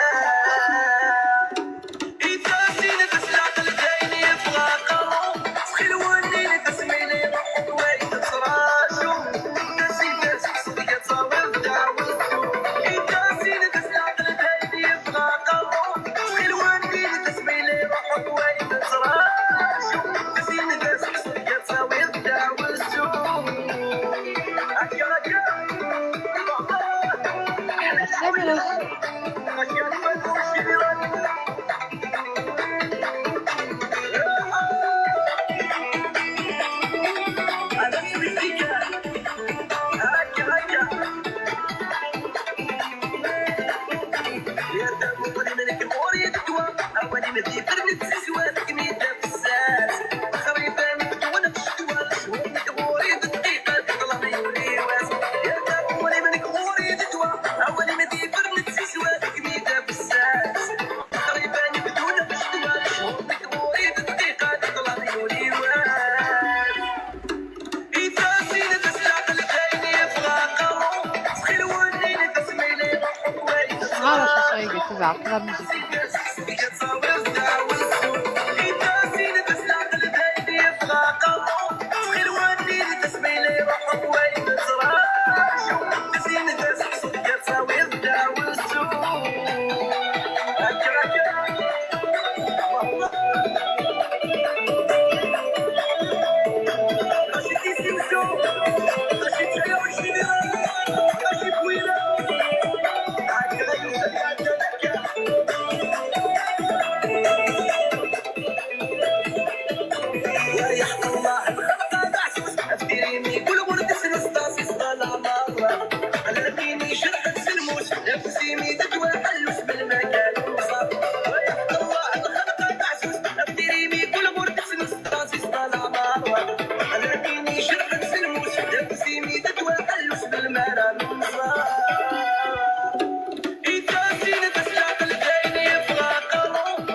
صغار التصعيد تبع كلام مزيكا.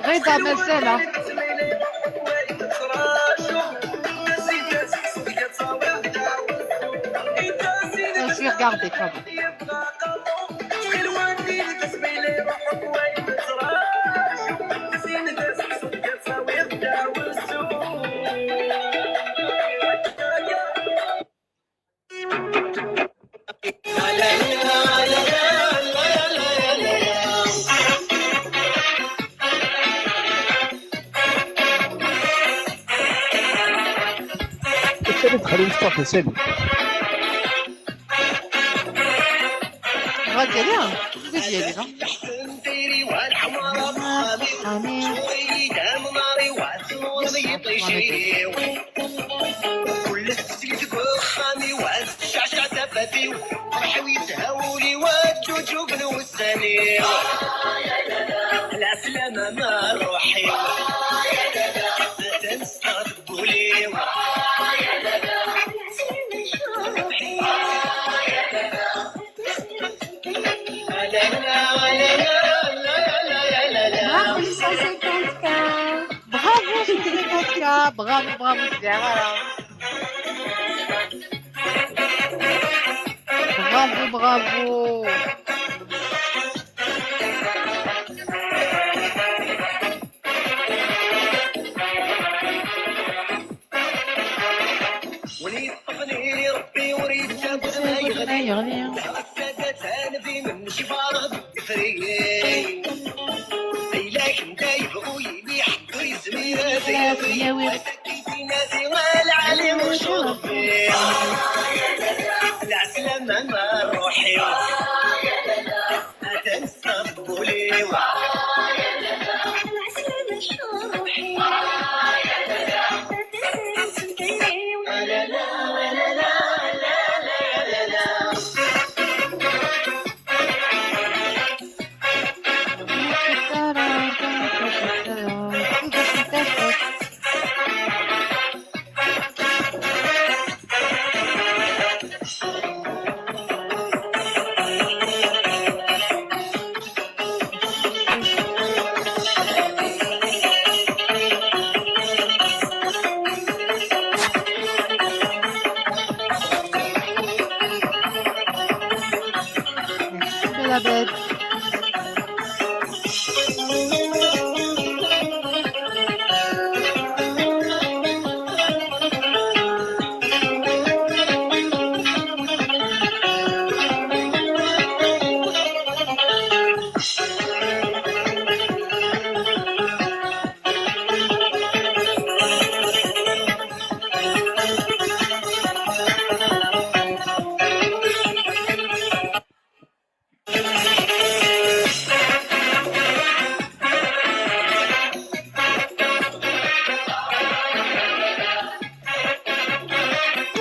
غيدا مازال. Je vais regarder quand même. سالي دخلي مصطفى سالي. غادي عليها. غادي عليها. كل السيد كوخامي وعد الشعشع تباتيو. حاوي تهاولي واد جوجو بنوس. Ruḥ-iw, ad tenseḍ ul-iw. Bravo les cent cinquante K. Bravo les cent cinquante K. Bravo, bravo, bravo. Bravo, bravo. Win yeṭṭfen ili Rebbi ur yettaggad ma yeɣli. Ass-a d atan d imennec farɣ deg ufri. Ayla-k nda yebɣu yili ḥedd ur yezmir ad yawi. Ass-agi dinadi a lɛali ur curfi. Lɛeslama ma ṛṛuḥ-iw.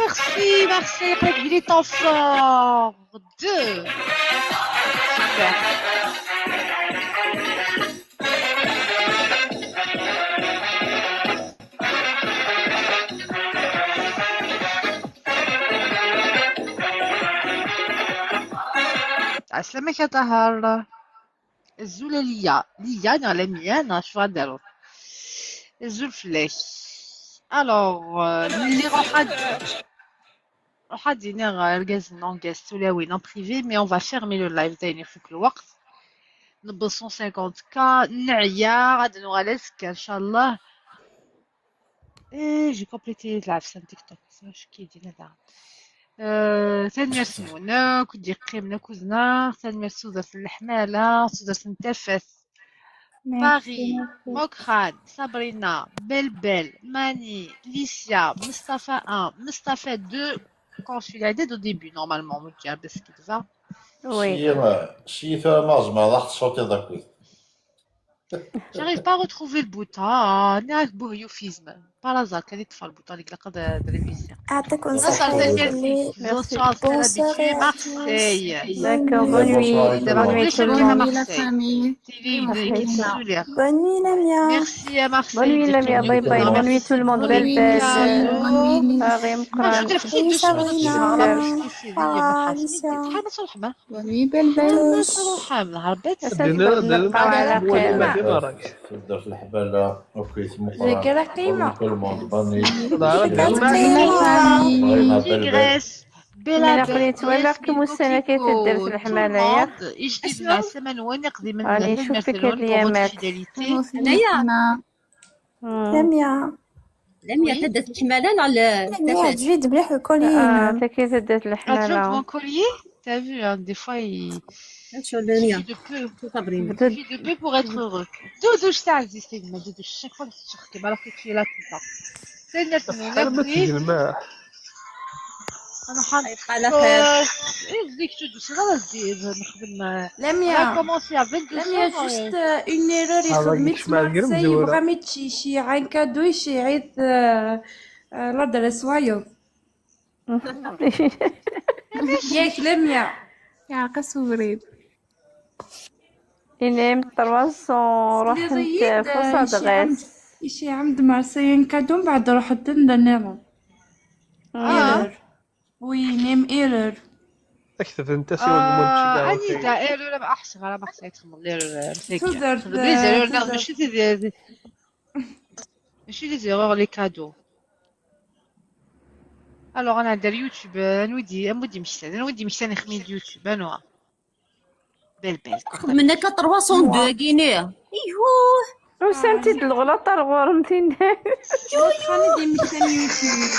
Merci, merci, Fred, il est en forme. Deux. Super. Ɛeslama-k a Ṭaher. Azul a Liya. Liya neɣ Lamia neɣ acu ara d-taruḍ? Azul fell-ak. Alors, euh, nella ruḥ ad ruḥ ad d-iniɣ argaz n Angast tulawin en privé, mais on va fermer le live, d ayen ifuk lweqt. Newweḍ cent cinquante K, neɛya, ad nuɣal azekka, ncallah. Eh, j'ai complété la chaîne TikTok. Ça, je qui dit là. Euh, tanemmirt-nwen akk, d-yeqqimen akked-neɣ. Tanemmirt s tudert n leḥmala, s tudert n tafat. Paris, Mokran, Sabrina, Belbel, Mani, Licia, Mustafa un, Mustafa deux. Quand je suis là, dès au début, normalement, on me dit, ah, ben, ce qui va. Oui. Ci, ci tura ma tzemreḍ ad ɣ-tessutiḍ akkit. J'arrive pas à retrouver le bouton. Ah, nniɣ-ak buh euphémisme. Par hasard, kan i ṭṭfeɣ le bouton, il a de réviser. أعطيكم Bonsoir, الصحة. Merci. Merci. Bonsoir, c'est Bonsoir l'habitué à Marseille. D'accord, bonne nuit. Bonsoir à tout le Bonne monde. nuit tout le Bonne nuit à monde. Marseille. Télé, il est solaire. Bonne nuit, Lamia. Merci à Marseille. Bonne nuit, Lamia. Bye bye. Bonne nuit tout le monde. Belle, belle. Paris, Mokran. شكون يحكي دوشي Sabrina. هذا؟ شحال ما تروح ما Bonne nuit, belle, belle. تروح ما هربت. أسد بن القاع على خير. Tebda leḥbala. Ok, c'est mon Zagara qima. Tout le monde. Bonne nuit. Bonne nuit. Tigresse. Bella Merci beaucoup. Merci beaucoup. Tout le monde. Ijdiden, ɛeslama-nwen, iqdimen, tanemmirt-nwen pour votre fidélité. Lamia. Lamia. Lamia, tadda teḥmala neɣ la? Lamia, teɛǧeb-iyi mliḥ le collier-inu. Ah, t'as vu, hein, des fois, il suffit de peu. Il suffit de peu pour être heureux. Doudou, je t'aime, Doudou, chaque fois que tu te alors que tu es là tout le temps. Tanemmirt-nwen. Nruḥ ad nexdem. Lamia. Lamia, juste, euh, une erreur, ixdem-itt Marseille, yebɣa mi tceyyeɛ un cadeau, iceyyeɛ-it, euh, euh, l'adresse wayeḍ. Yak, Lamia. Yeɛreq-as ubrid. Inem trois cents ruḥent xaṣadɣas. Ici عمد مرسيين كادو من بعد روح الدندا نيرو. Erreur. Oui, inem erreur. Aktbent-as i welmud. Anida erreur ma aḥseb ara ma xsayt xemḍ erreur. Tudert. Erreur da mačči d mačči d erreur les cadeaux. Alors, anɛeddi ar YouTube, anwa i d-, anwa i d-imektan, anwa i d-imektan ixmi d YouTube, anwa? Belle, belle. Xedmen akka trois cent deux-agi-nni. Iyuh. Usant-id leɣlaṭ ar ɣur-m tinna. Xani d-imektan YouTube.